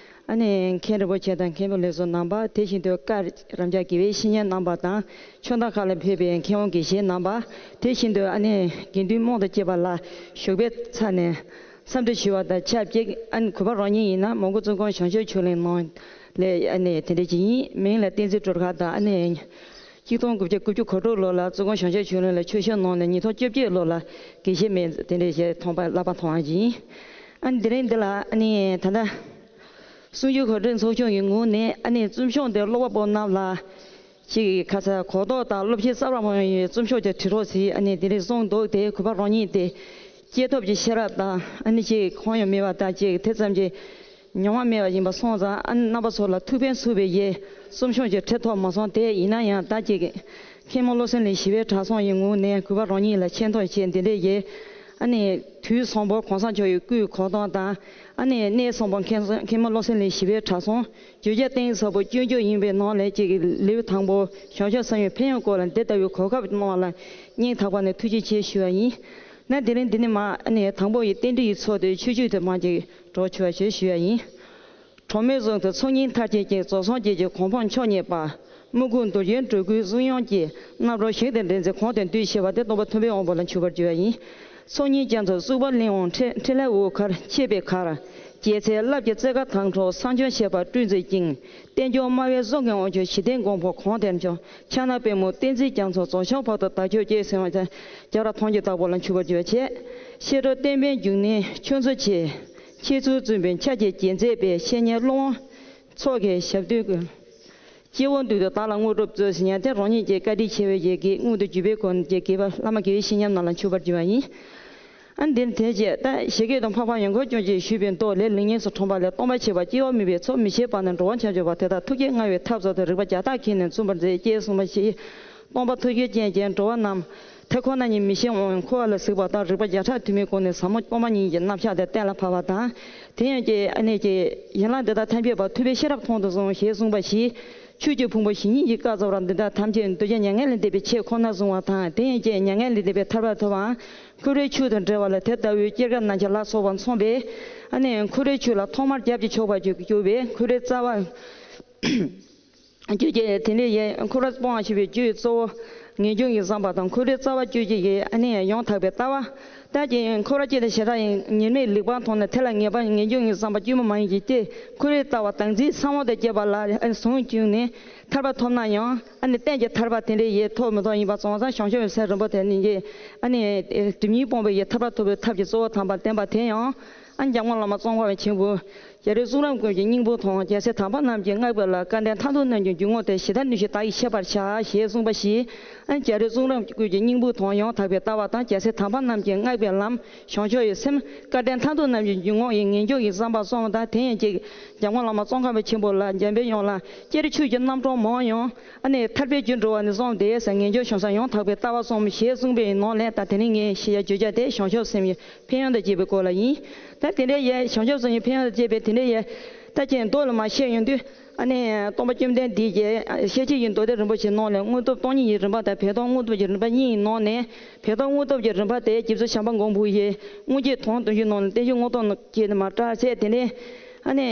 ཨ་ནེ་མཁན་རིན་པོ་ཆེ་དང་མཁན་པོ་ལེགས་གསུང་རྣམ་པ། དེ་བཞིན་དུ་བཀའ་རམས་པ་དགེ་བའི་བཤེས་གཉེན་རྣམ་པ་དང་། ཕྱོགས་མཐའ་ཁག་ལ་ཕེབས་པའི་མཁས་དབང་དགེ་བཤེས་རྣམ་པ། དེ་བཞིན་དུ་ཨ་ནེ་དགེ་འདུན་རྨོངས་དང་བཅས་པ་ལ་ཞུགས་པའི་ཚབ་ནས་འཚམས་འདྲི་ཞུ་བ་དང་ཆབས་ཅིག་ཨ་ནེ་གུས་པ་རང་ཉིད་ཡིན་ན་མོན་གྷོ་བཙུན་དགོན་བྱང་ཆུབ་ཆོས་གླིང་ནང་ལས་ཨ་ནེ་དེ་འདྲ་ཅིག་ཡིན། མིང་ལ་བསྟན་འཛིན་སྒྲོལ་དཀར་དང་། ཨ་ནེ་གཅིག་སྟོང་དགུ་བརྒྱ་དགུ་བཅུ་གོ་དྲུག་ལོ་ལ་བཙུན་དགོན་བྱང་ཆུབ་ཆོས་གླིང་ལ་ཆོས་ཞུགས་གནང་ནས་ཉིས་སྟོང་བཅོ་བརྒྱད་ལོ་ལ་དགེ་བཤེས་མིང་དེ་འདྲ་ཞིག་ཐོབ་པ་བསླབ་པ་ཐོབ་པ་ཡིན། ཨ་ནི་དེ་རིང་འདི་ལ་ཨ་ནི་ད་ལྟ་གསུང་ཆོས་གོ་སྒྲིག་ཚོགས་ཆུང་གི་ངོས་ནས་ཨ་ནི་རྩོམ་ཤོག་འདི་ཀློག་པ་པོ་རྣམས་ལ་ཅིག་ཁ་ཚ་གོ་རྟོགས་དང་སློབ་ཁྲིད་གསར་པ་མ་ཡོང་བའི་རྩོམ་ཤོག་ཅིག་བྲིས་རོགས་ཟེར་ཨ་ནི་དེ་རིང་གསུངས་འདུག། དེ་གུས་པ་རང་ཉིད་དེ་ སྐྱེས་ཐོབ་ཀྱི་ཤེས་རབ་དང་ཨ་ནི་ཅིག་གང་ཡང་མེད་པ་དང་ཅིག་དེ་ཙམ་གྱི་མྱོང་བ་མེད་པ་ཡིན་པ་སོང་ཙང་ཨ་ནི་རྣམ་པ་ཚོ་ལ་ཐུགས་ཕན་གསོས་པའི་ཡས་གསུང་ཆོས་ཀྱི་ཁྲིད་ཐོག་མ་སོང་དེ་ཡིན་ན་ཡང་ད་ཅིག་མཁན་མོ་བློ་སེང་ལགས་ཞི་བའི་གྲྭ་ཚང་ཡི་ངོས་ནས་གུས་པ་རང་ཉིད་ལ་ཆེ་མཐོང་ཆེ་འདི་འདྲའི་ཡས་ཨ་ནི་དུས་བཟང་པོ་གོང་ས་མཆོག་ཡི་སྐུའི་གོ་སྟངས་དང་ཨ་ནི་གནས་བཟང་པོ་མཁན་མཁན་མོ་བློ་སེང་ལགས་ཞི་བའི་གྲྭ་ཚང་བརྗོད་བྱ་གཏིང་ཟབ་པོ་སྐྱོན་བརྗོད་ཡིན་པའི་ནང་ལས་ཅིག་ལེའུ་དང་པོ་བྱང་ཆུབ་སེམས་ཡོད་ཕན་ཡོན་སྐོར་ལ་འདི་ལྟ་བུའི་གོ་སྐབས་གནང་བ་ལ་སྙིང་ཐག་པ་ནས་ཐུགས་རྗེ་ཆེ་ཞུ་བ་ཡིན། ན་དེ་རིང་འདི་ནི་མ་ཨ་ནི་དང་པོ་ཡི་རྟེན་འབྲེལ་ཡི་ཚོགས་དེ་ཆོས་བརྒྱུད་དུ་མ་ཅིག་གྲོགས་ཆེ་བ་ཞེས་ཞུ་བ་ཡིན། གྲོགས་མོས་བཟུང་དུ་ཚོགས་གཉིས་མཐར་ཕྱིན་ཅིང་རྫོགས་སངས་རྒྱས་ཀྱི་གོ་འཕང་མཆོག་བརྙེས་པ། དམུ་རྒོད་འདུལ་རྒྱལ་འགྲོ་ཀུན་གསུང་དབྱངས་ཀྱི་རྣམ་རོལ་ཞིང་དུ་འདྲེན་ཚེ་གོང་དུ་འདུས་ཞེས་པ་དེ་སྟོན་པ་ཐུབ་པའི་དབང་པོ་ལ་མཆོད་པར་བགྱི་བ་ཡིན། ཚོགས་གཉིས་རྒྱ་མཚོ་བཙུགས་པ་གླིང་དབང་འཕྲིན་འཕྲིན་ལས་འོད་དཀར་ཕྱེད་པའི་གར། རྒྱལ་ཚའི་རླབས་ཀྱི་རྩེ་ཁ་དང་འཕྲོག་ས་འཇོམས་ཤེས་པ་སྤྲུལ་མཛད་ཅིང་། བསྟན་སྐྱོང་སྨྲ་བའི་གསུང་གི་དབང་ཕྱུག་ཞི་བདེའི་མགོན་པོ་གོང་དེར་འཕྱོག་ཕྱག་ན་པདྨོ་བསྟན་འཛིན་རྒྱ་མཚོ་རྫོགས་བྱང་བར་དུ་བདག་ཁྱོད་སྐྱེས་ཟེར་བ་ཅན་རྒྱ་ར་མཐོང་རྒྱུ་བདག་པོ་ལ་མཆོད་པར་བགྱི་བ་བྱས། ཤེས་རབ་བསྟན་པའི་འབྱུང་གནས་ཆོས་མཚོ་ཆེ། ཁྱེད་ཚོའི་བཙུན་པའི་ཆ་བྱད་རྒྱན་མཛད་པའི་བཤེས་གཉེན་སློབ་དཔོན་ཚོགས་ཀྱི་ཞབས་རྡུལ་ཀུན། སྐྱེ་བོ་འདུལ་དུ་བདག་ལ་དངོས་གྲུབ་སྩོལ་ཟེར་ཉན་ཐོས་རང་ཉིད་ཀྱི་བཀའ་དྲིན་ཆེ་བའི་ཡི་གེ་མངོན་དུ་གྱུར་པའི་སྒོ་ནས་དགེ་བ་བླ་མ་དགེ་བའི་བཤེས་གཉེན་རྣམས་ལ་མཆོད་པར་བགྱི་བ་ཡིན། ཨ་འདིར་དེ་རྗེས་ད་ཞེ་གེ་དང་འཕགས་པ་ཡང་འཁོར་སྐྱོང་ཅེས་ཞུས་པའི་མདོ་ལས། ལེགས་ཉེས་སུ་འཁྲུངས་པ་ལས། སྟོང་པ་ཆེ་བ་སྐྱེ་བ་མེད་པའི་ཚོགས། མི་ཕྱེད་པ་ནས་འགྲོ་བ་འཆར་གྱུར་པ། དེ་དག་ཐུགས་བསྐྱེད་མངའ་བའི་ཐབས་རྩལ་དུ། རིག་པ་བརྒྱ་ཕྲག་ཁྱེར་ནས་འཛུམ་པར་མཛད། ཅེས་གསུངས་པ་ཞིག་སྟོང་པ་ཐུགས་རྗེ་ཅན་གྱི་འགྲོ་བ་རྣམས་ཐེ་ཁོ་ན་ཉིད་མི་ཤེས་འོང་། འཁོར་བ་ལ་གཟིགས་པ་དང་། རིག་པ་བརྒྱ་ཕྲག་དུ་མའི་སྒོ་ནས་ཟབ་མོ་སྟོང་པ་ཉིད་ཀྱི་རྣམ་གཞག་དེ་གཏན་ལ་ཕབ་པ་དང་། དེ་ཡང་ཀྱེ་ཨ་ནི་ཀྱེ་ཡན་ལག་འདི་དག་ཐམས་ཅད་པ་ཐུབ་པའི་ཤེས་རབ་མཐོང་དུ་སོང་ཞེས་གསུངས་པ་ཞིག་ཆོས་ཀྱི་ཕུང་པོ་ཞི་གཉིས་ཀྱི་བཀའ་སྩལ་པ། འདི་དག་ཐམས་ཅད་འདུས་བྱས་མྱ་ངན་ལས་འདས་པའི་ཆོས་ཁོ་ནར་བཟུང་བ་དང་། དེ་ཡང་ཀྱེ་མྱ་ངན་ལས་འདས་པའི་ཐར་པ་ཐོབ་པའམ་འཁོར་བའི་ཆོས་དང་བྲལ་བ་ལ་དེ་ལྟ་བུའི་སྐྱེ་རྒ་ན་འཆི་ལ་སོགས་པ་མཚུངས་པས། ཨ་ནི་འཁོར་བའི་ཆོས་ལ་ཐོག་མར་རྒྱབ་ཀྱིས་ཕྱོགས་པར་གྱུར་པས། འཁོར་བའི་རྩ་བ་བཅུ་གཅིག་དེ་ནས་ཡང་འཁོར་བ་སྤོང་བར་བྱེད་པའི་རྒྱུའི་གཙོ་བོ་ངེས་འབྱུང་གི་བསམ་པ་དང་། འཁོར་བའི་རྩ་བ་བཅུ་གཅིག་གི་ཨ་ནི་ཡང་དག་པའི་ལྟ་བ། ད་ཀྱེ་འཁོར་བ་སྐྱེ་དང་བྱེ་བྲག་ཡི་ཉེས་དམིགས་ལེགས་པར་མཐོང་ནས། དེ་ལ་ངེས་པ་ངེས་འབྱུང་གི་བསམ་པ་བཅོས་མ་མ་ཡིན་གྱི་སྟེ། འཁོར་བའི་ལྟ་བ་བདག་འཛིན་ཚང་བ་དང་བཅས་པ་ལ་ཨ་ནི་ཟུང་བཅུག་ནས་ཐར་པ་ཐོབ་ན་ཡང་ཨ་ནི་གཏན་གྱི་ཐར་པ་དེ་འདྲའི་ཡེ་ཐོབ་མི་ཐོབ་ཡིན་པ་སོང་ཙང་། བྱང་ཆུབ་སེམས་རིན་པོ་ཆེ་ནི་ཀྱེ་ཨ་ནི་སྒྲིབ་གཉིས་སྤོང་བའི་ཡེ་ཐར་པ་ཐོབ་པའི་ཐབས་ཀྱི་གཙོ་བོ་དམ་པ་བསྟན་པ་དེ་ཡང་ཨ་ནི་འཇམ་མགོན་བླ་མ་ཙོང་ཁ་པ་ཆེན་པོ། རྒྱ་རས་གསུང་རབ་ཀུན་གྱི་སྙིང་པོ་དང་། རྒྱལ་སྲས་དམ་པ་རྣམས་ཀྱིས་བསྔགས་པའི་ལམ། སྐལ་ལྡན་མཐར་ཐུག་རྣམས་ཀྱི་འཇུག་ངོགས་ཏེ། ཇི་ལྟར་ནུས་ཤེས་བདག་གིས་ཤེས་པར་བྱ། ཞེས་གསུངས་པ་ཞིག་ཨ་ནི་རྒྱ་རས་གསུང་རབ་ཀུན་གྱི་སྙིང་པོ་དང་། ཡང་དག་པའི་ལྟ་བ་དང་། རྒྱལ་སྲས་དམ་པ་རྣམས་ཀྱིས་བསྔགས་པའི་ལམ། བྱང་ཆུབ་ཀྱི་སེམས། སྐལ་ལྡན་མཐར་ཐུག་རྣམས་ཀྱི་འཇུག་ངོགས་ཡིན། ངེས་འབྱུང་གི་བསམ་པ་སོང་བ་དང་། དེ་ཡང་ཀྱེ་འཇམ་མགོན་བླ་མ་ཙོང་ཁ་པ་ཆེན་པོ་ལ་འཇམ་པའི་དབྱངས་ལ། སྐྱེ་རྒ་ཆོས་ཀྱི་རྣམ་གྲངས་མང་ཡང་ཨ་ནི་ཐར་པའི་རྒྱུར་འགྲོ་བ་ནི་གསུངས་ཏེ། ངེས་འབྱུང་བྱང་སེམས་ཡང་དག་པའི་ལྟ་བ་གསུངས་ཞེས་གསུངས་པའི་ནང་ལས། ད་དེ་རིང་ངས་བཤད་ཡ་བརྗོད་བྱ་དེ་བྱང་ཆུབ་སེམས་ཀྱི་ཕན་ཡོན་དང་བཅས་པའི་སྐོར་ལ་ཡིན། ད་དེ་འདྲའི་ཡེ་བྱང་ཆུབ་སེམས་ཀྱི་ཕན་ཡོན་དང་བཅས་པའི་དེ་འདྲའི་ཡེ་ད་ཅིག་མདོ་ལ་མར་བཤད་ཡོང་དུས། ཨ་ནི་སྟོན་པ་བཅོམ་ལྡན་འདས་ཀྱིས་ཤེར་ཕྱིན་གྱི་མདོ་སྡེ་རིན་པོ་ཆེའི་ནང་ལས་དངོས་སྟོབས་སྟོང་ཉིད་ཀྱི་རིམ་པ་དང་། བོད་དོན་དངོས་སྟོབས་ཀྱི་རིམ་པ་གཉིས་ཀྱི་ནང་ནས། བོད་དོན་དངོས་སྟོབས་ཀྱི་རིམ་པ་དེ་རྗེ་བཙུན་བྱམས་པ་མགོན་པོ་ཡི་དངོས་བརྒྱད་དོན་བདུན་ཅུའི་ནང་ལ་བསྟན་བཅོས་དངོས་སྟོབས་ཀྱི་མར་བཀྲལ་བྱས། དེ་ནས་ཨ་ནི་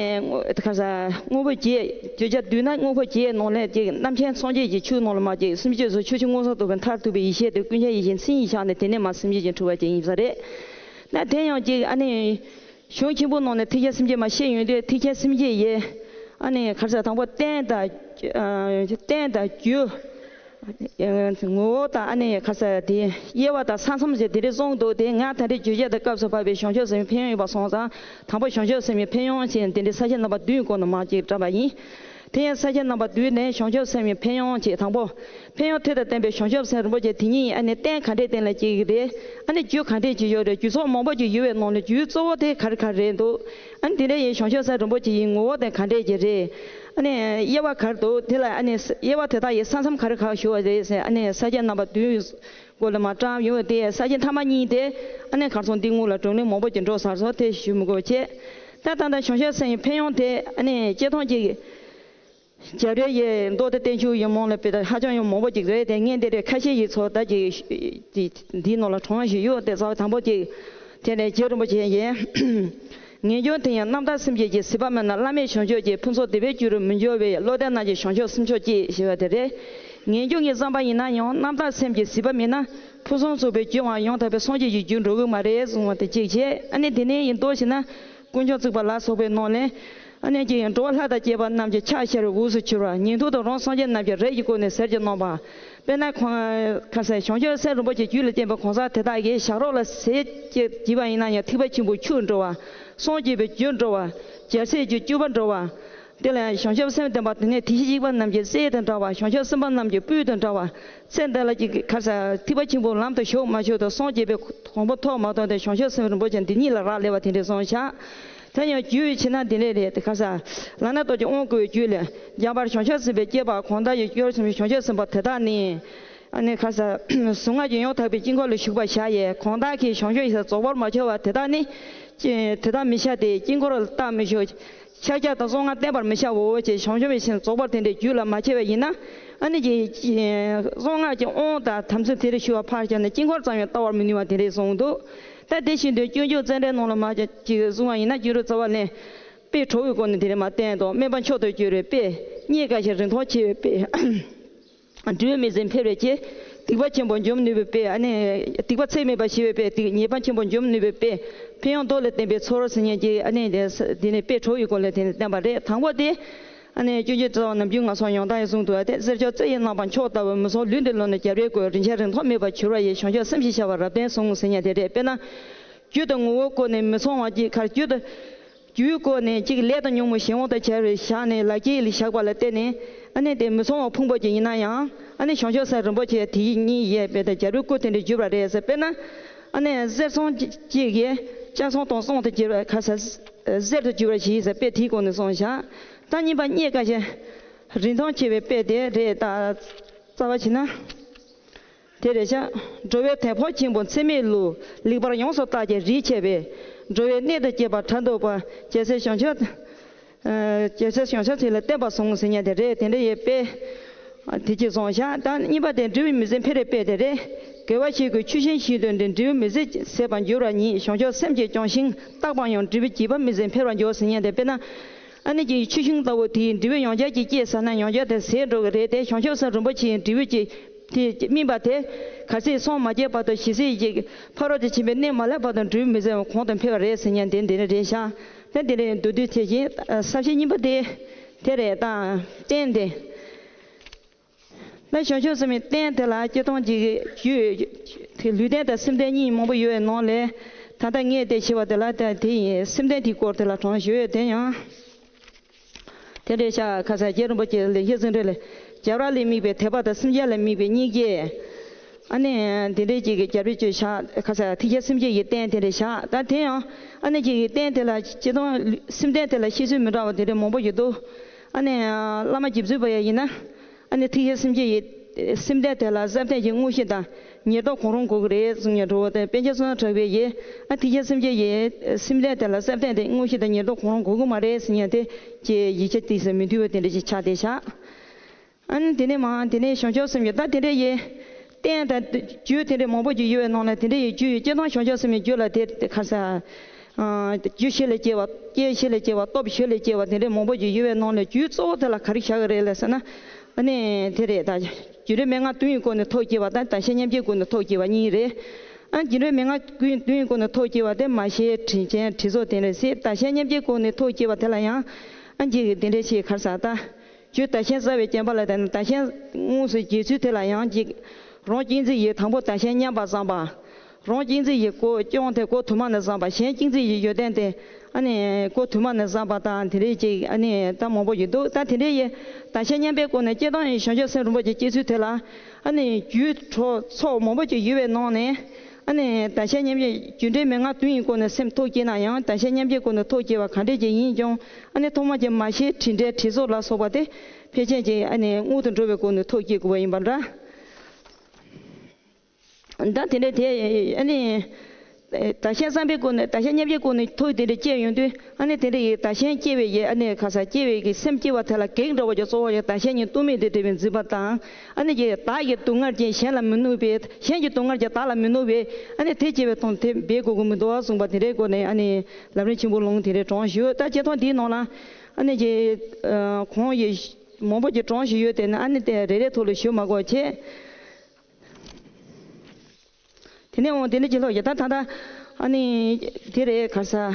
ག་ས་དངོས་པོ་བརྒྱད། བརྗོད་བྱ་བསྡུས་ན་དངོས་པོ་བརྒྱད་ནང་ལས་ཀྱི་རྣམ་མཁྱེན་སངས་རྒྱས་ཀྱི་ཆོས་ནང་ལ་མར་ཀྱི་སེམས་རྒྱུད་སོགས་ཆོས་ཅན་མངོན་སུམ་རྟོགས་པའི་མཐར་ཐུག་པའི་ཡེ་ཤེས་དེ་ཀུན་ཁྱབ་ཡེ་ཤེས་མཚན་ཉིད་ཆགས་ནས། དེ་ནས་མར་སེམས་བསྐྱེད་ཀྱི་འཁྲུལ་པ་ཅན་ཡིན་ས་རེད། ད་དེ་ཡང་ཅིག་ཨ་ནི་གཞུང་ཆེན་པོ་ནང་ནས་ཐེག་ཆེན་སེམས་བསྐྱེད་མར་བཤད་ཡོང་དུས། ཐེག་ཆེན་སེམས་བསྐྱེད་ཡེ་ཨ་ནི་ག་རེ་ཟེར། དང་པོ་རྟེན་དང་རྟེན་དང་རྒྱུ། ངོ་བོ་དང་ཨ་ནི་ག་རེ་ཟེར་དེ། དབྱེ་བ་དང་ས་མཚམས་ཟེར་དེ་འདྲ་གསུངས་འདུག་དེ་ང་ད་རེས་བརྗོད་བྱ་དང་སྐབས་སུ་བབས་པའི་བྱང་ཆུབ་སེམས་ཕན་ཡོན་ཡོད་པ་སོང་ཙང་། དང་པོ་བྱང་ཆུབ་སེམས་ཀྱི་ཕན་ཡོན་ཅེས་དེ་འདྲའི་ས་བཅད་རྣམ་པ་བདུན་སྐོར་ནས་མར་ཅིག་བཀྲལ་བ་ཡིན། དེ་ཡང་ས་བཅད་རྣམ་པ་བདུན་ནས་བྱང་ཆུབ་སེམས་ཀྱི་ཕན་ཡོན་ཅེས། དང་པོ། ཕན་ཡོན་མཐུ་དང་ལྡན་པའི་བྱང་ཆུབ་སེམས་རིན་པོ་ཆེ་དེ་ཉིད་ཨ་ནི་རྟེན་ག་འདྲས་བསྟེན་ལ་སྐྱེ་གི་རེད། ཨ་ནི་རྒྱུ་ག་འདྲས་ཅིག་ཡོད་རེད། རྒྱུ་ཚོགས་མང་པོ་ཅིག་ཡོད་པའི་ནང་ནས་རྒྱུའི་གཙོ་བོ་དེ་ག་རེ་ག་རེ་རེད་འདུག་ཨ་ནི་དེ་འདྲ་ཡི་བྱང་ཆུབ་སེམས་རིན་པོ་ཆེ་ཡི་ངོ་བོ་དེ་ག་འདྲས་ཅིག་རེད། ཨ་ནི་དབྱེ་བ་ག་རེ་འདུག་དེ་ལ་ཨ་ནི་དབྱེ་བ་དེ་དག་ཡི་ས་མཚམས་ག་རེ་ག་ཞུགས་པ་རེད་ཟེར། ཨ་ནི་ས་བཅད་རྣམ་པ་བདུན་སྐོར་ལ་མར་བཀྲལ་ཡོང་བ་དེ། ས་བཅད་མཐའ་མ་གཉིས་དེ་ཨ་ནི་གར་སོང་འདི་སྔོན་ལ་བགྲོ་གླེང་མང་པོ་ཅིག་འགྲོ་ཚར་སོང་། དེ་ཞུ་མི་དགོས་བྱས། ད་ད་ལྟ་བྱང་ཆུབ་སེམས་ཡི་ཕན་ཡོན་དེ་ཨ་ནི་སྤྱིར་བཏང་གི་རྒྱ་རས་ཡི་མདོ་དེ་བསྟན་བཅོས་ཡི་མང་ལ་དཔེ་ད་ཧ་ཅང་ཡང་མང་པོ་ཅིག་རེད་དེ། ངས་འདི་རེད་ཁ་ཤས་ཡི་ཚོ་ད་ཅིག་འདིའི་ནང་ལ་དྲངས་ཞིག་ཡོད་དེ། རྩ་བ་དང་པོ་ཅིག་དེ་ནས་རྗེ་རིན་པོ་ཆེ་ཡིས། ངེས་འབྱུང་དེ་ཡང་རྣམ་དག་སེམས་བསྐྱེད་ཀྱི་ཟིལ་པ་མེད་ན། བླ་མེད་བྱང་ཆུབ་ཀྱི་ཕུན་སུམ་བདེ་བའི་རྒྱུ་རུ་མི་འགྱུར་བས། བློ་ལྡན་རྣམས་ཀྱིས་བྱང་ཆུབ་སེམས་མཆོག་སྐྱེད་ཞེས་པ་དེ་རེད། ངེས་འབྱུང་གི་བསམ་པ་ཡིན་ན་ཡང་རྣམ་དག་སེམས་ཀྱི་ཟིལ་པ་མེད་ན་ཕུན་སུམ་ཚོགས་པའི་རྒྱུ་འམ་ཡང་དག་པའི་སངས་རྒྱས་ཀྱི་རྒྱུར་འགྲོ་གི་མ་རེད་གསུངས་པ་དེ་གཅིག་བྱས། ཨ་ནི་དེ་ནས་ཡིན་མདོ་ཞིག་ན། དཀོན་མཆོག་བརྩིགས་པ་ལ་སོགས་པའི་ནང་ནས། ཨ་ནི་ཀྱི་འགྲོ་བ་ལྷ་དང་བཅས་པ་རྣམས་ཀྱི་ཕྱག་ཤར་འོས་སུ་གྱུར་པ། ཉན་ཐོས་དང་རང་སངས་རྒྱས་རྣམས་ཀྱི་རིགས་ཀྱི་སྒོ་ནས་ཟེར་གྱི་གནང་བ། དཔེར་ན་གོང་ཁ་སའི་བྱང་ཆུབ་སེམས་རིན་པོ་ཆེ་རྒྱུད་ལ་བསྟན་པའི་གང་ཟག་དེ་དག་གིས་ཞག་རོགས་ལ་ཟས་བགྱིས་པ་ཡིན་ན་ཡང་ཐེག་པ་ཆེན་པོའི་ཆོས་འགྲུབ་པ། སངས་རྒྱས་པའི་རྒྱུར་འགྲོ་བ། རྒྱལ་སྲས་ཀྱི་སྤྱོད་པ་འགྲུབ་པ། དེ་ལ་ཡང་བྱང་ཆུབ་སེམས་ལྡན་པ་དེ་ནས་དེ་བཞིན་གཤེགས་པ་རྣམས་ཀྱི་སྲས་དང་འདྲ་བ། བྱང་ཆུབ་སེམས་དཔའ་རྣམས་ཀྱི་སྤོས་དང་འདྲ་བ། ཚེ་འདི་ལ་ཅིག་ག་རེ་ཟེར། ཐེག་པ་ཆེན་པོའི་ལམ་དུ་ཞུགས་མ་ཞུགས་དང་། སངས་རྒྱས་པའི་གོ་འཕང་ཐོབ་མ་ཐོབ་དེ་བྱང་ཆུབ་སེམས་རིན་པོ་ཆེ་འདི་ཉིད་ལ་རག་ལས་པ་དེ་འདྲ་གསུངས་བཞག་དེ་ཡང་རྒྱུད་ཕྱེ་ན་འདི་འདྲ་རེད། དེ་ག་རེ་ཟེར། ལག་ན་རྡོ་རྗེ་དབང་བསྐུར་བའི་རྒྱུད་ལས། འཇམ་དཔལ་བྱང་ཆུབ་སེམས་དཔའི་སྐྱེས་པ་གང་དག་ཡིན། སྐྱེས་བུ་སེམས་དཔའི་བྱང་ཆུབ་སེམས་དཔའ་དེ་དག་ནི། ཨ་ནི་ག་རེ་ཟེར། གཟུངས་སྔགས་ཀྱི་ཡང་དག་པའི་དཀྱིལ་འཁོར་ལ་ཞུགས་པར་བྱ་ཡི། གང་དག་གིས་བྱང་ཆུབ་ཡིན་ཟེར་རྫོགས་པར་མ་བྱ་བ་དེ་དག་ནི། དེ་དག་མི་བྱ་སྟེ། དཀྱིལ་འཁོར་ལ་རྟག་མི་ཞུགས། ཕྱག་རྒྱ་དང་གཟུངས་སྔགས་བསྟན་པར་མི་བྱའོ་ཞེས། བྱང་ཆུབ་ཀྱི་སེམས་རྫོགས་པར་དེ་འདྲའི་རྒྱུད་ལ་མ་ཆེ་བ་ཡིན་ན། ཨ་ནི་ཀྱི་གཟུངས་སྔགས་ཀྱི་དབང་དང་དམ་ཚིག་དེ་རེ་ཞུ་བ་ཕར་བཞག་ནས་དཀྱིལ་འཁོར་ཙམ་ཡང་བལྟ་བར་མི་ནུས་པ་དེ་རེད་གསུངས་འདུག་ད་དེ་བཞིན་དུ་སྤྱོད་འཇུག་ཙནྡྲའི་ནང་ལ་མ་ཅིག་གསུངས་པ་ཡིན་ན། སྤྱོད་འཇུག་རྩ་བ་ལས་དཔེ་གྲོགས་ཀྱི་སྒོ་ནས་དེ་རེ་མ་བསྟན་དང་། སྨོན་པ་མཆོག་ཏུ་གྱུར་པའི་དཔེ། རྙེད་དཀའ་ཞིང་རིན་ཐང་ཆེ་བའི་དཔེ། འབྲས་བུ་མི་ཟད་འཕེལ་བའི་ཕྱིར། སྡིག་པ་ཆེན་པོ་འཇོམས་ནུས་པའི་དཔེ། ཨ་ནི་སྡིག་པ་ཚད་མེད་པ་ཞི་བའི་དཔེ། སྡིག་ཉེས་པ་ཆེན་པོ་འཇོམས་ནུས་པའི་དཔེ། ཕན་ཡོན་མདོ་ལས་བསྟན་པའི་ཚོར་ཟེར་མཁན་གྱི་ཨ་ནི་དེ་ནི་དཔེ་གྲོགས་ཀྱི་སྒོ་ལས་དེ་ནི་བསྟན་པ་རེད། དང་པོ་དེ། ཨ་ནི་སྤྱོད་འཇུག་རྩ་བ་ནམ་རྒྱུན་ངན་སོང་ཡང་དག་ཡིན་གསུངས་འདུག་ཨ་དེ་གསེར་མཆོག་རྩི་ཡི་རྣམ་པ་མཆོག་ལྟ་བུ། མུན་སེལ་ལུས་འདི་ལོན་ནས་རྒྱལ་བའི་སྐུ། རིན་ཆེན་རིན་ཐང་མེད་པར་གྱུར་པ་ཡི། བྱང་ཆུབ་སེམས་ཞེས་བྱ་བ་རབ་བསྟན་གསུངས་ཟེར་མཁན་དེ་རེད། དཔེར་ན། རྒྱུ་དང་ངོ་བོ་བཀོད་ནས་མི་མཚུངས་པ་གཅིག་ག་རེ། རྒྱུ་དང་། རྒྱུའི་སྒོ་ནས་གཅིག་ལས་དང་ཉོན་མོངས་གཞན་དབང་དུ་བྱས་པའི་བཞག་ནས་ལག་ཁྱེར་ལ་བཞག་པ་ལ་བརྟེན་ནས། ཨ་ནི་དེ་མི་མཚུངས་པ་ཕུང་པོ་ཅིག་ཡིན་ན་ཡང་། ཨ་ནི་བྱང་ཆུབ་སེམས་རིན་པོ་ཆེ་དེ་ཉིད་ཡོད་པའི་དེ་རྒྱལ་པོའི་སྐུ་དེ་འདྲ་གྱུར་པ་རེད་ཟེར། དཔེར་ན། ཨ་ནི་གསེར་སྲང་གཅིག་གིས་ལྕགས་སྲང་སྟོང་གསུམ་དུ་གྱུར་པ་ག་རེ་ཟེར། གསེར་དུ་གྱུར་པ་ཞིག་ཟེར། དཔེ་དེའི་སྒོ་ནས་གསུངས་བཞག་ད་གཉིས་པ་རྙེད་དཀའ་ཞིང་རིན་ཐང་ཆེ་བའི་དཔེ་དེ་རེད། ད་རྩ་བ་བྱས་ན། དེ་རེད་ཤག་འགྲོ་བའི་དལ་འཕོས་ཆེན་པོ་འཚེ་མེད་ལུགས། ལེགས་པར་ཡོངས་སུ་བརྟགས་ཀྱང་རིགས་ཆད་པས། འགྲོ་བའི་གནས་དང་བཅས་པ་བྲལ་འདུག་པ། རྒྱལ་སྲས་བྱང་ཆུབ། ཨ། རྒྱལ་སྲས་བྱང་ཆུབ་ཚེ་ལ་བསྟན་པ་བཟུང་ཟེར་མཁན་དེ་རེད། དེ་འདྲ་ཡོད་པས། ཨ། དེ་གཅིག་སོང་ཤག་ད་གཉིས་པ་དེ་འབྲས་བུ་མི་ཟད་འཕེལ་བའི་དཔེ་དེ་རེད། དགེ་བ་བྱེད་དགོས་ཆུ་ཤིང་བཞིན་དུ་འདི། འབྲས་བུ་མི་ཟད་ཟད་པར་འགྱུར་བ་ཉིད། བྱང་ཆུབ་སེམས་ཀྱིས་ཀྱང་ཤིང་བཏགས་པ་ཡང་། འབྲས་བུ་རྒྱས་པ་མི་ཟད་འཕེལ་བར་འགྱུར་ཟེར་མཁན་དེ། དཔེར་ན། ཨ་ནི་ཀྱི་ཆུ་ཤིང་ལྟ་བུ་དེའི་འབྲས་བུ་ཡང་བསྐྱར་གྱིས་སྐྱེས་ཟ་ན་ཡང་བསྐྱར་དེ་ཟད་འགྲོ་གི་རེད་དེ། བྱང་ཆུབ་སེམས་རིན་པོ་ཆེའི་འབྲས་བུ་གཅིག་དེ་སྨིན་པ་དེ་ག་ཚོད་སངས་མ་རྒྱས་བར་དུ། ཞལ་ཟས་ཀྱི་ཕ་རོལ་ཏུ་ཕྱིན་པའི་གནས་མ་ལེན་བར་དུ་འབྲས་བུ་མི་ཟད་པ་གོང་དུ་འཕེལ་བ་རེད་ཟེར་མཁན་དེ་འདི་ནི་རེད་ཤག་ད་འདི་ནི་མདོར་བསྡུས་དེ་བཞིན་ས་བཅད་གཉིས་པ་དེ་དེ་རེད། ད་རྟེན་དེ། ད་བྱང་ཆུབ་སེམས་ཀྱི་རྟེན་དེ་ལ་སྤྱིར་བཏང་གི་རྒྱུ་དེ་ལུས་རྟེན་དང་སེམས་རྟེན་གཉིས་མང་པོ་ཡོད་པའི་ནང་ལས། ད་ལྟ་ངས་དེ་ཞུས་པ་དེ་ལ་ད་དེ་ཡིན། སེམས་རྟེན་དེའི་སྐོར་དེ་ལ་དྲངས་ཞུས་ཡོད། དེ་ཡང་དེ་འདྲའི་ཤག་ཁ་སང་རྗེ་རིན་པོ་ཆེ་ལེགས་བཤད་འཛིན་གྲྭ་ལས། རྒྱབ་ར་ལས་དམིགས་པའི་དད་པ་དང་སེམས་ཅན་ལ་དམིགས་པའི་སྙིང་རྗེ། ཨ་ནི་དེ་འདྲའི་ཅིག་གི་རྒྱབ་རི་བཅུ་ཤག་ཁ་སང་ཐེག་ཆེན་སེམས་བསྐྱེད་ཀྱི་རྟེན་དེ་འདྲ་ཤག་ད་དེ་ཡང་ཨ་ནི་ཅིག་གི་རྟེན་དེ་ལ་སྤྱིར་བཏང་སེམས་རྟེན་དེ་ལ་བཤད་ཚུལ་མི་འདྲ་བ་དེ་འདྲ་མང་པོ་ཡོད་འདུག་ཨ་ནི་བླ་མ་རྗེ་བཙུན་པ་ཡ་ཡིན་ན། ཨ་ནི་ཐེག་ཆེན་སེམས་བསྐྱེད་ཀྱི་སེམས་རྟེན་དེ་ལ་གསེར་ལྡན་གྱི་དངོས་གཞི་དང་ཉེར་བསྡོགས་གང་རུང་དགོས་ཀྱི་རེད་གསུང་མཁན་འདྲ་བོ་དང་། པཎ་ཆེན་བསོད་ནམས་གྲགས་པས་ཡིན་ན་ཐེག་ཆེན་སེམས་བསྐྱེད་ཀྱི་སེམས་རྟེན་དེ་ལ་གསེར་ལྡན་དེ་དངོས་གཞི་དང་ཉེར་བསྡོགས་གང་རུང་དགོས་ཀྱི་མ་རེད་ཟེར་མཁན་དེ་ཅིག་ཡིག་ཆ་ཏོག་ཙམ་མི་མཐུན་པ་དེ་འདྲ་ཞིག་ཆགས་བསྡད་ཤག་ཨ་ནི་དེ་ནས་མར་དེ་ནས་བྱང་ཆུབ་སེམས་ཀྱི་ད་དེ་འདྲ་ཡི་རྟེན་དང་རྒྱུ་དེ་འདྲ་མང་པོ་ཅིག་ཡོད་པའི་ནང་ནས། དེ་འདྲ་ཡི་རྒྱུ་ཡི་སྤྱིར་བཏང་བྱང་ཆུབ་སེམས་ཀྱི་རྒྱུ་ལ་དེ་ག་རེ་ཟེར། ཨ། རྒྱུ་བཞི་ལས་སྐྱེ་བ། རྐྱེན་བཞི་ལས་སྐྱེ་བ། སྟོབས་བཞི་ལས་སྐྱེ་བ་དེ་འདྲ་མང་པོ་ཅིག་ཡོད་པའི་ནང་ནས་རྒྱུ་གཙོ་བོ་དེ་ལ་ག་རེ་བཞག་གི་རེད་ལབ་ཟེར་ན། ཨ་ནི་དེ་རེད། ད་རྒྱུ་འབྲས་མན་ངག་བདུན་ཡི་སྒོ་ནས་ཐོག་སྐྱེ་བ་དང་བདག་གཞན་མཉམ་བརྗེའི་སྒོ་ནས་ཐོག་སྐྱེ་བ་གཉིས་རེད། ཨ། རྒྱུ་འབྲས་མན་ངག་བདུན་ཡི་སྒོ་ནས་ཐོག་སྐྱེ་བ་དེ་མ་ཤེས། དྲིན་ཅན། དྲིན་གཟོ་དེ་འདྲ་ཟེར། བདག་གཞན་མཉམ་བརྗེའི་སྒོ་ནས་ཐོག་སྐྱེ་བ་དེ་ལ་ཡང་ཨ་ཅིག་དེ་འདྲ་ཞིག་ག་རེ་ཟེར། ད་རྒྱུ་བདག་གཞན་བཟའ་བའི་བྱམས་པ་ལ་བརྟེན་ནས་བདག་གཞན་དངོས་སུ་བརྗེ་ཚུལ་དེ་ལ་ཡང་ཅིག་རང་གཅེས་འཛིན་གྱིས་དང་པོ་བདག་གཞན་མཉམ་པར་བསམ་པ། རང་གཅེས་འཛིན་གྱིས་སྒོ་སྐྱོང་དེ་སྒོ་དུ་མ་ནས་བསམ་པ། གཞན་གཅེས་འཛིན་གྱི་ཡོན་ཏན་དེ་ཨ་ནི་སྒོ་དུ་མ་ནས་བསམ་པ་དང་། དེ་འདྲའི་ཅིག་ཨ་ནི་ད་མང་པོ་ཞིག་འདུག་ད་དེ་འདྲའི་ཡི་བདག་གཞན་མཉམ་པའི་སྒོ་ནས་སྤྱིར་བཏང་ཡི་བྱང་ཆུབ་སེམས་རིན་པོ་ཆེ་སྐྱེ་ཚུལ་དེ་ལ། ཨ་ནི་རྒྱུ་གྲོགས་ཚོགས་མང་པོ་ཅིག་ཡོད་པའི་ནང་ནས། ཨ་ནི་བདག་གཞན་མཉམ་བརྗེ། རྒྱུ་འབྲས་མན་ངག་བདུན་ཡི་སྒོ་ནས་སེམས་ཐོག་སྐྱེས་ན་ཡང་། བདག་གཞན་མཉམ་བརྗེའི་སྒོ་ནས་ཐོག་སྐྱེས་པ་ག་འདྲས་ཅིག་ཡིན་ཀྱང་། ཨ་ནི་ཐོག་མ་གི་མ་ཤེས། དྲིན་དྲན། དྲིན་གཟོ་ལ་སོགས་པ་དེ་ཕལ་ཆེར་ཅིག་ཨ་ནི་སྔོན་དུ་འགྲོ་བའི་སྒོ་ནས་ཐོག་སྐྱེ་དགོས་པ་ཡིན་པ་འདྲ། ད་དེ་འདྲས་དེ་ཨ་ནི། བདག་གཞན་བསམ་པའི་སྒོ་ནས། བདག་གཞན་མཉམ་བརྗེའི་སྒོ་ནས་ཐོག་དེ་འདྲ་སྐྱེས་ཡོང་དུས། ཨ་ནི་དེ་འདྲ་ཡི་བདག་གཞན་སྐྱེ་བའི་ཡི་ཨ་ནི་ག་རེ་ཟེར། སྐྱེ་བའི་གི་སེམས་སྐྱེ་བ་དེ་ལ་གེགས་འདྲ་བོ་ཅིག་གཙོ་བོ་ཡི་བདག་གཞན་གཉིས་ལྟོས་མེད་དུ་བྲལ་བའི་འཛིན་པ་དང་། ཨ་ནི་ཀྱི་བདག་གི་སྡུག་བསྔལ་གྱིས་གཞན་ལ་མི་གནོད་པའི། གཞན་གྱི་སྡུག་བསྔལ་གྱིས་བདག་ལ་མི་གནོད་པའི། ཨ་ནི་དེ་སྐྱེ་བའི་དོན་དེ་འབད་དགོས་ཀྱི་མི་འདུག་གསུངས་པ་དེ་འདྲའི་སྒོ་ནས། ཨ་ནི་ལམ་རིམ་ཆེན་པོ་ལུང་དེ་འདྲ་དྲངས་ཞུ། ད་སྤྱིར་བཏང་འདིའི་ནང་ལ་ཨ་ནི་ཀྱི་གོང་ཡི་མང་པོ་ཅིག་དྲངས་ཞུས་ཡོད་དེ་ནི། ཨ་ནི་དེ་རེ་རེ་ཐོག་ལ་ཞུ་མ་དགོས་བྱས། དེ་ནས་འོང་དེ་ནས་ཅི་ལྷག་ཡོད། ད་ད་ད་ཨ་ནི་དེ་རེད། ག་རེ་ཟེར།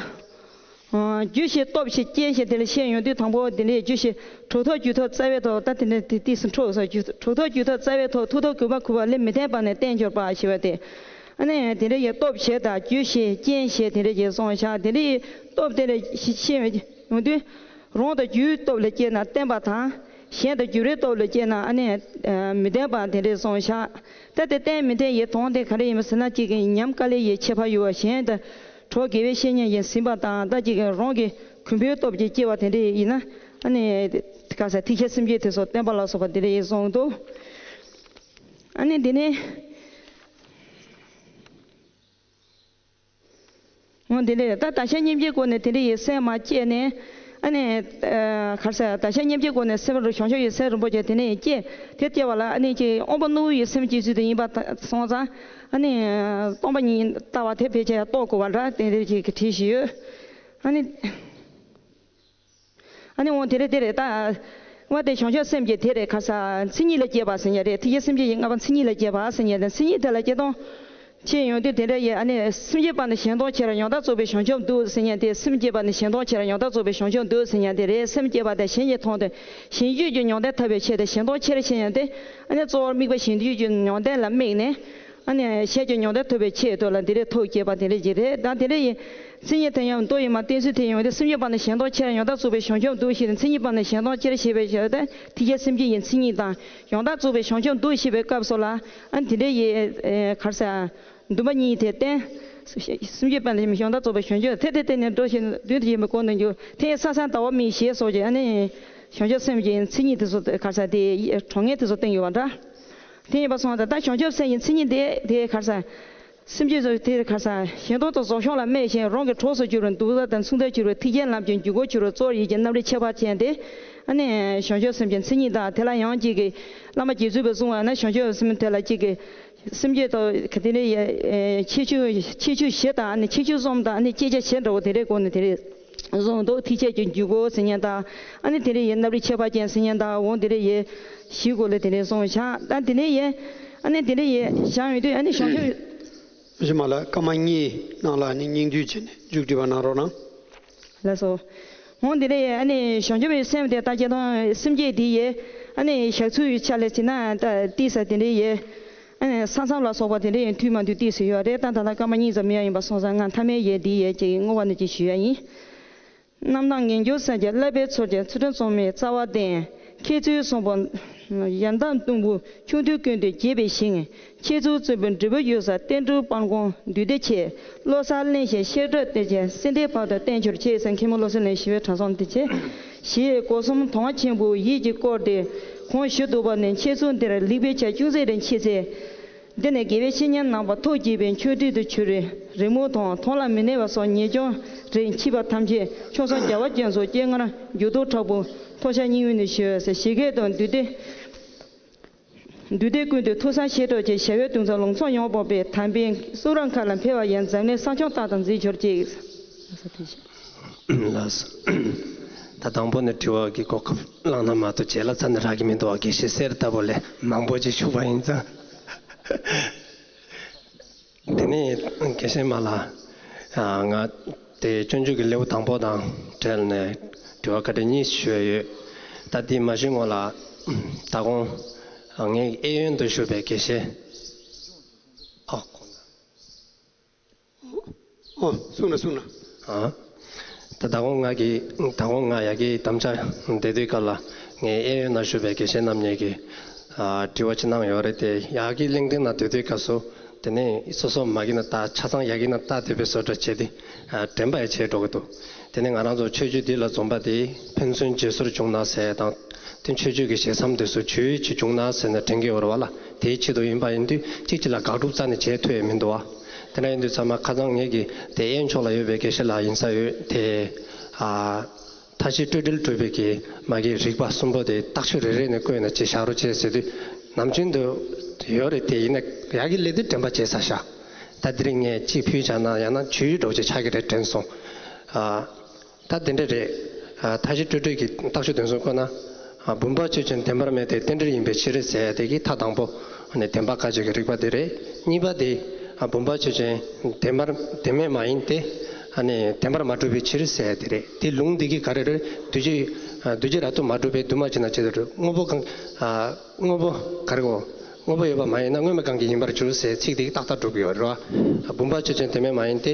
རྒྱུ་བཞི་སྟོབས་བཞི་རྐྱེན་བཞི་དེ་ལ་བཤད་ཡོང་དུས། དང་པོ་དེ་ནས་རྒྱུ་བཞི། གྲུབ་ཐོབ་རྒྱུ་ཐོབ་རྩ་བའི་ཐོབ། ད་དེ་ནས་དེ་ཏིས་འཕྲོ་སོ། རྒྱུ། གྲུབ་ཐོབ་རྒྱུ་ཐོབ་རྩ་བའི་ཐོབ། མཐུ་ཐོབ་གུས་པ་གུས་པ་ལས། མི་ལྡན་པ་ནི་བསྟན་འགྱུར་བ་ཞེས་པ་སྟེ། ཨ་ནི་དེ་འདྲ་ཡི་སྟོབས་བཞི་དང་རྒྱུ་བཞི་རྐྱེན་བཞི་དེ་འདྲ་ཡི་གསུངས་བཞག་དེ་འདྲ་ཡི་སྟོབས་དེ་འདྲ་བཤད་ཡོང་དུས། རང་དང་རྒྱུའི་སྟོབས་ལ་སྐྱེས་ན་བརྟན་པ་དང་། གཞན་དང་རྒྱུ་རའི་སྟོབས་ལ་སྐྱེས་ན་ཨ་ནི་མི་བརྟན་པ་དེ་འདྲའི་སོང་བཞག་ད་དེ་བརྟན་མི་བརྟན་ཡི་དོན་དེ་ག་རེ་ཡིན་པ་ཟེར་ན། གཅིག་གི་ཉམས་དཀའ་ལས་ཡི་ཁྱད་པར་ཡོད་པ། གཞན་དང་གྲོགས་དགེ་བའི་བཤེས་གཉེན་ཡིན་ཟིན་པ་དང་། ད་གཅིག་གི་རང་གི་གུས་པའི་སྟོབས་ཀྱིས་སྐྱེ་བ་དེ་འདྲ་ཡིན་ན་ཨ་ནི་ག་ས་ཐེག་ཆེན་སེམས་བསྐྱེད་དེ་ཚོ་བརྟན་པ་ལ་སོགས་པ་དེ་འདྲ་ཡིན་གསུངས་འདུག་ཨ་ནི་འདི་ནས། འོ་དེ་འདྲས་ད་དག་ཆ་སྙིང་རྗེའི་སྒོ་ནས་དེ་འདྲས་ཡི་སེམས་མ་བསྐྱེད་ནས། ཨ་ནི་ག་རེ་ཟེར། དག་ཆ་སྙིང་རྗེའི་སྒོ་ནས་སེམས་རུ་བྱང་ཆུབ་ཡི་སེམས་རིན་པོ་ཆེ་དེ་ནས་ཡི་བསྐྱེད། དེ་བསྐྱེད་པ་ལ་ཨ་ནི་ཅིག་དབང་པོ་རྣོན་པོ་ཡི་སེམས་བསྐྱེད་ཚུལ་དེ་ཡིན་པ་སོང་ཙང་། ཨ་ནི་སྟོང་པ་ཉིད་ལྟ་བ་དེ་ཕལ་ཆེར་རྟོགས་དགོས་པ་འདྲ་དེ་འདྲས་ཅིག་གི་བྲིས་ཤིག་ཡོད། ཨ་ནི། ཨ་ནི་འོ་དེ་རེད་དེ་རེད་ད། ང་དེ་བྱང་ཆུབ་སེམས་ཀྱི་དེ་རེད་ག་ས། མཚན་ཉིད་ལ་སྐྱེས་པ་ཟེར་ཉན་རེད། ཐེག་ཆེན་སེམས་བསྐྱེད་ཀྱི་ལྔ་པ་མཚན་ཉིད་ལ་སྐྱེས་པ་ཟེར་ཉན་དེ། མཚན་ཉིད་དེ་ལ་སྐྱེ་སྟངས་ཆེ་ཡོང་དུས་དེ་འདྲ་ཡི་ཨ་ནི་སེམས་བསྐྱེད་པ་ནི་གཞན་སྟོང་ཁྱེར་ཡང་དག་རྫོགས་པའི་བྱང་ཆུབ་འདུག་ཟེར་ཉན་དེ། སེམས་བསྐྱེད་པ་ནི་གཞན་སྟོང་ཁྱེར་ཡང་དག་རྫོགས་པའི་བྱང་ཆུབ་འདུག་ཟེར་ཉན་དེ་རེད། སེམས་བསྐྱེད་པ་དེ་གཞན་གྱི་དོན་དུ་གཞན་རྒྱུད་ཀྱི་མྱོང་ལྡན་ཐོབ་པའི་ཆེད་དུ་གཞན་སྟོང་ཁྱེར་ཟེར་ཉན་དེ། ཨ་ནི་གཙོ་བོར་དམིགས་པ་གཞན་རྒྱུད་ཀྱི་མྱོང་ལྡན་ལ་དམིགས་ནས། ཨ་ནི་གཞན་གྱི་མྱོང་ལྡན་ཐོབ་པའི་ཆེད་དུ་ལ་འདི་རེད། ཐུགས་བསྐྱེད་པ་དེ་འདྲ་ཅིག་རེད། ད་དེ་འདྲ་ཡི་མཚན་ཉིད་དེ་ཡང་མདོ་ཡི་མ་བསྟན་ཚུལ་དེ་ཡོང་དུས། སེམས་བསྐྱེད་པ་ནི་གཞན་སྟོང་ཁྱེར་ཡང་དག་རྫོགས་པའི་བྱང་ཆུབ་འདུག་ཞེས། མཚན་ཉིད་པ་ནི་གཞན་སྟོང་ཁྱེར་ཞེས་པའི་ཕྱིར་ཏེ། ཐེག་ཆེན་སེམས་བསྐྱེད་ཀྱི་མཚན་ཉིད་དང་ཡང་དག་རྫོགས་པའི་བྱང་ཆུབ་འདུག་ཞེས་པའི་སྐབས་སུ་ལ་ཨ་ནི་དེ་འདྲ་ཡི་ག་རེ་ཟེར། འདུན་པ་གཉིས་དེ་བསྟན། སེམས་བསྐྱེད་པ་ནི་ཡང་དག་རྫོགས་པའི་བྱང་ཆུབ་དེ་དེ་དེ་ནས་འགྲོ་ཞིང་མདུན་དུ་ཡིན་པའི་སྒོ་ནས་འགྱུར། དེ་ཡི་ས་སང་ཟླ་བ་མིག་ཞེས་སོགས་ཀྱི་ཨ་ནི་བྱང་ཆུབ་སེམས་ཀྱི་མཚན་ཉིད་དེ་ཚོ་ག་རེ་ཟེར་དེ་གྲོང་ངེས་དེ་ཚོ་བསྟན་ཡོད་པ་འདྲ། དེ་ཡིན་པ་སོང་ཙང་ད་བྱང་ཆུབ་སེམས་ཀྱི་མཚན་ཉིད་དེ་དེ་ག་རེ་ཟེར། སེམས་ཅན་ཚོ་དེ་ག་རེ་ཟེར། གཞན་སྟོང་དུ་རྫོགས་བྱང་ལ་སྨད་ཅིང་། རང་གི་གྲོགས་སུ་གྱུར་པའི་འདུན་པ་དང་མཚུངས་ལྡན་གྱུར་པའི་ཐེག་ཆེན་ལམ་གྱི་འཇུག་སྒོར་གྱུར་པའི་གཙོ་བོར་ཡིད་ཀྱི་རྣམ་རིག་ཁྱད་པར་ཅན་དེ། ཨ་ནི་བྱང་ཆུབ་སེམས་ཀྱི་མཚན་ཉིད་དང་། དེ་ལ་ཡང་གཅིག་གིས་བླ་མ་རྗེ་བཙུན་པས་གསུངས་པ་ན། བྱང་ཆུབ་སེམས་དེ་ལ་གཅིག་གིས་སེམས་བསྐྱེད་དང་ག་དེ་ནས་ཡ་ཁྱད་ཆོས་ཁྱད་ཆོས་བཞི་དང་། ཨ་ནི་ཁྱད་ཆོས་གསུམ་དང་། ཨ་ནི་བསྐྱེད་བྱ་བཞི་འདྲ་བོ་དེ་འདྲའི་སྒོ་ནས་དེ་རེད། བཟུང་འདུག་ཐེག་ཆེན་གྱི་འཇུག་སྒོ་ཟེར་མཁན་དང་། ཨ་ནི་དེ་འདྲ་ཡི་རྣམ་རིག་ཁྱད་པར་ཅན་ཟེར་མཁན་དང་། འོ་དེ་འདྲ་ཡི་བཞིའི་སྒོ་ལ་དེ་འདྲ་བཟུང་བཞག་ད་དེ་འདྲ་ཡི་ཨ་ནི་དེ་འདྲ་ཡི་བཞག་ཡོང་དུས། ཨ་ནི་བྱང་ཆུབ། ཕྱི་མ་ལ་སྐར་མ་གཉིས་ནང་ལ་ཨ་ནི་སྙིང་བསྡུས་བྱས་ནས་མཇུག་སྒྲིལ་བ་གནང་རོགས་གནང་། ལགས་སོ། འོ་དེ་འདྲ་ཡི་ཨ་ནི་བྱང་ཆུབ་ཀྱི་སེམས་དེ་ད་སྐྱེ་དང་སེམས་བསྐྱེད་དེ་ཡི་ཨ་ནི་བཞག་ཚུལ་ཡི་ཆ་ལ་བྱས་ན། ད་ཏིག་ཙ་དེ་འདྲ་ཡི། ཨ་ནི་ས་མཚམས་ལ་སོགས་པ་དེ་འདྲ་ཡང་མཐུན་མ་མཐུན་ཏོག་ཙམ་ཡོད་རེད། ད་ད་ལྟ་སྐར་མ་གཉིས་ཙམ་ཡང་ཡིན་པ་སོང་ཙང་། ང་མཐའ་མའི་ཡས་འདི་ཡས་ཀྱི་བསྔོ་བ་ནི་ཅིག་ཞུ་ཡ་ཡིན། རྣམ་དག་ངེས་འབྱུང་སེམས་ཀྱི་བསླབ་པའི་ཚུལ་གྱི་ཚུལ་ཁྲིམས་གཙང་མའི་རྩ་བ་བརྟན། མཁས་བཙུན་གསུམ་པོ་ཡར་འདབ་སྟུམ་བུ་ཆུང་དུས་ཀུན་ཏུ་དགྱེས་པའི་ཞིང་། མཁས་བཙུན་བཙུན་པོའི་འབྲས་བུ་ཡོད་ས། བསྟན་འགྲོའི་དཔལ་མགོན་འདུས་སྡེ་ཆེ། བློ་གསར་གླིང་བཞི་གཤེགས་གྲུབ་གཏེར་ཆེན་སྲིད་མཐའི་བར་དུ་བརྟན་གྱུར་ཅིག་ཟེར། མཁན་པོ་བློ་གསལ་གླིང་བཞི་པའི་གྲྭ་ཚང་དེ་ཆེ། ཞེས་སྒོ་གསུམ་དང་བ་ཆེན་པོའི་ཡིད་ཀྱིས་བསྐོར་ཏེ་གོང་ཞུས་འདུག་པ་ནི། འཆད་ཚུལ་འདིར་ལེགས་པའི་ཆ་ཅུང་ཟད་རེ་མཆིས་ཚེ། འདི་ནི་དགེ་བའི་བཤེས་གཉེན་རྣམ་པ་ཐུགས་དགྱེས་པའི་མཆོད་སྤྲིན་དུ་གྱུར་རེ། རི་མོ་དང་མཐོང་ལ་མི་གནས་པ་སོགས་ཉེས་སྐྱོན་རེ་མཆིས་པ་ཐམས་ཅད་ཆུང་སོང་རྒྱལ་བ་རྒྱ་མཚོ་སྤྱན་སྔར་འགྱུར་ལྡོག་དྲག་པོ་མཐོང་བྱ་སྙིང་དབུས་ནས་ཞུ་ཟེར། ཞིང་ཁམས་དང་འདུས་སྡེ། འདུས་སྡེ་ཀུན་ཏུ་ཐུགས་བསམ་བཞེས་གྲོགས་ཀྱི་བྱ་བའི་དུས་མཚམས་ལུང་ཚོགས་ཡོངས་སྤངས་པའི་དམ་པའི་གསུང་རབ་མཁའ་ལ་འཕེལ་བ་ཡི་འཛམ་གླིང་ས་སྐྱོང་རྟག་ཏུ་འཛིན་གྱུར་ཅིག་ལགས་སོ། ད་དང་པོ་ནས་དྲི་བ་གི་གོ་སྐབས་བླངས་ན་མ་གཏོགས་རྗེས་ལ་རྩ་ནས་རག་གི་མི་འདུག་བ། དགེ་བཤེས་གསེར་ལྟ་བུ་ལས་མང་པོ་ཅིག་ཞུས་པ་ཡིན་ཙང་། དེ་ནས་དགེ་བཤེས་མ་ལགས། ང་དེ་སྤྱོད་འཇུག་གི་ལེའུ་དང་པོ་དང་འབྲེལ་ནས་དྲི་བ་ཁ་ཤས་གཉིས་ཞུ་ཡ་ཡོད། ད་དེ་མ་ཞུས་སྔོན་ལ། ད་དགོང་ངའི་གཡས་གཡོན་དུ་བཞུགས་པའི་དགེ་བཤེས། ཨ། ཨོ། གསུངས་ན་གསུངས་ན། ཨ། ད་ད་དགོང་ང་གི་ད་དགོང་ང་ཡ་གི་དམ་བཅའ་བསྡད་དུས་སྐབས་ལ་ངའི་གཡས་གཡོན་ན་བཞུགས་པའི་དགེ་བཤེས་རྣམ་གཉིས་ཀྱིས་ཨ་དྲི་བ་ཅིག་གནང་ཡོད་རེད་དེ། ཡ་གི་གླེང་སྟེགས་ན་སྡོད་དུས་སྐབས་སུ་དེ་ནས་སོ་སོ་མ་གི་ན་ལྟ་ཆ་ཚང་ཡ་གི་ན་ལྟ་བསྡད་པའི་བཟོ་འདྲ་བྱས་ཏེ་ཨ་དྲན་པ་ཡང་བྱས་འགྲོ་གི་འདུག་དེ་ནས་ང་རང་ཚོ་ཆོས་བརྒྱུད་འདི་ལ་འཛོམས་པ་དེ་ཕན་ཚུན་བརྗེ་སོར་བྱུང་ན་ཟེར་དང་། དེ་ཆོས་བརྒྱུད་ཀྱི་ཞལ་མཚམས་དེ་ཚོ་བརྗེ་ཡོང་ཅིག་བྱུང་ན་ཟེར་ནས་དྲན་གྱི་ཡོད་རེད་བ་ལ། དེའི་ཆེད་དུ་ཡིན་པ་ཡིན་དུས་གཅིག་གཅིག་ལ་དགག་སྒྲུབ་རྩ་ནས་བྱེད་ཐུབ་ཡས་མི་འདུག་བ། དེ་འདྲ་ཡིན་དུས་ཚང་མ་ཁ་སང་ངེད་ཀྱི་དེ་གཡས་ཕྱོགས་ལ་ཡོད་པའི་དགེ་བཤེས་ལགས་ཡིན་ས་ཡོད་དེ། ཨ། མཐའ་བཞི་སྤྲོས་བྲལ་གྲུབ་པའི་གི་མ་གི་རིགས་པ་གསུམ་པོ་དེ་རྟགས་ཆོས་རེ་རེ་ནས་བཀོད་ནས་ཅིག་བཞག་རོགས་བྱེད་ཟེར་དུས། ནམ་རྒྱུན་དུ་ཡོད་རེད་དེ། ཡིན་ན་ཡ་གི་སླེབས་དུས་དྲན་པ་བརྗེད་ཚར་ཤག་ད་དེ་རིང་ངས་གཅིག་ཕུལ་བྱས་ན་ཡང་ན་བརྗེ་ཡོང་འདྲ་བོ་ཅིག་ཆགས་ཀྱི་རེད་དྲན་སོང་། ཨ། ད་དེ་འདྲ་རེད། ཨ། མཐའ་བཞི་སྤྲོས་བྲལ་གྱི་རྟགས་ཆོས་དོན་གསུམ་བཀོད་ན། ཨ། བུམ་པ་ཆོས་ཅན་བདེན་པར་མེད་དེ་རྟེན་འབྲེལ་ཡིན་པའི་ཕྱིར་ཟེར་ཡ་དེ་གི་མཐའ་དང་པོ་ནི་བདེན་པ་བཀག་ཅིག་གི་རིགས་པ་དེ་རེད། གཉིས་པ་དེ། ཨ། བུམ་པ་ཆོས་ཅན་བདེན་པར་བདེན་མེད་མ་ཡིན་ཏེ། ཨ་ནི་བདེན་པར་མ་གྲུབ་པའི་ཕྱིར་ཟེར་ཡ་དེ་རེད། དེ་ལུང་འདི་གི་ག་རེ་རེད། འདུས་བྱས། ཨ། འདུས་བྱས་རབ་ཏུ་མ་གྲུབ་པས་འདུས་མ་བྱས་ན་ཅི་ལྟར་དངོས་པོ་གང་། ཨ། དངོས་པོ་ག་རེ་གོ། དངོས་པོ་ཡོད་པ་མ་ཡིན་ན་དངོས་མེད་གང་གིས་ཡིན་པར་འགྱུར་ཟེར་ཚིག་དེ་གི་ཏག་ཏག་འགྲོ་གི་ཡོད་རེད་བ། བུམ་པ་ཆོས་ཅན་བདེན་མེད་མ་ཡིན་ཏེ།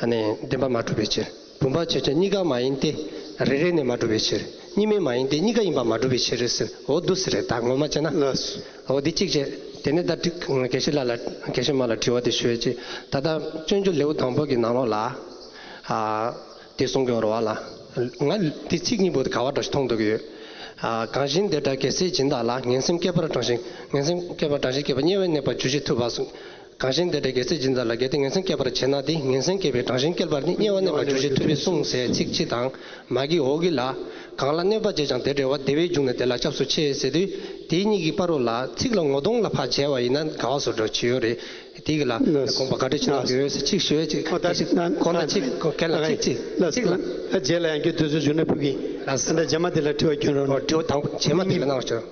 ཨ་ནི་བདེན་པར་མ་གྲུབ་པའི་ཕྱིར། བུམ་པ་ཆོས་ཅན་གཉིས་ཀ་མ་ཡིན་ཏེ། རེ་རེ་ནས་མ་གྲུབ་པའི་ཕྱིར། གཉིས་མེད་མ་ཡིན་ཏེ། གཉིས་ཀ་ཡིན་པ་མ་གྲུབ་པའི་ཕྱིར་ཟེར། འོ་འདུག་ཟེར་རེད། ད་ངོ་མ་བྱས་ན། ལགས་སོ། འོ་འདི་གཅིག་བྱས། དེ་ནས་ད་དྲི་དགེ་བཤེས་ལགས་ལ། དགེ་བཤེས་མ་ལ་དྲི་བ་དེ་ཞུ་ཡས་ཅིག་ད་ལྟ་སྤྱོད་འཇུག་ལེའུ་དང་པོ་གི་ནང་ལོགས་ལ། ཨ། དེ་གསུང་གི་ཡོད་རེད་བ་ལ། ང་དེ་ཚིག་གཉིས་པོ་དེ་ག་བ་འདྲ་ཞིག་མཐོང་འདུག་གི་ཡོད། ཨ། གང་ཞིག་འདི་འདྲ་རྒྱལ་སྲས་སྦྱིན་བདག་ལ། ངན་སེམས་བསྐྱེད་པར་གྲངས་ཤིག་ངན་སེམས་བསྐྱེད་པར་གྲངས་ཤིག་བསྐྱེད་པ། དམྱལ་བའི་གནས་པ་འགྱུར་ཞིང་ཐུབ་པ་གསུངས། གང་ཞིག་འདི་འདྲ་རྒྱལ་སྲས་སྦྱིན་བདག་ལ། གལ་ཏེ་ངན་སེམས་བསྐྱེད་པར་བྱེད་ན། དེ་ངན་སེམས་བསྐྱེད་པར་བྱེད་ན་དེ་དམྱལ་བའི་གནས་པ་འགྱུར་ཞིང་ཐུབ་པས་གསུངས་ཟེར་ཚིག་གཅིག་དང་། མ་གི་འོག་གི་ལ། གང་ལ་གནོད་པ་བྱས་ཀྱང་དེ་བྲལ་བ། བདེ་བས་བརྒྱུགས་ནས་དེ་ལ་སྐྱབས་སུ་མཆི་ཟེར་དུས། དེ་གཉིས་ཀྱི་བར་རོ་ལ་ཚིག་ལ་ངོ་གདོང་ལ་ཕར་བྱས་པ་ཡིན་ན་དགའ་བ་བཟོ་འདྲ་བྱེད་ཡོད་རེད། དེ་གི་ལ་དགོངས་པ་ག་འདྲ་ཞིག་གནང་གི་ཡོད་ཟེར་གཅིག་ཞུ་ཡས་ཅིག་ཁོ་ན་གཅིག་གོ་གལ་ལ་གཅིག་གཅིག་གཅིག་ལ། ལགས་སོ། རྗེས་ལ་ཡང་བསྐྱར་དུས་ཚོད་བྱུང་ན་ཕུལ་གི། ལགས་སོ། ད་རྗེས་མ་དེ་ལ་དྲི་བ་སྐྱོན་རོགས། འོ་དྲི་བ་དང་རྗེས་མ་དེ་ལ་གནང་ཆོག་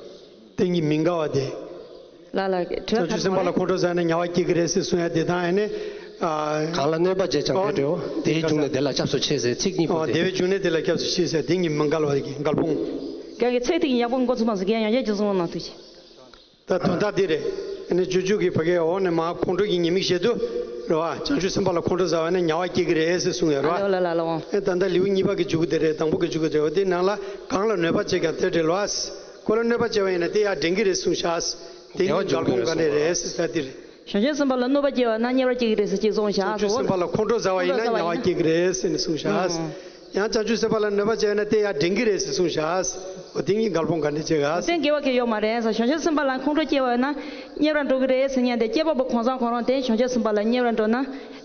དེ་གཉིས་མི་འགལ་བ་དེ། ལ་ལ་དྲི་བ། བྱང་ཆུབ་སེམས་དཔའ་ལ་ཁོང་ཁྲོ་ཟ་ནས་དམྱལ་བ་སྐྱེ་གི་རེད་ཟེར་གསུང་ཡ་དེ་དང་། ཨ་ནི། ཨ། གང་ལ་གནོད་པ་བྱས་ཀྱང་དེ་འདྲའོ། དེའི་རྒྱུ་ནི་དེ་ལ་སྐྱབས་སུ་མཆི་ཟེར་ཚིག་གཉིས་པོ། ཨོ། དེ། དེ་བའི་རྒྱུ་ནི་དེ་ལ་སྐྱབས་སུ་མཆི་ཟེར་དེ་གཉིས་མི་འགལ་བ་གི་འགལ་སྤོང་། རྒན་གྱི་ཚིག་དེ་གཉིས་ཡག་པོ་མགོ་ཚོས་མ་སོང་། རྒན་ཡང་བསྐྱར་གསུང་རོགས་གནང་། ཐུགས་རྗེ་ཆེ། ད་དོན་དག་འདི་རེད། ཨ་ནི་སྤྱོད་འཇུག་གི་ཕ་གའི་འོག་ནས་མར་ཁོང་ཁྲོ་གི་ཉེས་དམིགས་བཤད་དུས་རེད་བ། བྱང་ཆུབ་སེམས་དཔའ་ལ་ཁོང་ཁྲོ་ཟ་བ་ནི་དམྱལ་བ་སྐྱེ་གི་རེད་ཟེར་གསུངས་ཡོད་རེད་བ། ཨ་ལ་ལ་ལ་ལ་འོང་། ཨེ་ད་ལྟ་ལེའུ་གཉིས་པ་གི་མཇུག་དེ་རེད། དང་པོ་གི་མཇུག་དེ་རེད་བ། དེ་ནང་ལ་གང་ལ་གནོད་པ་བྱེད་ཀྱང་དེ་བྲལ་བ། ཁོ་ལ་གནོད་པ་བྱས་པ་ཡིན་ན་དེ་ཡར་འདྲེན་གྱི་རེད་གསུངས་བཞག་དེ་ནི་འགལ་སྤོང་ག་ནས་རེད་ཟེར་ད་འདི་རེད། བྱང་ཆུབ་སེམས་དཔའ་ལ་གནོད་པ་བྱས་པ་ན་དམྱལ་བར་སྐྱེ་གི་རེད་ཟེར་གཅིག་གསུངས་བཞག་བྱང་ཆུབ་སེམས་དཔའ་ལ་ཁོང་ཁྲོ་ཟ་བ་ཡིན་ན་དམྱལ་བར་སྐྱེ་གི་རེད་ཟེར་ནས་གསུངས་བཞག་ཨང་། ཡང་བྱང་ཆུབ་སེམས་དཔའ་ལ་གནོད་པ་བྱས་ན་དེ་ཡང་འདྲེན་གྱི་རེད་ཟེར་གསུངས་བཞག་འོ་དེ་གཉིས་འགལ་སྤོང་ག་འདྲ་བྱེད་ག། དེ་འགལ་བ་གི་ཡོད་མ་རེད་ཟེར། བྱང་ཆུབ་སེམས་དཔའ་ལ་ཁོང་ཁྲོ་སྐྱེ་བ་ཡོད་ན་དམྱལ་བར་འགྲོ་གི་རེད་ཟེར་མཁན་དེ། སྐྱེས་པ་པོ་གང་ཟག་ཁོ་རང་དེ་བྱང་ཆུབ་སེམས་དཔའ་ལ་དམྱལ་བར་འགྲོ་ན།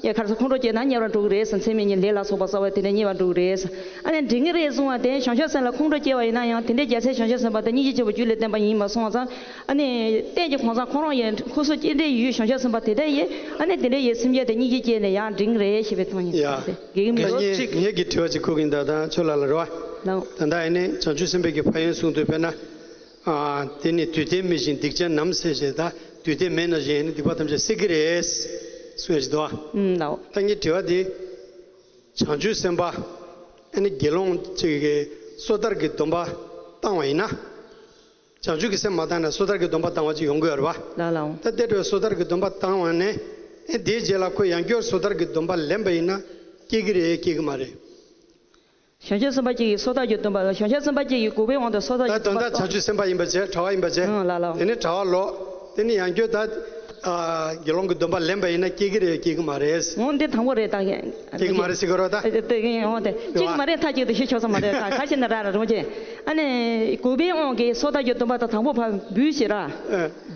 ཡ་གར་སོ་ཁོང་ཁྲོ་སྐྱེས་ན་དམྱལ་བར་འགྲོ་གི་རེད་ཟེར། མཚམས་མེད་གཉིས་ལས་ལ་སོགས་པ་བསགས་པ་དེ་འདྲ་དམྱལ་བར་འགྲོ་གི་རེད་ཟེར། ཨ་ནི་འདྲེན་གྱི་རེད་གསུངས་པ་དེ་བྱང་ཆུབ་སེམས་ལ་ཁོང་ཁྲོ་སྐྱེ་བ་ཡིན་ན་ཡང་དེ་འདྲའི་རྒྱལ་སྲས་བྱང་ཆུབ་སེམས་དཔའ་དེ་སྙིང་རྗེ་ཆེན་པོ་རྒྱུད་ལ་བརྟེན་པ་ཡིན་པ་སོང་བ་ཙང་། ཨ་ནི་རྟེན་གྱི་གང་ཟག་ཁོ་རང་ཡི་ཁུ་སུ་སྐྱེ་འདྲའི་ཡུལ་བྱང་ཆུབ་སེམས་དཔའ་དེ་འདྲ་ཡི། ཨ་ནི་དེ་འདྲ་ཡི་སེམས་ཅན་དེ་སྙིང་རྗེ་སྐྱེས་ནས་ཡང་འདྲེན་གྱི་རེད་ཞེས་པའི་དོན་ཡིན། ཡ། དགེ་རྒན་ད་མི་ངས་ངས་ཀྱི་དྲི་བ་ཅིག་ཁུར་གིན་ད་ད་ཁྱོད་ལ་ལ་རོ། ལའོ། ད་ལྟ་ཨ་ནི་བྱང་ཆུབ་སེམས་དཔའི་གི་ཕན་ཡོན་གསུང་དུས་དཔེར་ན། ཨ། དེ་ནི་དུས་མཐའི་མི་བཞིན་སྡིག་ཅན་རྣམས་ཟེར་བྱས། ད་དུས་མཐའི་མི་ནང་བཞིན་ཨ་ནི་སྡིག་པ་ཐམས་ཅད་སེལ་གྱི་རེད་གསུང་ཡ་ཞིག་འདུག་ཨ། ཨུམ། ལའོ། ད་ངའི་དྲི་བ་འདི། བྱང་ཆུབ་སེམས་དཔའ་ཨ་ནི་དགེ་སློང་གཅིག་གིས་སོ་ཐར་གྱི་སྡོམ་པ་བཏང་བ་ཡིན་ན། བྱང་ཆུབ་ཀྱི་སེམས་མ་བཏང་ན་སོ་ཐར་གྱི་སྡོམ་པ་བཏང་བ་ཅིག་ཡོང་གི་ཡོད་རེད་པ། ལ་ལའོ། ད་དེ་འདྲའི་སོ་ཐར་གྱི་སྡོམ་པ་བཏང་བ་ནས་ཨེ་དེའི་རྗེས་ལ་ཁོ་ཡང་བསྐྱར་སོ་ཐར་གྱི་སྡོམ་པ་ལེན་པ་ཡིན་ན་སྐྱེ་གི་རེད་སྐྱེ་གི་མ་རེད། བྱང་ཆུབ་སེམས་དཔའ་གཅིག་གིས་སོ་ཐར་གྱི་སྡོམ་པ་ལ། བྱང་ཆུབ་སེམས་དཔའ་གཅིག་གིས་འགོག་པའི་དབང་དུ་སོ་ཐར་ད་གྱི་དོན་སྡོམ་པ་དག་བྱང་ཆུབ་སེམས་དཔའ་ཡིན་པ་བྱས་གྲྭ་བ་ཡིན་པ་བྱས། ཨང་། ལ་ལའོ། དེ་ནས་གྲྭ་བ་ལོག་དེ་ནས་ཡང་བསྐྱར་ད་ཨ་དགེ་སློང་གི་སྡོམ་པ་ལེན་པ་ཡིན་ན་སྐྱེ་གི་རེད་སྐྱེ་གི་མ་རེད། འོང་། འདི་དང་པོ་རེད་ད། སྐྱེ་གི་མ་རེད་ཟེར་གི་རེད་ད། དེ་དེ་འོང་དེ་སྐྱེ་གི་མ་རེད། མཐའ་གཅིག་ཏུ་ཞུ་ཆོག་ས་མ་རེད་ད། ག་ཞིག་ན་ར་ར་རུང་ཅེ། ཨ་ནི་འགོག་པའི་དབང་གིས་སོ་ཐར་གྱི་སྡོམ་པ་དང་དང་པོ་ཕར་འབུལ་ཞེས་ར། ཨ།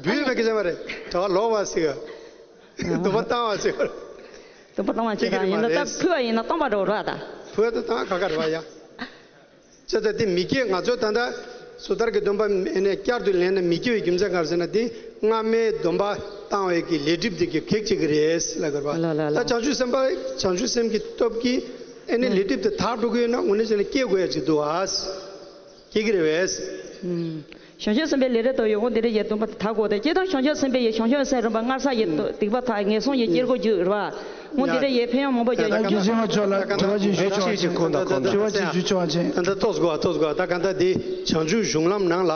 འབུལ་བའི་སྐད་ཆ་མ་རེད། གྲྭ་བ་ལོག་པ་ཟེར་གི། སྡོམ་པ་བཏང་བ་ཟེར་གི། སྡོམ་པ་བཏང་བ་ཅེས་ར་ཡིན་ན་ད་ཕུལ་བ་ཡིན་ན་སྟོང་པ་འགྲོ་ར་ད། ཕུལ་བ་དང་བཏང་བ་ག་ག་རེད་པ་ཡ། བྱས་ཙང་དེ་མི་སྐྱེ། ང་ཚོ་ད་ལྟ་སོ་ཐར་གྱི་སྡོམ་པ་ནས་བསྐྱར་དུ་ལེན་ན་མི་སྐྱེ་བའི་རྒྱུ་མཚན་ག་རེ་ཟེར་ན། དེ་སྔ་མའི་སྡོམ་པ་བཏང་བའི་གི་ལས་སྒྲིབ་དེ་གི་གེགས་བྱེད་ཀྱི་རེད་ལབ་དགོས་པ། ལ་ལ་ལ། ད་བྱང་ཆུབ་སེམས་དཔའ་བྱང་ཆུབ་སེམས་ཀྱི་སྟོབས་ཀྱིས་ཨེ་ནི་ལས་སྒྲིབ་དེ་དག་འགྲོ་གི་ཡོད་ན་དངོས་གནས་བྱས་ན་སྐྱེ་དགོས་ཡ་ཅིག་འདུག་ཨ། སྐྱེ་གི་རེད་པས། ཨུམ། བྱང་ཆུབ་སེམས་དཔའི་ལས་རེ་དོ་ཡོད་འོང་། དེ་འདྲ་ཡི་སྡོམ་པ་དག་དགོས་ཏེ། སྤྱིར་བཏང་བྱང་ཆུབ་སེམས་དཔའ་ཡི་བྱང་ཆུབ་སེམས་རིམ་པ་སྔར་བསགས་ཀྱི་སྡིག་པ་དག་ངན་སོང་གི་དཀྱིལ་འཁོར་བསྒྱུར་རེད་པ། འོང་། དེ་འདྲ་ཡི་ཕན་ཡོན་མང་པོ་ཡོད། ཡང་རྒྱུ་མཚན་མ་ཆོག་ལ་དྲི་བ་ཅིག་ཞུ་ཆོག་ཅིག་ཁོང་དང་ཁོང་དྲི་བ་ཅིག་ཞུ་ཆོག་ཅིག་ད་ལྟ་ཏོག་ཙམ་གོ་བ་ཏོག་ཙམ་གོ་བ། ད་ག་ད་དེ་བྱང་ཆུབ་གཞུང་ལམ་ནང་ལ་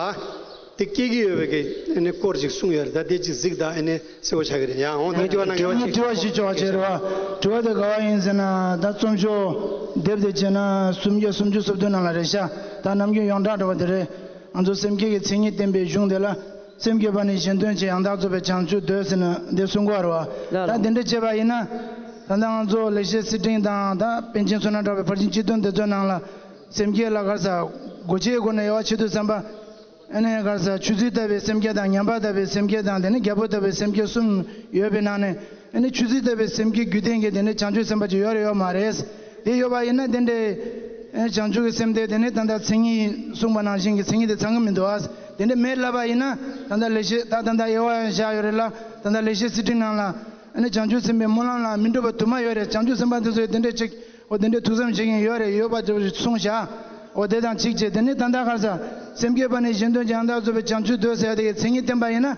དེ་སྐྱེ་གི་ཡོད་པའི་གི་ཨ་ནི་སྐོར་ཅིག་གསུངས་ཡོད་རེད། ད་དེ་ཅིག་གཟིགས་དང་ཨ་ནི་གསལ་པོ་ཆགས་ཀྱི་རེད། ཡང་འོང་། ད་དྲི་བ་ནང་དྲི་བ་ཅིག་དྲི་བ་ཞིག་ཆོག་ཅེས་རེད་པ། དྲི་བ་དེ་ག་བ་ཡིན་ཟེར་ན། ད་རྩོམ་ཤོག་དེབ་དེ་བྱས་ན་སུམ་བརྒྱ་སུམ་ཅུ་སོ་བདུན་ནང་ལ་རེད་ཤག་ད་ནམ་རྒྱུན་ཡོངས་གྲགས་འདྲ་བ་དེ་རེད། ང་ཚོ་སེམས་བསྐྱེད་ཀྱི་མཚན་ཉིད་བསྟན་པའི་གཞུང་དེ་ལ། སེམས་བསྐྱེད་པ་ནི་གཞན་དོན་བྱེད། ཡང་དག་རྫོགས་པའི་བྱང་ཆུབ་འདོད་ཟེར་ནས་འདི་གསུང་གི་ཡོད་རེད་པ། ལགས་ལགས། ད་དེ་འདྲ་བྱས་པ་ཡིན་ན། ད་ལྟ་ང་ཚོ་ལེགས་བཤད་གསེར་ཕྲེང་དང་ད་པཎ་ཆེན་བསོད་ནམས་གྲགས་པའི་ཕར་ཕྱིན་སྤྱི་དོན་དེ་ཚོའི་ནང་ལ། སེམས་བསྐྱེད་ལ་ག་རེ་ཟ། སྒོ་འབྱེད་སྒོ་ནས་དབྱེ་བ་ཕྱེ་དུས་ཙམ་པ། ཨ་ནི་ག་རེ་ཟ། ཆོས་ཚུལ་ལྟ་བའི་སེམས་བསྐྱེད་དང་། ཉན་པ་ལྟ་བུའི་སེམས་བསྐྱེད་དང་། དེ་ནས་རྒྱལ་པོ་ལྟ་བུའི་སེམས་བསྐྱེད་གསུམ་ཡོད་པའི་ནང་ནས། ཨ་ནི་ཆོས་ཚུལ་ལྟ་བུའི་སེམས་བསྐྱེད་རྒྱུད་ལྡན་གྱི་དེ་ནས་བྱང་ཆུབ་སེམས་དཔའ་ཅིག་ཡོད་རེད་ཡོད་མ་རེད། དེ་ཡོད་པ་ཡིན་ན་དེ་འདྲའི་བྱང་ཆུབ་ཀྱི་སེམས་དེ་དེ་ནས་ད་ལྟ་མཚན་ཉིད་གསུངས་པ་ནང་བཞིན་གྱི་མཚན་ཉིད་དེ་ཚང་གི་མི་འདུག་ཨ། དེ་འདྲ་མེད་ལབ་པ་ཡིན་ན། ད་ལྟ་ལེགས་བཤད་ད་ད་ལྟ་དབྱེ་བ་བཞག་ཡོད་རེད་ལ། ད་ལྟ་ལེགས་བཤད་གསེར་ཕྲེང་ནང་ལ། ཨ་ནི་བྱང་ཆུབ་སེམས་དཔའི་སྨོན་ལམ་ལ་མི་འགྲུབ་པ་དུ་མ་ཡོད་རེད། བྱང་ཆུབ་སེམས་དཔའ་དེ་ཚོས་དེ་འདྲ་ཅིག་འོ་དེ་འདྲའི་ཐུགས་བསམ་བཞེས་མཁན་ཡོད་རེད། ཡོད་པ་དེ་གསུངས་བཞག་འོ་དེ་དང་གཅིག་བྱས། དེ་ནས་ད་ལྟ་ག་རེ་ཟ། སེམས་བསྐྱེད་པ་ནི་གཞན་དོན་བྱེད། ཡང་དག་རྫོགས་པའི་བྱང་ཆུབ་འདོད་ཟེར་ཡ་དེ་གི་མཚན་ཉིད་བསྟན་པ་ཡིན་ན།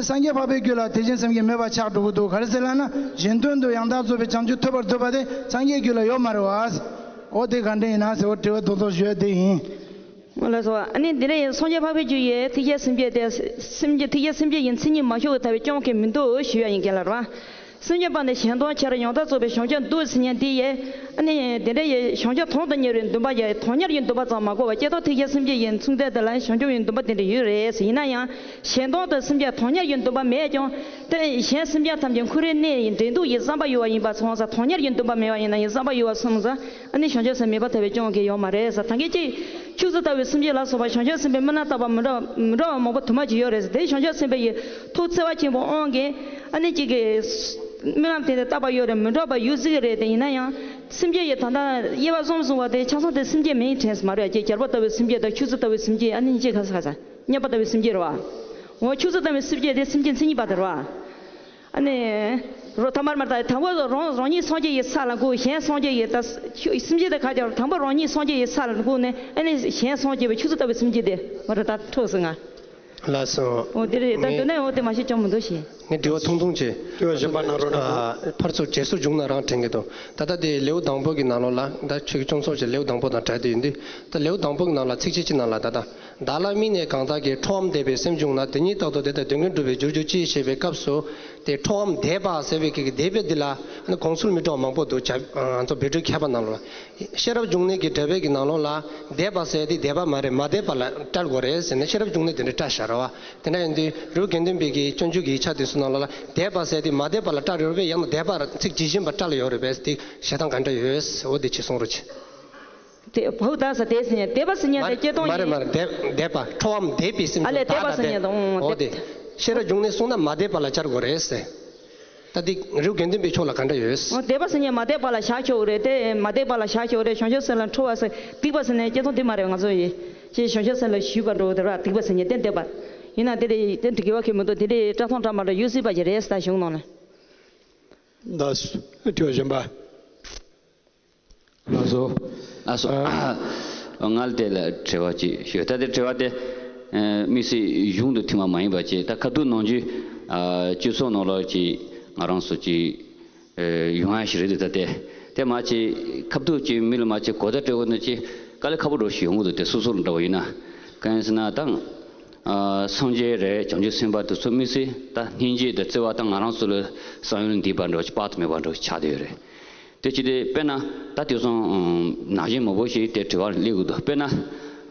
སངས་རྒྱས་འཕགས་པའི་རྒྱུད་ལ་དེ་བཞིན་སེམས་བསྐྱེད་མེད་པ་ཆགས་འགྲོ་གི་འདུག་ག་རེ་ཟེར་ལབ་ན། གཞན་དོན་དུ་ཡང་དག་རྫོགས་པའི་བྱང་ཆུབ་ཐོབ་པར་འདོད་པ་དེ་སངས་རྒྱས་རྒྱུད་ལ་ཡོད་མ་རེད་བ། འོ་དེ་ག་འདྲ་ཡིན་ན་ཟེར་བ་དྲི་བ་རྡོག་རྡོག་ཞུ་ཡ་དེ་ཡིན། ལགས་སོ། ཨ་ནི་འདི་ནས་སངས་རྒྱས་འཕགས་པའི་རྒྱུད་ཡི་ཐེག་ཆེན་སེམས་བསྐྱེད་དེ། སེམས་བསྐྱེད་ཐེག་ཆེན་སེམས་བསྐྱེད་ཡི་མཚན་ཉིད་མ་ཞུགས་པར་ཐར་བའི་སྐྱོན་གང་ཡང་མི་འདུག་ཞུ་ཡ་ཡིན་གྱི་ལ་རེད་བ། སེམས་ཅན་པ་ནི་གཞན་སྟོང་ཁྱེར། ཡང་དག་རྫོགས་པའི་བྱང་ཆུབ་འདོད་ཟེར་མཁན་དེ་ཡིས། ཨ་ནི་དེ་འདྲ་ཡི་བྱང་ཆུབ་དོན་དུ་གཉེར་བའི་འདུན་པ་ཡང་དོན་གཉེར་གྱི་འདུན་པ་ཙམ་མ་གོ་བར་སྐྱེ་རྟེན་ཐེག་ཆེན་སེམས་བསྐྱེད་ཀྱི་མཚུངས་ལྡན་དེ་ལ་བྱང་ཆུབ་ཀྱི་འདུན་པ་དེ་འདྲ་ཡོད་རེད་ཟེར། ཡིན་ན་ཡང་གཞན་སྟོང་དང་སེམས་ཅན་དོན་གཉེར་གྱི་འདུན་པ་མེད་ཀྱང་། དེ་གཞན་སེམས་ཅན་ཐམས་ཅད་འཁོར་བའི་གནས་ཡི་འདྲེན་གཏུགས་ཀྱི་བསམ་པ་ཡོད་པ་ཡིན་པ་སོང་ཙང་། དོན་གཉེར་གྱི་འདུན་པ་མེད་པ་ཡིན་ན་ཡང་བསམ་པ་ཡོད་པ་སོང་ཙང་། ཨ་ནི་བྱང་ཆུབ་སེམས་མེད་པར་ཐལ་བའི་སྐྱོན་གྱིས་ཡོད་མ་རེད་ཟེར། ད་གིན་གཅིག་ཆུ་ཚོད་ལྟ་བུའི་སེམས་བསྐྱེད་ལ་སོགས་པ་བྱང་ཆུབ་སེམས་དཔའི་སྨོན་ལམ་བཏབ་པ་མི་འདྲ་མི་འདྲ་བ་མང་པོ་དུ་མ་ཅིག་ཡོད་རེད་ཟེར། དེ་བྱང་ཆུབ་སེམས་དཔའ་ཡི་ཐུགས་བརྩེ་བ་ཆེན་པོ་དབང་གིས། ཨ་ནི་གཅིག་གི་སྨོན་ལམ་དེ་འདྲ་བཏབ་པ་ཡོད་རེད། མི་འདྲ་བ་ཡོད་སྲིད་ཀྱི་རེད། དེ་ཡིན་ན་ཡང་སེམས་བསྐྱེད་ཡི་ད་ལྟ་དབྱེ་བ་གསུམ་གསུངས་པ་དེ་ཆ་ཚང་དེ་སེམས་བསྐྱེད་མིན་དྲན་སོང་མ་རེད། ཀྱི་རྒྱལ་པོ་ལྟ་བུའི་སེམས་བསྐྱེད་དང་ཆུ་ཚོད་ལྟ་བུའི་སེམས་བསྐྱེད། ཨ་ནི་གཅིག་ག་ས་ག་ས་མཉམ་པ་ལྟ་བུའི་སེམས་བསྐྱེད་རེད་བ། འོ་ཆུ་ཚོད་ལྟ་བུའི་སེམས་བསྐྱེད་དེ་སེམས་བསྐྱེད་མཚན་ཉིད་པ་དེ་རེད་བ། ཨ་ནི། རོ་ཐ་མར་མར་ད་དང་པོ་རང་རང་ཉིད་སངས་རྒྱས་ཡི་ས་ལ་འགོད། གཞན་སངས་རྒྱས་ཡི་ད་སེམས་བསྐྱེད་དེ་ཁ་ཅིག་དང་པོ་རང་ཉིད་སངས་རྒྱས་ཡི་ས་ལ་འགོད་ནས། ཨ་ནི་གཞན་སངས་རྒྱས་པའི་ཆུ་ཚོད་ལྟ་བུའི་སེམས་བསྐྱེད་དེ་མ་རེད། ད་འཕྲོག་སོང་ང་། ལགས་སོ། འོ་དེ་རེད། ད་ངས་དོན་ནས་འོ་དེ་མ་ཤེས་ཅང་མི་འདུག་ཞེས། ངས་དྲི་བ་ཐུང་ཐུང་བྱས། དྲི་བ་གཞན་པ་གནང་རོགས་གནང་། ཨ། ཕར་ཚུར་རྗེས་སུ་འཇུག་ན་རང་དྲན་གྱི་འདུག་ད་ལྟ་དེ་ལེའུ་དང་པོ་གི་ནང་ལོགས་ལ། ད་ཁྱོད་ཀྱི་སྐྱོན་ཚོགས་ཀྱི་ལེའུ་དང་པོ་དང་སྦྲགས་དེ་ཡིན་དུས། ད་ལེའུ་དང་པོ་གི་ནང་ལ་ཚིགས་བཅད་གཅིག་ནང་ལ། ད་ལྟ། བདག་ལ་དམིགས་ནས་གང་དག་གིས། ཁྲོའམ་དད་པའི་སེམས་བྱུང་ན། དེ་ཉིད་རྟག་ཏུ་དེ་ལྟར་དོན་ཀུན་འགྲུབ་པར་འགྱུར་གྱུར་ཅིག་ཞེས་པའི་སྐབས་སུ། དེ་ཁྲོའམ་དད་པ་ཟེར་བའི་གི་དད་པའི་འདི་ལ་ཨ་ནི་དགོངས་ཚུལ་མི་འདྲ་བ་མང་པོ་འདུག་ཇ། ང་ཚོ་བོད་ཕྲུག་མཁས་པ་ནང་ལ། ཤེས་རབ་འབྱུང་གནས་ཀྱི་འགྲེལ་པའི་གི་ནང་ལོགས་ལ། དད་པ་ཟེར་དེ་དད་པ་མ་རེད། མ་དད་པ་ལ་བཀྲལ་དགོས་རེད་ཟེར་ནས་ཤེས་རབ་འབྱུང་གནས་དེ་འདྲ་བཀྲལ་བཞག་རེད་བ། དེ་འདྲ་ཡིན་དུས་རི་བོ་དགེ་ལྡན་པའི་གི་སྤྱོད་འཇུག་གི་ཡིག་ཆ་དེ་ཚོ་ནང་ལོགས་ལ་དད་པ་ཟེར་དེ་མ་དད་པ་ལ་བཀྲལ་ཡོད་རེད་པས། ཡང་ན་དད་པ་ཚིག་ཇི་བཞིན་པ་བཀྲལ་ཡོད་རེད་པས། དེ་བྱེད་སྟངས་ག་འདྲ་ཡོད། འོ་དེ་ཅིག་གསུང་རོགས་གྱིས། དེ་བོད་ད་ས་དེ་ཟེར་ནས་དད་པ་ཟེར་མཁན་དེ་སྐྱེ་སྟོང་མ་རེད། ཡིན། མ་རེད། དད་དད་པ། ཁྲོའམ་དད་པའི་སེམས། ཨ་ལས་དད་པ་ཟེར་མཁན་དང་། འོ་དེ། ཤེས་རབ་འབྱུང་གནས་གསུངས་ན་མ་དད་པ་ལ་བཀྲལ་དགོས་རེད་ཟེར། ད་འདི་རི་བོ་དགེ་ལྡན་པའི་ཕྱོགས་ལ་ག་འདྲ་ཡོད། འོ་དད་པ་ཟེར་མཁན་མ་དད་པ་ལ་བཞག་ཆོག་གི་རེད། དེ་མ་དད་པ་ལ་བཞག་ཆོག་གི་རེད། བྱང་ཆུབ་སེམས་ལ་ཁྲོ་བ་ཟེར། སྡིག་པ་ཟེར་ནས་སྐྱེ་སྟོང་དེ་མ་རེད། ང་ཚོ་ཡིས་ཅེས་བྱང་ཆུབ་སེམས་ལ་ཞུས་པ་འགྲོ་དེ་ར། སྡིག་པ་ཟེར་མཁན་དེ་དད་པ་ཡིན་ན་དེ་རེད། དེ་འདྲ་དགེ་བ་གི་མི་འདུག་དེ་འདྲའི་བཀྲལ་སྟངས་འདྲ་མ་འདྲ་ཡོད་སྲིད་པ་ཞིག་རེད་ཟེར། ད་གཞུང་ནང་ནས། ལགས་སོ། དྲི་བ་གཞན་པ། ལགས་སོ། ལགས་སོ། ཨ། ང་ལ་དེ་ལ་དྲི་བ་ཅིག་ཞུ། ད་དེ་དྲི་བ་དེ། ཨ། དམིགས་བསལ་གཞུང་དུ་ཐིམ་པ་མ་ཡིན་པ་ཅིག་ད་ཁ་ཐུག་ནང་ཆོས། ཨ། སྤྱི་ཚོགས་ནང་ལོགས་ཀྱི་ང་རང་ཚོ་ཅིག་ཨ། ཡོང་ཡ་ཞིག་རེད། དེ་ད་དེ་དེ་མ་ཅིག་ཁ་ཐུག་ཅིག་མི་ལ་མ་ཅིག་གོ་བརྡ་སྤྲོད་དགོས་ན་ཅིག་དཀའ་ལས་ཁག་པོ་འདྲ་ཞིག་ཡོང་གི་འདུག་དེ་སོ་སོ་ལ་འདྲ་བ་ཡིན་ན། གང་ཡིན་ཟེར་ན་ད། ཨ། སངས་རྒྱས་རེད། བྱང་ཆུབ་སེམས་དཔའ་དེ་ཚོ་དམིགས་བསལ་ད་སྙིང་རྗེ་དང་བརྩེ་བ་ད་ང་རང་ཚོ་ལ་བསམ་ཡུལ་འདས་པ་འདྲ་བ་ཅིག་དཔག་ཏུ་མེད་པ་འདྲ་བ་ཆགས་བསྡད་ཡོད་རེད། དེ་ཅི་སྟེ་དཔེར་ན་ད་དེང་སང་ནང་བཞིན་མང་པོ་ཞིག་དེ་དྲི་བ་སླེབས་ཀྱི་འདུག་དཔེར་ན་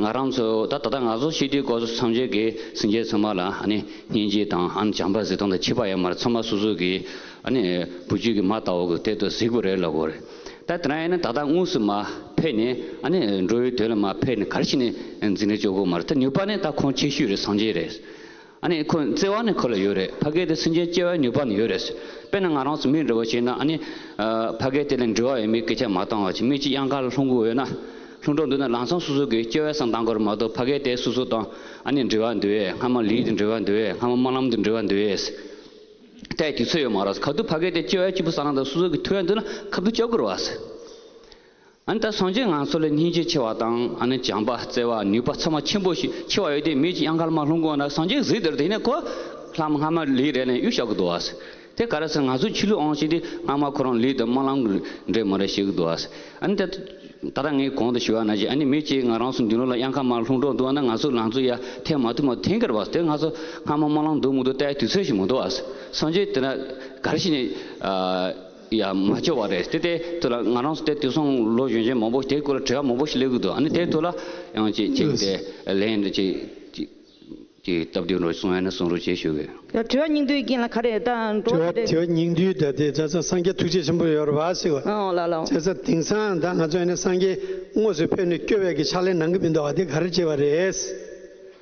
ང་རང་ཚོ་ད་ད་ལྟ་ང་ཚོ་ཤེས་དུས་སྐབས་སུ་སངས་རྒྱས་ཀྱིས་སེམས་ཅན་ཚང་མ་ལ་ཨ་ནི་སྙིང་རྗེ་དང་ཨ་ནི་བྱམས་པ་གཟིགས་སྟངས་དང་ཁྱད་པར་ཡོད་མ་རེད། ཚང་མ་སོ་སོ་གི་ཨ་ནི་བུ་རྒྱུད་ཀྱི་མ་ལྟ་བུ་གི་དེ་ལྟར་གཟིགས་དགོས་རེད་ལབ་དགོས་རེད། ད་དེ་རང་ཡིན་ན་ད་ལྟ་དངོས་སུ་མར་ཕེབས་ནས་ཨ་ནི་འགྲོ་བའི་དོན་ལ་མར་ཕེབས་ནས་ག་རེ་བྱས་ནས་འཛིན་གྲྭ་སྐྱོར་དགོས་མ་རེད། ད་ནུས་པ་ནི་ད་ཁོང་ཆེ་ཤོས་རེད། སངས་རྒྱས་རེད། ཨ་ནི་ཁོ་བརྩེ་བ་ནི་ཁོ་ལ་ཡོད་རེད། ཕ་སྐད་དེ་སེམས་ཅན་སྐྱོབ་པའི་ནུས་པ་ནི་ཡོད་རེད། དཔེར་ན་ང་རང་ཚོ་མི་འདྲ་བོ་བྱས་ན་ཨ་ནི། ཨ། ཕ་སྐད་དེ་ལ་འབྲེལ་བ་ཡོད་མེད་སྐད་ཆ་མ་བཏང་བ་བྱས། མི་གཅིག་གཡང་ཁ་ལ་ལྷུང་དགོས་ཡོད་ན། ལྷུང་འགྲོ་འདུག་ན་ལམ་སང་སོ་སོ་གིས་སྐྱོབ་པའི་བསམ་བཏང་དགོས་རེད་མ་གཏོགས་ཕ་སྐད་དེ་སོ་སོ་དང་ཨ་ནི་འབྲེལ་བ་འདུག་གས། སྔ་མ་ལས་དང་འབྲེལ་བ་འདུག་གས། སྔ་མ་སྨོན་ལམ་དང་འབྲེལ་བ་འདུག་གས། ད་དུས་ཚོད་ཡོད་མ་རེད། ག་དུས་ཕ་སྐད་དེ་སྐྱོབ་པའི་སྐྱིད་པོ་བསམ་ན་ད་སོ་སོ་གིས་ཐུབ་ཡ་འདུག་ན་ཁ་ཐུག་སྐྱོབ་དགོས་རེད་བ། ཨ་ནི་ད་སངས་རྒྱས་ང་ཚོ་ལ་སྙིང་རྗེ་ཆེ་བ་དང་ཨ་ནི་བྱམས་པ་བརྩེ་བ་ནུས་པ་ཚང་མ་ཆེན་པོ་ཞིག་ཆེ་བ་ཡོད་དེ་མི་གཅིག་གཡང་ཁ་ལ་མར་ལྷུང་དགོས་ན་སངས་རྒྱས་གཟིགས་དེར་དེ་ནས་ཁོ་ལྷ་མོ་སྔ་མ་ལས་རེད་ནས་གཡུག་བཞག་གི་འདུག་བ། དེ་ག་རེ་ཟེར་ང་ཚོ་ཕྱི་ལུགས་ཨང་ཅིག་དེ་སྔ་མ་ཁོ་རང་ལས་དང་སྨོན་ལམ་འདྲེས་མ་རེད་ཞིག་འདུག་བ། ཨ་ནི་ད་ད་ལྟ་ངས་གོང་དུ་ཞུ་བ་ནང་བཞིན་ཨ་ནི་མི་གཅིག་ང་རང་ཚོ་མདུན་ལོགས་ལ་གཡང་ཁ་མར་ལྷུང་འགྲོ་འདུག་ན་ང་ཚོ་ལང་ཚོ་ཡ་ཐེངས་མ་ཐུབ་མ་ཐེངས་འགར་བ་དེ་ང་ཚོ་སྔ་མ་སྨོན་ལམ་འདུག་མི་འདུག་ལྟ་ཡ་དུས་ཚོད་ཞིག་མི་འདུག་བ། སངས་རྒྱས་དེ་ན་ག་རེ་བྱས་ནས་ཨ། ཡ་མ་ལྕི་བ་རེད། དེ་དེ་དུས་ལ་ང་རང་ཚོ་དེ་དུས་སང་ལོ་གཞོན་གཞོན་མང་པོ་དེའི་སྐོར་ལ་དྲི་བ་མང་པོ་ཞིག་སླེབས་ཀྱི་འདུག་ཨ་ནི་དེའི་ཐོག་ལ་ཡང་ཅིག་ཅིག་དེ་ལན་ཅིག་ཅིག་ཅིག་སྟབས་བདེ་འགྲོ་གསུང་ཡ་ན་གསུང་རོགས་བྱེད་ཞུ་གི། ཡ་དྲི་བ་སྙིང་བསྡུས་རྐྱེན་ལ་ག་རེ་ད་འགྲོ་དྲི་བ་རེད། དྲི་བ་སྙིང་བསྡུས་ད་དེ་བྱས་ཙང་སངས་རྒྱས་ཐུགས་རྗེ་ཆེན་པོ་ཡོད་རེད་བ་ཟེར་བ། ཨོ་ལ་ལ། བྱས་ཙང་དེང་སང་ད་ང་ཚོ་ཡིན་ན་སངས་རྒྱས་དངོས་སུ་ཕེབས་ནས་སྐྱོབ་པའི་གི་ཕྱག་ལས་གནང་གི་མི་འདུག་བ། དེ་ག་རེ་བྱས་པ་རེད།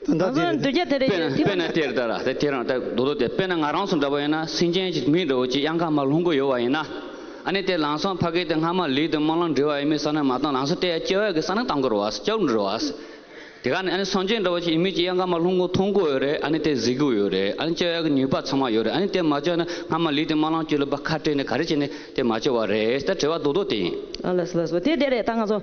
ང་ཚོ་འདོད་རྒྱལ་དེ་རེད། དཔེར་ན་དེ་དཔེར་ན་དེར་ལྟར་དེ་དེ་རང་ད་རྡོག་རྡོག་དེ་དཔེར་ན་ང་རང་ཚོ་འདྲ་པོ་ཡིན་ན་སེམས་ཅན་གྱི་མི་འདྲ་པོ་ཅིག་གཡང་ཁ་མར་ལྷུང་གི་ཡོད་པ་ཡིན་ན། ཨ་ནི་དེ་ལམ་སང་ཕ་གི་དེ་སྔ་མ་ལས་དང་སྨོན་ལམ་འབྲེལ་བ་ཡོད་མེད་བསམ་ན་མ་གཏོགས་ལམ་སང་དེ་ཡ་སྐྱོ་བ་གི་བསམ་ན་བཏང་དགོས་རེད་བ། སྐྱོ་འགྲོ་རེད་བ། དེ་ག་ནས་ཨ་ནི་སེམས་ཅན་འདྲ་པོ་ཅིག་མི་ཅིག་གཡང་ཁ་མར་ལྷུང་གི་མཐོང་གི་ཡོད་རེད། ཨ་ནི་དེ་གཟིགས་གི་ཡོད་རེད། ཨ་ནི་སྐྱོ་བ་གི་ནུས་པ་ཚང་མ་ཡོད་རེད། ཨ་ནི་དེ་མ་སྐྱོ་ན་སྔ་མ་ལས་དང་སྨོན་ལམ་བཅོལ་ལ་ཕར་ཁ་བྲལ་ནས་ག་རེ་བྱས་ནས་དེ་མ་སྐྱོ་བ་རེད། ད་དྲི་བ་རྡོག་རྡོག་དེ་ཡིན། ཨ་ལགས་སོ་ལགས་སོ། དེ་དེ་རེད། ད་ང་ཚོ།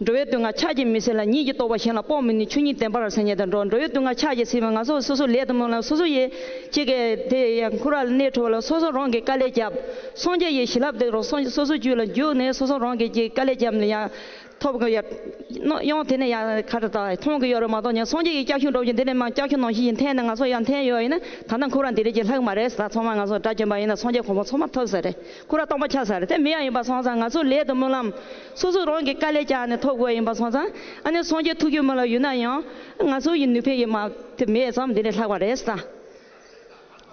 འགྲོ་བའི་དུས་ང་ཕྱག་གིས་མི་སེལ་ལ། ཉིད་ཀྱིས་རྟོགས་པ་གཞན་ལ་དཔོག་མི་ནུས། ཆོས་ཉིད་བདེན་པར་ཟེར་མཁན་དེ་འགྲོ། འགྲོ་བའི་དུས་ང་ཕྱག་གིས་སེལ་བས་ང་ཚོ་སོ་སོ་ལས་དང་སྨོན་ལམ་སོ་སོ་ཡིས་ཅིག་གི་དེ་ཡང་འཁོར་བ་ལ་གནས་འཕྲོ་བ་ལ་སོ་སོ་རང་གིས་དཀའ་ལས་བརྒྱབ། སངས་རྒྱས་ཡི་བྱིན་རླབས་དེ་རང་སོ་སོ་སོ་རྒྱུད་ལ་འཇུག་ནས་སོ་སོ་རང་གིས་ཅིག་དཀའ་ལས་བརྒྱབ་ནས་ཡང་ ཐོབ་གི་ཡོད། ནོ་ཡང་དེ་ནས་ཡང་ཁ་ཏ་ད་མཐོང་གི་ཡོད་རེད་མ་གཏོགས་ཉན་སངས་རྒྱས་ཀྱི་ལྕགས་ཞུན་འགྲོ་བཞིན་འདི་ནས་མ་ལྕགས་ཞུན་ནང་བཞིན་ཡིན་འཐེན་ནས་ང་ཚོ་ཡང་འཐེན་ཡོད་ཡིན་ན་ད་ལྟ་ཁོ་རང་འདི་རེད་ཀྱི་ལྷག་མ་རེད་ཟེར། ད་ཚང་མ་ང་ཚོ་དགྲ་བཅོམ་པ་ཡིན་ན་སངས་རྒྱས་གོ་འཕང་ཚང་མ་ཐོབ་ས་རེད། ཁོ་རང་སྟོང་པ་ཆགས་ས་རེད། དེ་མི་ཡང་ཡིན་པ་སོང་ཙང་ང་ཚོ་ལས་དང་སྨོན་ལམ་སོ་སོ་རང་གི་དཀའ་ལས་བཅག་ནས་ཐོབ་དགོས་ཡིན་པ་སོང་ཙང་ཨ་ནི་སངས་རྒྱས་ཐུགས་རྒྱུད་མ་ལ་ཡོད་ན་ཡང་ང་ཚོ་ཡི་ནུས་ཕན་ཡིན་མ་དེ་མེད་ཙང་འདི་ནས་ལྷག་པ་རེད་ཟེར། ད།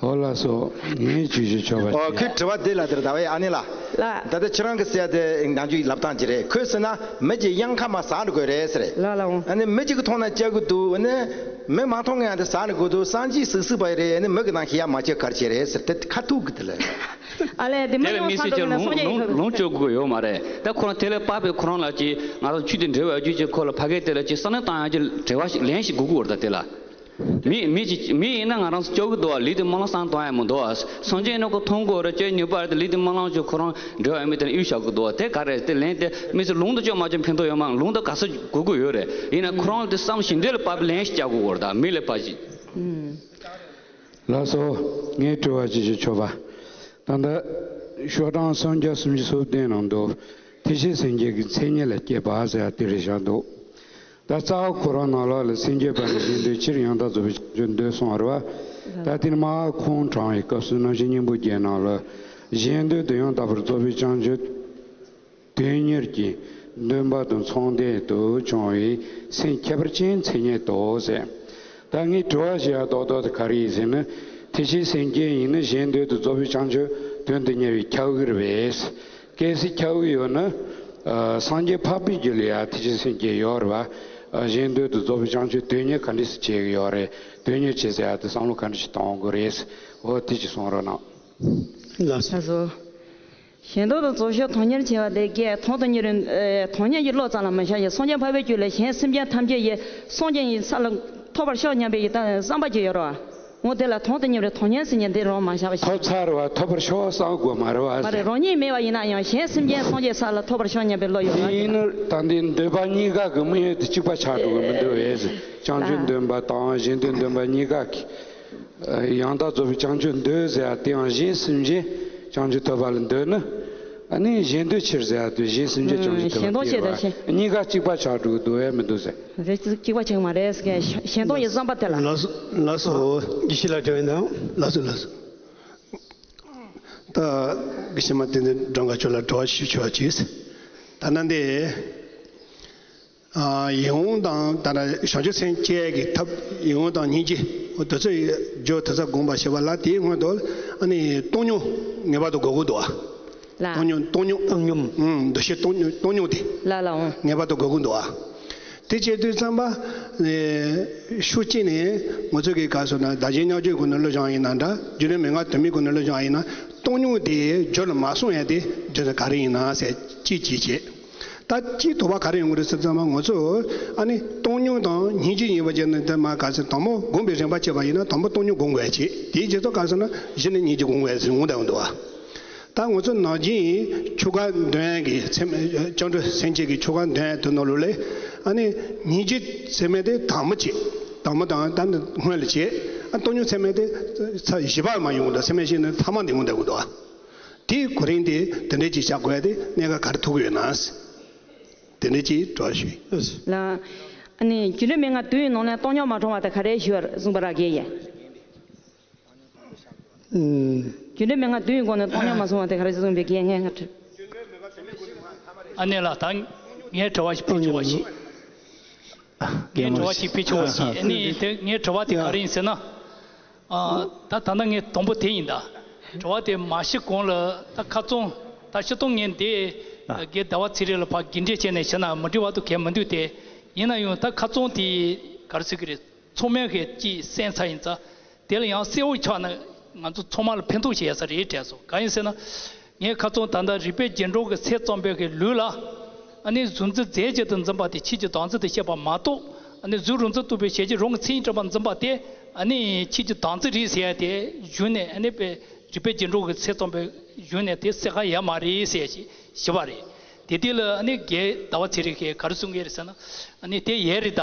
ཨོ་ལགས་སོ། ངས་བཅུ་ཞིག་ཆོག་པ་ཨོ་ཁོའི་དྲི་བ་འདི་ལ་དེར་ཟླ་བའི་ཨ་ནི་ལ། ལ། ད་ལྟ་ཁྱེད་རང་གི་ཟེར་དེ་ནང་རྒྱུ་ལབ་སྟངས་ཅི་རེད། ཁོས་ཟེར་ན་མི་གྱི་གཡང་ཁ་མ་ཟ་འགྲོ་དགོས་རེད་ཟེར། ལ་ལ་འོང་། ཨ་ནི་མི་གཅིག་གི་མཐོང་ན་སྐྱག་གི་འདུག་ཨ་ནི་མི་མ་མཐོང་ཡང་དེ་ཟ་འགྲོ་དགོས་འདུག་སངས་རྒྱས་སུག་སུག་པ་རེད། ཨ་ནི་མི་གི་ནང་ཤི་ཡ་མ་ཆེ་གར་བྱེད་རེད་ཟེར་དེ་ཁ་ཐུག་གི་དེ་ལ། ཨ་ལས་དེ་མི་དེ་ལ་ཡོང་དམིགས་བསལ་ས་འགྲོ་གི་ན་སོང་རྒྱ་ཡིན་ལུང་ལུང་སྤྱོད་དགོས་ཡོད་མ་རེད། ད་ཁོ་རང་དེ་ལ་དཔག་པའི་ཁོ་རང་ལ་ཅི་ང་ཚོ་ཆུ་དེ་འབྲེལ་བའི་རྒྱུ་ཅིག་ཁོ་ལ་ཕ་གའི་དེ་ལ་ཅི་བསམ་བློ་བཏང་ཡ་ཅི་དྲི་བ་ཞིག་ལན་ཞིག་དགོས་ཀྱི་ཡོད་རེད། ད་དེ་ལ། མི་མི་ཅིག་མི་ཡིན་ན་ང་རང་ཚོ་སྐྱོ་གི་འདུག་བ། ལུས་དེ་སྨོན་ལམ་བསམ་གཏོང་ཡ་མི་འདུག་བ། སངས་རྒྱས་ནི་ཁོ་མཐོང་དགོས་རེད། ཅེས་ཉོས་པ་རེད་དེ་ལུས་དེ་སྨོན་ལམ་ཅིག་ཁོ་རང་འབྲེལ་བ་ཡོད་མེད་དེ་ལ་གཡུག་བཞག་གི་འདུག་བ། དེ་ག་རེད། དེ་ལན་དེ་མི་ཚེ་ལུང་དུ་ཅོག་མ་ཅོག་ཕན་ཐོགས་ཡོད་མ། ལུང་དུ་ག་ས་དགོས་ཀྱི་ཡོད་རེད། ཡིན་ན་ཁོ་རང་དེ་བསམ་བཞིན་དེ་ལ་བབ་ལན་ཞིག་རྒྱག་དགོས་རེད། ད་མི་ལ་བབ་ཞིག་ལགས་སོ། ངའི་དྲི་བ་ཅི་ཞིག་ཆོག་པ། ད་ལྟ་ཤོག་གྲངས་སུམ་བརྒྱ་སུམ་ཅུ་སོ་བདུན་ནང་དུ་ཐེག་ཆེན་སེམས་བསྐྱེད་ཀྱི་མཚན་ཉིད་ལ་སྐྱེས་པ་ཟེར་ཡ་དེ་རེད་བཞག་འདུག་ད་རྩ་བ་ཁོ་རང་ནང་ལོགས་ལ་སེམས་བསྐྱེད་པ་ནི་གཞན་དོན་ཕྱིར་ཡང་དག་རྫོགས་པའི་བྱང་ཆུབ་འདོད་གསུངས་པ་རེད་བ། ད་དེ་ནི་མར་ཁོང་དྲངས་པའི་སྐབས་སུ་རྣམ་བཤད་སྙིང་པོ་བརྒྱད་ནང་ལ་གཞན་དོན་དུ་ཡང་དག་པར་རྫོགས་པའི་བྱང་ཆུབ་དོན་གཉེར་གྱི་འདུན་པ་དང་མཚུངས་ལྡན་དུ་བྱུང་བའི་སེམས་ཁྱད་པར་ཅན་མཚན་ཉིད་དོ་ཟེར། ད་ངས་དྲི་བ་ཞུ་ཡ་རྡོག་རྡོག་དེ་ག་རེ་ཡིན་ཟེར་ན། ཐེག་ཆེན་སེམས་བསྐྱེད་ཡིན་ན་གཞན་དོན་དུ་རྫོགས་པའི་བྱང་ཆུབ་དོན་དུ་གཉེར་བའི་ཁྱབ་ཡུལ་རེད་པས། གལ་སྲིད་ཁྱབ་ཡུལ་ཡོད་ན། ཨ། སངས་རྒྱས་འཕགས་པའི་རྒྱུད་ལ་ཡང་ཐེག་ཆེན་སེམས་བསྐྱེད་ཡོད་རེད་པ། ཨ། གཞན་དོན་དུ་རྫོགས་པའི་བྱང་ཆུབ་དོན་གཉེར་ག་འདྲས་སེ་བྱེད་ཀྱི་ཡོད་རེད། དོན་གཉེར་བྱེད་ཟེར་ཡ་དེ་བསམ་བློ་ག་འདྲས་ཤིག་གཏོང་དགོས་རེད། འོ་དེ་ཅིག་གསུང་རོགས་གནང་། ལགས་སོ། ལགས་སོ། གཞན་དོན་དུ་རྫོགས་ཕྱིར་དོན་གཉེར་བྱེད་པ་དེ་གས་དོན་དུ་གཉེར། ཨེ། དོན་གཉེར་གྱི་བློ་ཙམ་ལ་མ་བཞག་ཡང་སངས་རྒྱས་འཕགས་པའི་རྒྱུད་ལ་གཞན་སེམས་ཅན་ཐམས་ཅད་ཡི་སངས་རྒྱས་ཡི་ས་ལ་ཐོབ་པར་ཤོག་སྙམ་པའི་ཡི་དམ་བསམ་པ་ཅིག་ཡོད་རེད་པ། འོ་དེ་ལ་དོན་དུ་གཉེར་བའི་དོན་གཉེར་ཟེར་མཁན་དེ་རང་མ་བཞག་པ་ཞིག་ཐོབ་ཚར་བ་ཐོབ་པར་ཤོག་བསམ་དགོས་མ་རེད་པ། མ་རེད། རང་ཉིད་མེད་པ་ཡིན་ན་ཡང་གཞན་སེམས་ཅན་སངས་རྒྱས་ས་ལ་ཐོབ་པར་ཤོག་སྙམ་པའི་བློ་ཡོད་དེ་ཡིན་ན་ད་འདི་འདོད་པ་གཉིས་ཀ་གི་དམིགས་ཡུལ་དེ་གཅིག་པ་ཆགས་འགྲོ་གི་མི་འདུག་པས། བྱང་ཆུབ་འདོད་པ་དང་གཞན་དོན་འདོད་པ་གཉིས་ཀ་གི། ཡང་དག་རྫོགས་པའི་བྱང་ཆུབ་འདོད་ཟེར་ཡ་དེའང་གཞན་སེམས་ཅན་བྱང་ཆུབ་ཐོབ་པ་ལ་འདོད་ན། ཨ་ནི་གཞན་དོན་ཕྱིར་ཟེར་ཡ་དེ་གཞན་སེམས་ཅན་བྱང་ཆུབ་ཐོབ་པ་དེ་རེད་པ། གཉིས་ཀ་གཅིག་པ་ཆགས་འགྲོ་གི་འདུག་པས་མི་འདུག་ཟེར། རེད། གཅིག་པ་ཆགས་མ་རེད་ཟེར་མཁན་གཞན་སྟོང་གི་བསམ་པ་དེ་ལ། ལགས་སོ་ལགས་སོ། དགེ་བཤེས་ལགས་དྲན་དང་། ལགས་སོ་ལགས་སོ། ད་དགེ་བཤེས་མ་བསྟན་འཛིན་སྒྲོལ་དཀར་མཆོག་ལ་དྲི་བ་ཞུ་ཆོག་ཅིག་ད་ནང་དེ། ཨ། ཡིད་འོང་དང་ད་ལྟ་བྱང་ཆུབ་སེམས་བསྐྱེད་ཀྱི་ཐབས། ཡིད་འོང་དང་སྙིང་རྗེ། འོ་དེ་ཚོ་རྒྱུ་དེ་ཚོ་སྒོམ་པ་བྱེད་པ་ལ་དེའི་སྔོན་དུ་ཨ་ནི་བཏང་སྙོམས་ངེས་པར་དུ་དགོས་ཀྱི་འདུག་པ། ལ། བཏང་སྙོམས་བཏང་སྙོམས། བཏང་སྙོམས། ཨང་། འདུ་ཤེས་བཏང་སྙོམས་བཏང་སྙོམས་དེ། ལ་ལ་འོང་། ངེས་པར་དུ་དགོས་ཀྱི་འདུག་པ། དེ་བྱེད་དུས་ཙམ་པ། ཨེ། ཤུགས་གཅིག་ནས་ང་ཚོ་གི་ག་རེ་ཟེར་ན་བདག་གཞན་མཉམ་བརྗེའི་སྒོ་ནས་སློབ་སྦྱོང་ཡིན་ན་འདྲ། རྒྱུད་ལས་མན་ངག་དོན་མའི་སྒོ་ནས་སློབ་སྦྱོང་ཡིན་ན་བཏང་སྙོམས་དེ་རྒྱུད་ལ་མ་སོང་ཡ་དེ་རྒྱུ་མཚན་ག་རེ་ཡིན་ན་ཟེར་གཅིག་གཅིག་བྱས། ད་སྤྱིའི་དོགས་པ་ག་རེ་ཡོང་གི་རེད་ཟེར་ཙམ་པ། ང་ཚོ་ཨ་ནི་བཏང་སྙོམས་དང་སྙིང་རྗེ་གཉིས་པོ་བྱས་ནས་དེ་མ་ག་ཚོད་དང་པོ་སྒོམ་པའི་རིམ་པ་བྱས་པ་ཡིན་ན་དང་པོ་བཏང་སྙོམས་སྒོམ་དགོས་ཀྱི། དེའི་རྗེས་སུ་ག་རེ་ཟེར་ན་གཞི་ནས་སྙིང་རྗེ་སྒོམ་དགོས་ཀྱི་འོང་བསྡད་ཡོང་འདུག་པ། ད་ང་ཚོ་ནང་བཞིན་ཆོ་ག་འདོན་ཡ་གི་ཚད་མ། སྐྱབས་འགྲོ་སེམས་བསྐྱེད་ཀྱི་ཆོ་ག་འདོན་ཡ་དེ་ནང་ལོགས་ལ་ཨ་ནི་སྙིང་རྗེ་ཚད་མ་དེ་དང་པོ་བྱས། དང་པོ་དང་ད་ནི་སྔོན་ལ་བྱས། ཨ། བཏང་སྙོམས་ཚད་མ་དེ་ཚར་བཞི་པ་མ་ཡོང་གི་འདུག་ཚད་མ་བཞི་ནི་ཐ་མ་དེ་ཡོང་བསྡད་ཀྱི་འདུག་དེའི་གོ་རིམ་དེ་དེ་འདྲ་ཅིག་བྱ་དགོས་ཡ་དེ་གནད་འགག་ག་རེ་ཐུག་གི་ཡོད་ན། དེ་འདྲ་ཅིག་དྲི་བ་ཞུ་ཡིན། ལགས། ཨ་ནི་རྒྱུད་ལས་མན་ངག་བདུན་ཡི་ནང་ནས་བཏང་སྙོམས་མ་གྲུབ་པ་དེ་ག་རེ་ཞུ་བར་གསུངས་པ་རག་གི་ཡིན། ཨུམ། རྒྱུད་ལས་མན་ངག་བདུན་ཡི་སྒོ་ནས་བཏང་སྙོམས་མ་སོང་བ་དེ་ག་རེ་གསུངས་པའི་གི་ངས་ང་དྲི། ཨ་ནི་ལགས། ད་ངས་དྲི་བ་ཞིག་ཕུལ་ཆོག་པ་ཞིག་ངས་དྲི་བ་ཞིག་ཕུལ་ཆོག་པ་ཞིག་ཨ་ནི་དེ་ངའི་དྲི་བ་དེ་ག་རེ་ཡིན་ཟེར་ན། ཨ། ད་ད་ལྟ་ངས་དང་པོ་དེ་ཡིན་ད། དྲི་བ་དེ་མ་ཞུས་གོང་ལ་ད་ཁ་རྩང་ད་སྤྱིར་བཏང་ངས་འདི་རྒན་ཟླ་བ་ཚེ་རིང་ལ་ཕར་རྒྱུགས་སྤྲོད་བྱས་ནས་བྱས་ན་མ་འགྲིག་པ་དེ་གང་ཡང་མི་འདུག་སྟེ། ཡིན་ན་ཡང་ད་ཁ་རྩང་དེ་ག་རེ་ཟེར་གི་རེད། ཚང་མས་གི་ཅིག་གསན་ཚར་ཡིན་ཙང་། དེ་ལ་ཡང་གསལ་བོ་ཆགས་ན་ང་ཚོ་ཚང་མ་ལ་ཕན་ཐོགས་བྱེད་ཡ་ས་རེད་དྲན་སོང་། གང་ཡིན་ཟེར་ན། ངས་ཁ་རྩང་ད་ལྟ་རིག་པའི་རྒྱན་དྲུག་གི་ཚད་ཙམ་པའི་གི་ལུགས་ལ། ཨ་ནི་གཟུགས་འཛིན་རྫས་གཅིག་ཏུ་འཛིན་པ་དེ་ཆོས་ཀྱི་བདག་འཛིན་དུ་བཤད་པ་མ་གཏོགས། ཨ་ནི་གཟུགས་རུས་འཛིན་རྟོག་པའི་ཞལ་གྱི་རང་གི་མཚན་ཉིད་གྲུབ་པར་འཛིན་པ་དེ། ཨ་ནི་ཆོས་ཀྱི་བདག་འཛིན་རེད་ཟེར་ཡ་དེ་གཞུང་ནས། ཨ་ནི་པའི་རིག་པའི་རྒྱན་དྲུག་གི་ཚད་ཙམ་པའི་གཞུང་ནས་དེ་གསལ་ཁ་ཡོད་མ་རེད་ཟེར་ཞིག་ཞུས་པ་རེད། དེ་དུས་ལ་ཨ་ནི་རྒན་ཟླ་བ་ཚེ་རིང་གིས་ག་རེ་གསུང་གི་རེད་ཟེར་ན། ཨ་ནི་དེ་ཡོད་རེད་ད།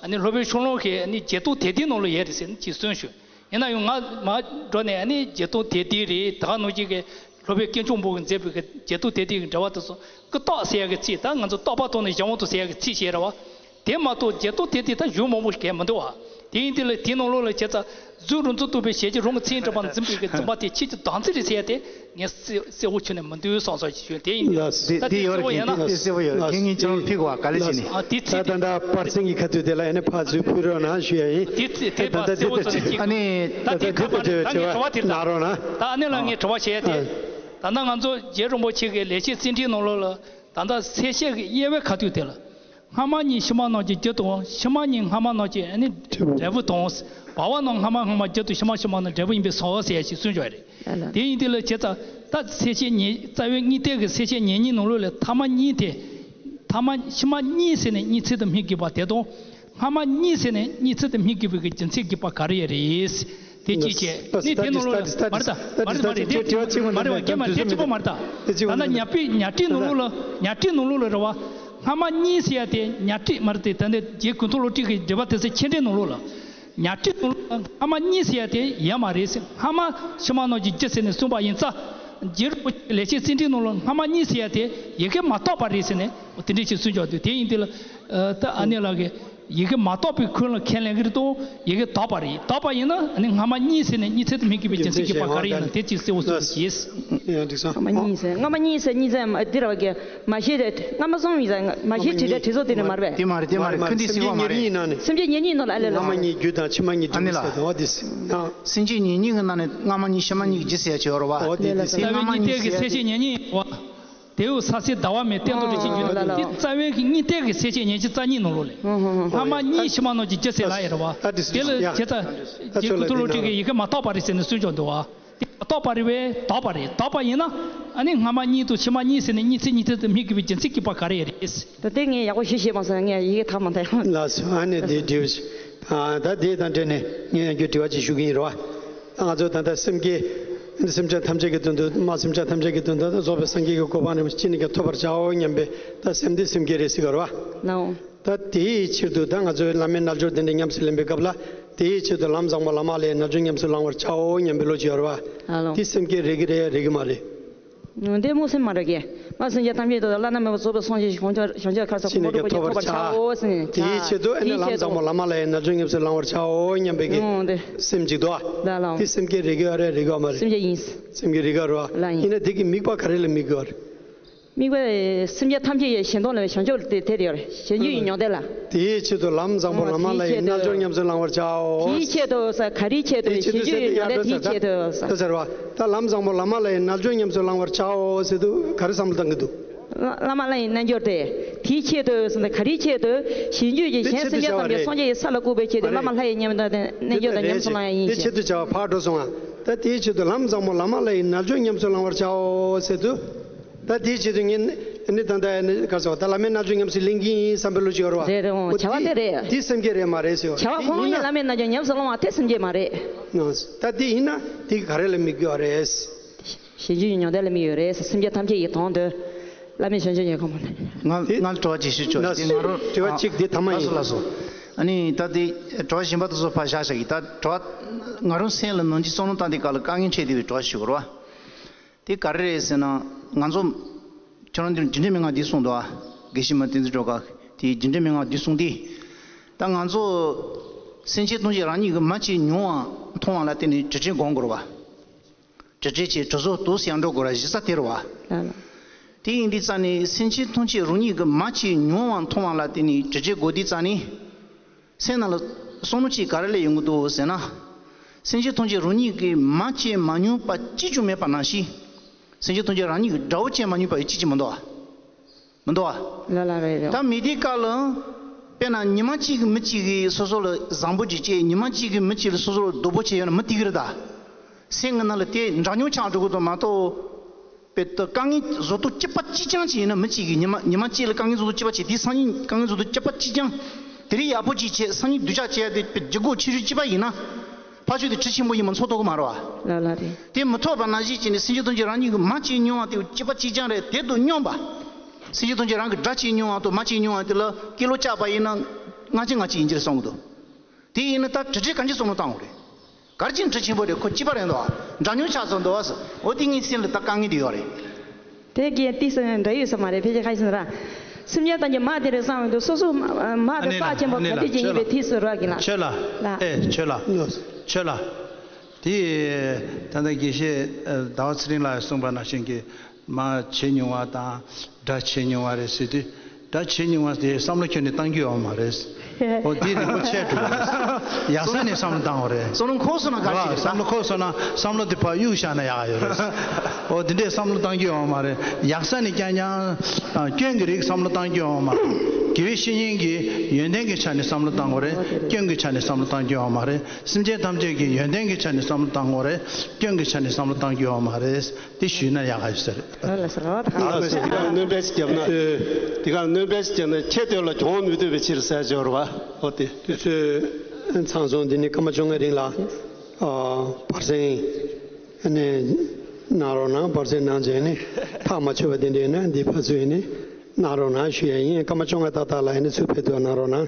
ཨ་ནི་སློབ་དཔོན་ཤོ་ལོ་ཀའི་ཨ་ནི་རྗེས་ཐོབ་དེབ་དེའི་ནང་ལ་ཡོད་རེད་ཟེར་ནས་ཅིག་གསུངས་བྱུང་། ཡིན་ན་ཡང་ང་མར་འགྲོ་ནས་ཨ་ནི་རྗེས་ཐོབ་དེབ་དེ་རེད། ད་ག་ནང་བཞིན་གྱི་ སློབ་དཔོན་དཀོན་མཆོག་མགོན་གྱིས་མཛད་པའི་གི་བརྒྱད་སྟོང་དོན་བདུན་གྱི་འགྲེལ་པ་དེ་ཚོ་ཀུན་བརྟགས་ཟེར་ཡ་གི་ཚིག་ད་ང་ཚོ་བརྟག་པ་དང་ནི་གཞན་དབང་དུ་ཟེར་ཡ་གི་ཚིག་བཤད་ར་བ། དེ་མ་གཏོགས་བརྒྱད་སྟོང་དོན་བདུན་ད་གཞུང་མང་པོ་ཞིག་གས་མི་འདུག་བ། དེ་ཡིན་དུས་ལ་དེའི་ནང་ལོགས་ལ་བྱས་ཙང་གཟུགས་རུ་འཛིན་རྟོག་པའི་ཞལ་གྱི་རང་གི་མཚན་གྲུབ་པ་འཛིན་པའི་གི་འཛིན་པ་དེ་ཆོས་ཀྱི་བདག་འཛིན་རེད་ཟེར་ཡ་དེ་ངས་གསལ་པོ་ཁྱོན་ནས་མི་འདུག་བསམ་བསམ་ཞིག་བྱུང་དེ་ཡིན་དུས་ད་དེ་གཙོ་བོ་ཡིན་ན། དེ་གཙོ་བོ་ཡོད་རེད། ཁྱེད་ངས་ཁྱེད་རང་ཕིག་བ་ག་ལེ་བྱས་ནས། ཨ་དེ་ཚིག་ད་ད་ད་པར་ཚིག་གི་ཁ་ཐུག་དེ་ལ་ཡང་ནས་ཕར་ཚུར་ཕུལ་རོགས་གནང་ཞུ་ཡ་ཡིན། དེ་ཚིག་དེ་ད་ད་པར་གཙོ་བོ་ཚོ་ནས་ཅིག་ཨ་ནི་ད་དེ་ཁ་ཐུག་དེ་ད་ངས་དྲི་བ་དེ་ད་ན་རོགས་གནང་། ད་ཨ་ནི་ལ་ངས་དྲི་བ་བྱས་ཡ་དེ། ད་ལྟ་ང་ཚོ་རྗེ་རིན་པོ་ཆེ་གི་ལེགས་བཤད་རྩིས་འཕྲིན་ནང་ལོགས་ལ་ད་ལྟ་གསལ་བཤད་ཀྱི་དབྱེ་བའི་ཁ་ཐུག་དེ་ལ། སྔ་མ་གཉིས་ཕྱི་མ་རྣམས་ཀྱི་རྒྱུ་དང་། ཕྱི་མ་གཉིས་སྔ་མ་རྣམས་ཀྱི་ཨ་ནི་འབྲས་བུ་དང་། བར་པ་རྣམས་སྔ་མ་སྔ་མ་རྒྱུ་དང་། ཕྱི་མ་ཕྱི་མ་རྣམས་འབྲས་བུ་ཡིན་པས་སོ་ཟེར་ཡ་ཞིག་གསུངས་ཡོད་རེད། ལ་ལ། དེ་ཡིན་དུས་ལ་བྱས་ཙང་ད་གསལ་བཤད་ཉེར་རྩ་བའི་གཉིས་ཐད་ཀྱི་གསལ་བཤད་ཉེར་གཉིས་ནང་ལོགས་ལ་ཐ་མ་གཉིས་དེ། ཐ་མ་ཕྱི་མ་གཉིས་ཟེར་ནས་གཉིས་ཚིག་ཏུ་སྨིན་དགོས་པ་དེ་དང་། སྔ་མ་གཉིས་ཟེར་ནས་གཉིས་ཚིག་ཏུ་སྨིན་དགོས་པའི་གི་རྒྱུ་མཚན་དགོས་པ་ག་རེ་ཡོད་རེད། དེ་གཅིག་བྱས། ནི་དེ་ནང་ལོགས་ལ་མ་རེད་ད། མ་རེད་མ་རེད། དེ་མ་རེད་བ། རྒྱ་མ་དེ་གཅིག་པོ་མ་རེད་ད། ད་ལྟ་ཉ་སྤྲེལ་ཉ་སྤྲེལ་ནང་ལོགས་ལ། ཉ་སྤྲེལ་ནང་ལོགས་ལ་རེད་བ། སྔ་མ་གཉིས་ཟེར་ཡ་དེ་ཉ་སྤྲེལ་མ་རེད་དེ། ད་ནི་རྗེ་ཀུན་ཐུབ་བློ་གྲོས་ཀྱི་འགྲེལ་པ་དེ་ཚོ་མཁྱེན་འགྲེལ་ནང་ལོགས་ལ། ཉ་སྤྲེལ་ནང་ལོགས་ལ་སྔ་མ་གཉིས་ཟེར་ཡ་དེ་ཡོད་མ་རེད་ཟེར། སྔ་མ་ཕྱི་མ་རྣམས་ཀྱི་རྒྱུ་ཟེར་ནས་གསུངས་པ་ཡིན་ཙང་། རྗེ་རིན་པོ་ཆེ་ལེགས་བཤད་རྩིས་འཕྲིན་ནང་ལ་སྔ་མ་གཉིས་ཟེར་ཡ་དེ་ཡི་གེ་མ་གཏོགས་པ་རེད་ཟེར་ནས་དེ་འདྲ་ཞིག་གསུངས་ཀྱང་འདུག་དེ་ཡིན་དུས་ལ། ད་ཨ་ནེ་ལགས་ཀྱིས་ཡི་གེ་མ་གཏོགས་པའི་ཁུལ་ལ་ཁས་ལེན་གྱི་རེད་དོ། ཡི་གེ་དག་པ་རེད། དག་པ་ཡིན་ན་ཨ་ནི་སྔ་མ་གཉིས་ཟེར་ནས་གཉིས་ཚིག་ཏུ་སྨིན་དགོས་པའི་རྒྱུ་མཚན་གྱིས་པ་ག་རེ་ཡིན་ན་དེ་གཅིག་གསལ་པོ་གསུངས་ཤིག་ཡང་འགྲིག་སོང་། སྔ་མ་གཉིས་ཟེར། སྔ་མ་གཉིས་ཟེར་གཉིས་ཟེར་མ་འདི་ར་བ་གི་མ་ཤེས་རེད། སྔ་མ་གསུམ་ཡིན་ཟེར། མ་ཤེས་བྲིས་ད་བྲིས་ཚོ་དེ་ནི་མ་རེད་པས། དེ་མ་རེད། དེ་མ་རེད། ཁོ་འདི་སྲིད་པ་མ་རེད། སེམས་བསྐྱེད་ཉེར་གཉིས་ནང་ནས། སྔ་མ་གཉིས་རྒྱུ་དང་ཕྱི་མ་གཉིས་རྒྱུ་དང་ཟེར་དོ་འོ་དེ་སྲིད་ན། སེམས་བསྐྱེད་ཉེར་གཉིས་ཀྱི་ནང་ནས་སྔ་མ་གཉིས་ཕྱི་མ་གཉིས་ཀྱི་རྒྱུ་ཟེར་ཡ་ཆེ་བ་རེད་བ། འོ་དེ་དེ་སྲིད། སྔ་མ་གཉིས་ཟེར་ཡ་ཆེ། སེམས་བསྐྱེད་ཉེར་གཉིས་བ། དེའུ་ས་སེ་ཟླ་བ་མེ་སྟོན་དུ་རེ་ཞིག་ཡོད། ལ་ལ་ལ། དེ་རྩ་བའི་གི་གཉིས་ཐད་ཀྱི་གསལ་བཤད་ཉེར་གཅིག་རྩ་གཉིས་ནང་ལོགས་ལས། སྔ་མ་གཉིས་ཕྱི་མ་རྣམས་ཀྱི་རྒྱུ་ཟེར་ལ་ཡོད་རེད་བ། དེ་ལ་བྱས་ཙང་རྗེ་ཀུན་ཐུབ་བློ་གྲོས་ཀྱིས་ཡི་གེ་མ་གཏོགས་པ་རེད་ཟེར་ནས་གསུངས་ཀྱང་འདུག་བ། དེ་མ་གཏོགས་པ་རེད་པས་དག་པ་རེད། དག་པ་ཡིན་ན་ཨ་ནི་སྔ་མ་གཉིས་དང་ཕྱི་མ་གཉིས་ཟེར་ནས་གཉིས་ཚིག་གཉིས་ཚིག་ཏུ་སྨིན་དགོས་པའི་རྒྱུ་མཚན་གྱིས་པ་ག་རེ་རེད། ད་དེ་ངས་ཡག་པོ་ཞིག་ཤེས་མ་སོང་། ངས་ཡི་གེ་དག་མ་མཐོང་། ལགས་སོ། ཨ་ནི་དེ་འདྲ་བྱས། ད་དེ་དང་འབྲེལ་ནས་ངས་ཡང་བསྐྱར་དྲི་བ་ཅིག་ཞུ་གི་ཡིན་རེད་བ། ད་ང་ཚོ་ད་ལྟ་སེམས་བསྐྱེད། སེམས་ཅན་ཐམས་ཅད་ཀྱི་དོན་དུ། སྨྲ་སེམས་ཅན་ཐམས་ཅད་ཀྱི་དོན་དུ་རྫོགས་པའི་སངས་རྒྱས་ཀྱི་གོ་འཕང་རིན་པོ་ཆེ་ཅི་ནས་ཀྱང་ཐོབ་པར་བྱའོ་སྙམ་པའི་ད་སེམས་དེ་སེམས་བསྐྱེད་རེད་ཟེར་གི་རེད་བ། ལའོ། ད་དེའི་ཕྱིར་དུ་ད་ང་ཚོས་བླ་མའི་རྣལ་འབྱོར་དེ་འདྲ་ཉམས་སུ་ལེན་པའི་སྐབས་ལ། དེའི་ཕྱིར་དུ་ལམ་བཟང་པོ་བླ་མ་ལས། རྣལ་འབྱོར་ཉམས་སུ་བླང་བར་བྱའོ་སྙམ་པའི་བློ་ཅིག་ཡོད་རེད་བ། ཨ་ལོ། དེ་སེམས་བསྐྱེད་རེད་ཀྱི་རེད། རེད་ཀྱི་མ་རེད། འདི་སྨོན་སེམས་མ་རེད་ཀྱི། སྨྲ་སེམས་ཅན་ཐམས་ཅད་དུ་བླ་ན་མེད་པ་རྫོགས་པའི་སངས་རྒྱས་ཀྱི་གོ་འཕང་ཐོབ་པར་བྱའོ་ཟེར་ནས། དེའི་ཆེད་དུ་ཨ་ནི་ལམ་བཟང་པོ་བླ་མ་ལས། རྣལ་འབྱོར་ཉམས་སུ་བླང་བར་བྱའོ་སྙམ་པའི་གི་སེམས་ཅིག་འདུག་ཨ། དེ་སེམས་བསྐྱེད་རེད་ཀྱི་ཨ་རེད། རེད་ཀྱི་ཨ་མ་རེད། སེམས་བསྐྱེད་ཡིན། སེམས་བསྐྱེད་རེད་ཀྱི་ཨ་རེད་བ། ཡིན་ན་དེ་གི་དམིགས་པ་ག་རེ་ལ་དམིགས་ཀྱི་ཨ་རེད། དམིགས་པ་སེམས་ཅན་ཐམས་ཅད་ཡི་གཞན་སྟོང་ལ་བྱང་ཆུབ་དེ་དེ་ཡོད་རེད། གཞན་རྒྱུད་ཀྱི་མྱང་འདས་ལ། དེའི་ཆེད་དུ་ལམ་བཟང་པོ་བླ་མ་ལ་ཡི། རྣལ་འབྱོར་ཉམས་སུ་བླང་བར་བྱའོ། དེའི་ཆེད་དུ་ས་ག་རེའི་ཆེད་དུ། གཞན་རྒྱུད་ཀྱི་མྱང་འདས་དེའི་ཆེད་དུ་ས། ད་ལམ་བཟང་པོ་བླ་མ་ལ་ཡི། རྣལ་འབྱོར་ཉམས་སུ་བླང་བར་བྱའོ་ཟེར་དུས་ག་རེ་བསམ་བློ་བཏང་གི་འདུག་བླ་མ་ལ་ཡི་རྣལ་འབྱོར་དེ། དེའི་ཆེད་དུ་ཟེར་ན་ག་རེའི་ཆེད་དུ། གཞན་རྒྱུད་ཀྱི་གཞན་སེམས་ཅན་ཐམས་ཅད་སངས་རྒྱས་ཡི་ས་ལ་བཀུར་བའི་ཆེད་དུ། བླ་མ་ལྷ་ཡི་མཉམ་དུ་རྣལ་འབྱོར་དང་ཉམས་སུ་བླང་ཡ་ཡིན་ཞེས། དེ་ཆེད་དུ་བྱ་བ་ཕར་འགྲོ་སོང་ང་། ད་དེའི་ཆེད་དུ་ལམ་བཟང་པོ་བླ་མ་ལ་ཡི། རྣལ་འབྱོར་ཉམས་སུ་བླང་བར་བྱའོ་ཟེར་དུས། ད་དེའི་ཆེད་དུ་ངས་ནི་ད་ལྟ་ནི་ག་རེ་ཟེར་བ། ད་བླ་མའི་རྣལ་འབྱོར་ཉམས་སུ་ལེན་གྱི་ཡིན་བསམ་པའི་བློ་ཅིག་ཡོད་རེད་བ། རེད་རེད། འོ་བྱ་བ་དེ་རེད། འདི་སེམས་བསྐྱེད་རེད་མ་རེད་ཟེར་བ། བྱ་བ་ཁོ་རང་ཡིན་ན་བླ་མའི་རྣལ་འབྱོར་ཉམས་སུ་བླང་བ་དེ་སེམས་བསྐྱེད་མ་རེད། ད་དེ་ཡིན་ན་དེ་ག་རེ་ལ་དམིགས་ཡོད་རེད། གཞན་རྒྱུད་ཀྱི་མྱང་འདས་ལ་དམིགས་ཡོད་རེད། སེམས་ཅན་ཐམས་ཅད་ཡི་དོན་དུ། བླ་མའི་བྱང་ཆུབ་ཉེ་འཁོར་མ་ལ། ང་ང་དྲི་བ་ཅིག་ཞུ་ཆོག་དེ་ང་རང་དྲི་བ་གཅིག་དེ་ཐ་མ་ཡིན། ལགས་སོ་ལགས་སོ། ཨ་ནི་ད་དེ་དྲི་བ་གཞན་པ་དེ་ཚོ་ཕར་བཞག་བཞག་གི། ད་དྲི་བ་ང་རང་སེམས་ལ་ནང་གི་བསམ་བློ་བཏང་དེ་ག་ལ་དཀའ་ངལ་འཕྲད་བསྡད་པའི་དྲི་བ་ཞུ་དགོས་རེད་བ། དེ་ག་རེ་རེད་ཟེར་ན། ང་ཚོ་ཁྱོད་རང་འདིར་རྒྱུ་འབྲས་མན་ངག་འདི་གསུངས་འདུག་ཨ། དགེ་བཤེས་མ་བསྟན་འཛིན་སྒྲོལ་དཀར་དེས་རྒྱུ་འབྲས་མན་ངག་འདི་གསུངས་ཏེ། ད་ང་ཚོ་སེམས་ཅན་ཐམས་ཅད་རང་ཉིད་ཀྱིས་མ་བྱས་མྱོང་བ་མཐོང་བ་ལ་བརྟེན་ནས་དྲི་བྲལ་སྒོམ་དགོས་རེད་བ། དྲི་བྲལ་གྱི་དྲི་བཟོ་དུ་ཡང་འགྲོ་དགོས་ར་གཞི་རྩ་དེ་རེད་བ། དེ་ཡིན་དུས་ཙང་ནས་སེམས་ཅན་ཐམས་ཅད་རང་ཉིད་ཀྱིས་མ་བྱས་མྱོང་བ་མཐོང་བ་ལ་བརྟེན་ནས་དྲི་བྲལ་དགོས་དུས་ཙང་ནས། སེམས་ནང་ལ་བསམ་བློ་གཅིག་ག་རེ་སླེབས་ཡོང་གི་འདུག་ཟེར་ན། སེམས་ཅན་ཐམས་ཅད་རང་ཉིད་ཀྱིས་མ་བྱས་མ་མྱོང་པ་གཅིག་ཀྱང་མེད་པ་ནང་བཞིན། སེམས་ཅན་ཐམས་ཅད་རང་ཉིད་ཀྱིས་དགྲ་བོ་བྱས་མ་མྱོང་པ་ཡང་གཅིག་ཀྱང་མི་འདུག་ཨ། མི་འདུག་ཨ། ལ་ལ་རེད་རེད། ད་མི་དེ་ག་ལ། དཔེར་ན་ཉི་མ་གཅིག་གི་མི་གཅིག་གིས་སོ་སོ་ལ་བཟང་པོ་ཅིག་བྱས། ཉི་མ་གཅིག་གི་མི་གཅིག་ལ་སོ་སོ་ལ་སྡུག་པོ་བྱས་ཡོད་ན་མི་དེ་གི་རེད་ད། སེམས་ཀྱི་ནང་ལ་དེ་འདྲ་མཉམ་ཆགས་འགྲོ་གི་འདུག་མ་གཏོགས། དཔེ་ད་དཀའ་ངལ་བཟོ་ལྟ་གཅིག་པ་གཅིག་རྐྱང་ཅིག་ཡིན་ན། མི་གཅིག་གིས་ཉི་མ་ཉི་མ་གཅིག་ལ་དཀའ་ངལ་བཟོ་ལྟ་གཅིག་པ་བྱས། དེ་སང་ཉིན་དཀའ་ངལ་བཟོ་ལྟ་གཅིག་པ་གཅིག་རྐྱང་། དེ་རིང་ཡག་པོ་ཅིག་བྱས། སང་ཉིན་སྡུག་ཅག་བྱས་ཏེ་དཔེ་ལྗིད་ཁོག་ཆེ་ཤོས་གཅིག་པ་ཡིན་ན། ཕར་ཕྱོགས་དེ་འདྲ་ཆེན་པོ་ཡིན་པ་ཚོར་ཐུབ་ཀྱི་མ་རེད་བ། ལ་ལ་རེད། དེ་མི་ཐུབ་པ་ནང་བཞིན་བྱས་ནས་སེམས་ཅན་ཐམས་ཅད་རང་ཉིད་ཀྱིས་མ་བྱས་མྱོང་བ་དེ་གཅིག་པ་གཅིག་རྐྱང་རེད། དེ་དང་སྙོམས་པ། སེམས་ཅན་ཐམས་ཅད་རང་གིས་དགྲ་བྱས་མྱོང་བ་དང་མ་བྱས་མྱོང་བ་དེ་ལ་སྐྱེས་ལོ་བཅག་པ་ཡིན་ན་སྔ་ཕྱི་སྔ་ཕྱི་ཡིན་གྱི་རེད་བསམ་གྱི་འདུག་དེ་ཡིན་ན་ད་དྲི་བྲལ་གང་ཅི་བསམ་བློ་བཏང་དགོས་རེད། གར་ཅིག་འདྲི་ཆེན་པོ་རེད། ཁོ་སྐྱིད་པ་རེད་འདུག་འདྲ་མཉམ་ཆགས་སོང་འདུག་ཟེར། འོ་དེ་ངའི་སེམས་ལ་ད་དཀའ་ངལ་དེ་ཡོད་རེད། དེ་གའི་ཏིས་འདྲ་ཡོད་ས་མ་རེད། ཕལ་ཆེར་ཁ་ཤས་ར། སེམས་ཅན་ཐམས་ཅད་མ་དེ་རེད་བསམ་གྱི་འདུག་སོ་སོ་མ་དེ་རྩ་ཆེན་པོ་ག་དུས་ཀྱི་ཡིན་པའི་དུས་སུ་རག་གི་ལ། ཆོས་ལ། ལ། ཨེ་ཆོས་ལ། ཆོས་ལ། དེ་ད་ལྟ་དགེ་བཤེས་ཟླ་བ་ཚེ་རིང་ལགས་གསུངས་པ་ནང་བཞིན་གྱི་མ་བྱེད་མྱོང་བ་དང་། དགྲ་བྱེད་མྱོང་བ་རེད་ཟེར་དུས། དགྲ་བྱེད་མྱོང་བ་དེ་བསམ་བློ་ཁྱོན་ནས་བཏང་རྒྱུ་ཡོད་མ་རེད། འོ་དེ་རིག་པ་ཆད་འགྲོ་བ་རེད། ཡག་ས་ནས་བསམ་བློ་བཏང་བ་རེད། བསམ་བློ་འཁོར་སོང་ན་ག་རེ་བྱེད་ཀྱི་རེད། བསམ་བློ་འཁོར་སོང་ན་བསམ་བློ་དེ་ཕར་གཡུག་བཞག་ན་ཡག་ཡོད་རེད། འོ་དེ་འདྲས་བསམ་བློ་བཏང་རྒྱུ་ཡོད་མ་རེད། ཡག་ས་ནས་རྐྱང་རྐྱང་སྐྱོན་གྱི་རིགས་བསམ་བློ་བཏང་རྒྱུ་ཡོད་མ་རེད། དགེ་བའི་བཤེས་གཉེན་གྱི་ཡོན་ཏན་གྱི་ཆ་ནས་བསམ་བློ་བཏང་དགོས་རེད། སྐྱོན་གྱི་ཆ་ནས་བསམ་བློ་བཏང་རྒྱུ་ཡོད་མ་རེད། སེམས་ཅན་ཐམས་ཅད་ཀྱི་ཡོན་ཏན་གྱི་ཆ་ནས་བསམ་བློ་བཏང་དགོས་རེད། སྐྱོན་གྱི་ཆ་ནས་བསམ་བློ་བཏང་རྒྱུ་ཡོད་མ་རེད། དེ་ཞུས་ན་ཡག་ག་ཡོད་ས་རེད། ལགས་སོ། ལགས་སོ། ལགས་སོ། དེ་ག་སྣོན་པ་ཞིག་བརྒྱབ་ན། དེ་ག་སྣོན་པ་ཞིག་བརྒྱབ་ན་ཁྱེད་དོན་ལ་གྱོང་མི་ཐུབ་པའི་ཕྱིར་ཟེར་སྦྱོར་བ། འོ་དེ། དུས་ཚོད་ཚང་སོང་། འདི་ནི་སྐར་མ་བཅོ་ལྔའི་རིང་ལ་ཨ་བར་གསེང་ནས་གནང་རོགས་གནང་། བར་གསེང་གནང་རྗེས་ནི་ཐག་མ་ཆོད་པ་དེ་འདྲ་ཡིན་ན་འདི་ཕར་ཚུར་ནི་གནང་རོགས་གནང་ཞུ་ཡ་ཡིན། སྐར་མ་བཅོ་ལྔ་ཏག་ཏག་ལ་ཡིན་ན་ཚུར་ཕེབས་ཐུབ་གནང་རོགས་གནང་།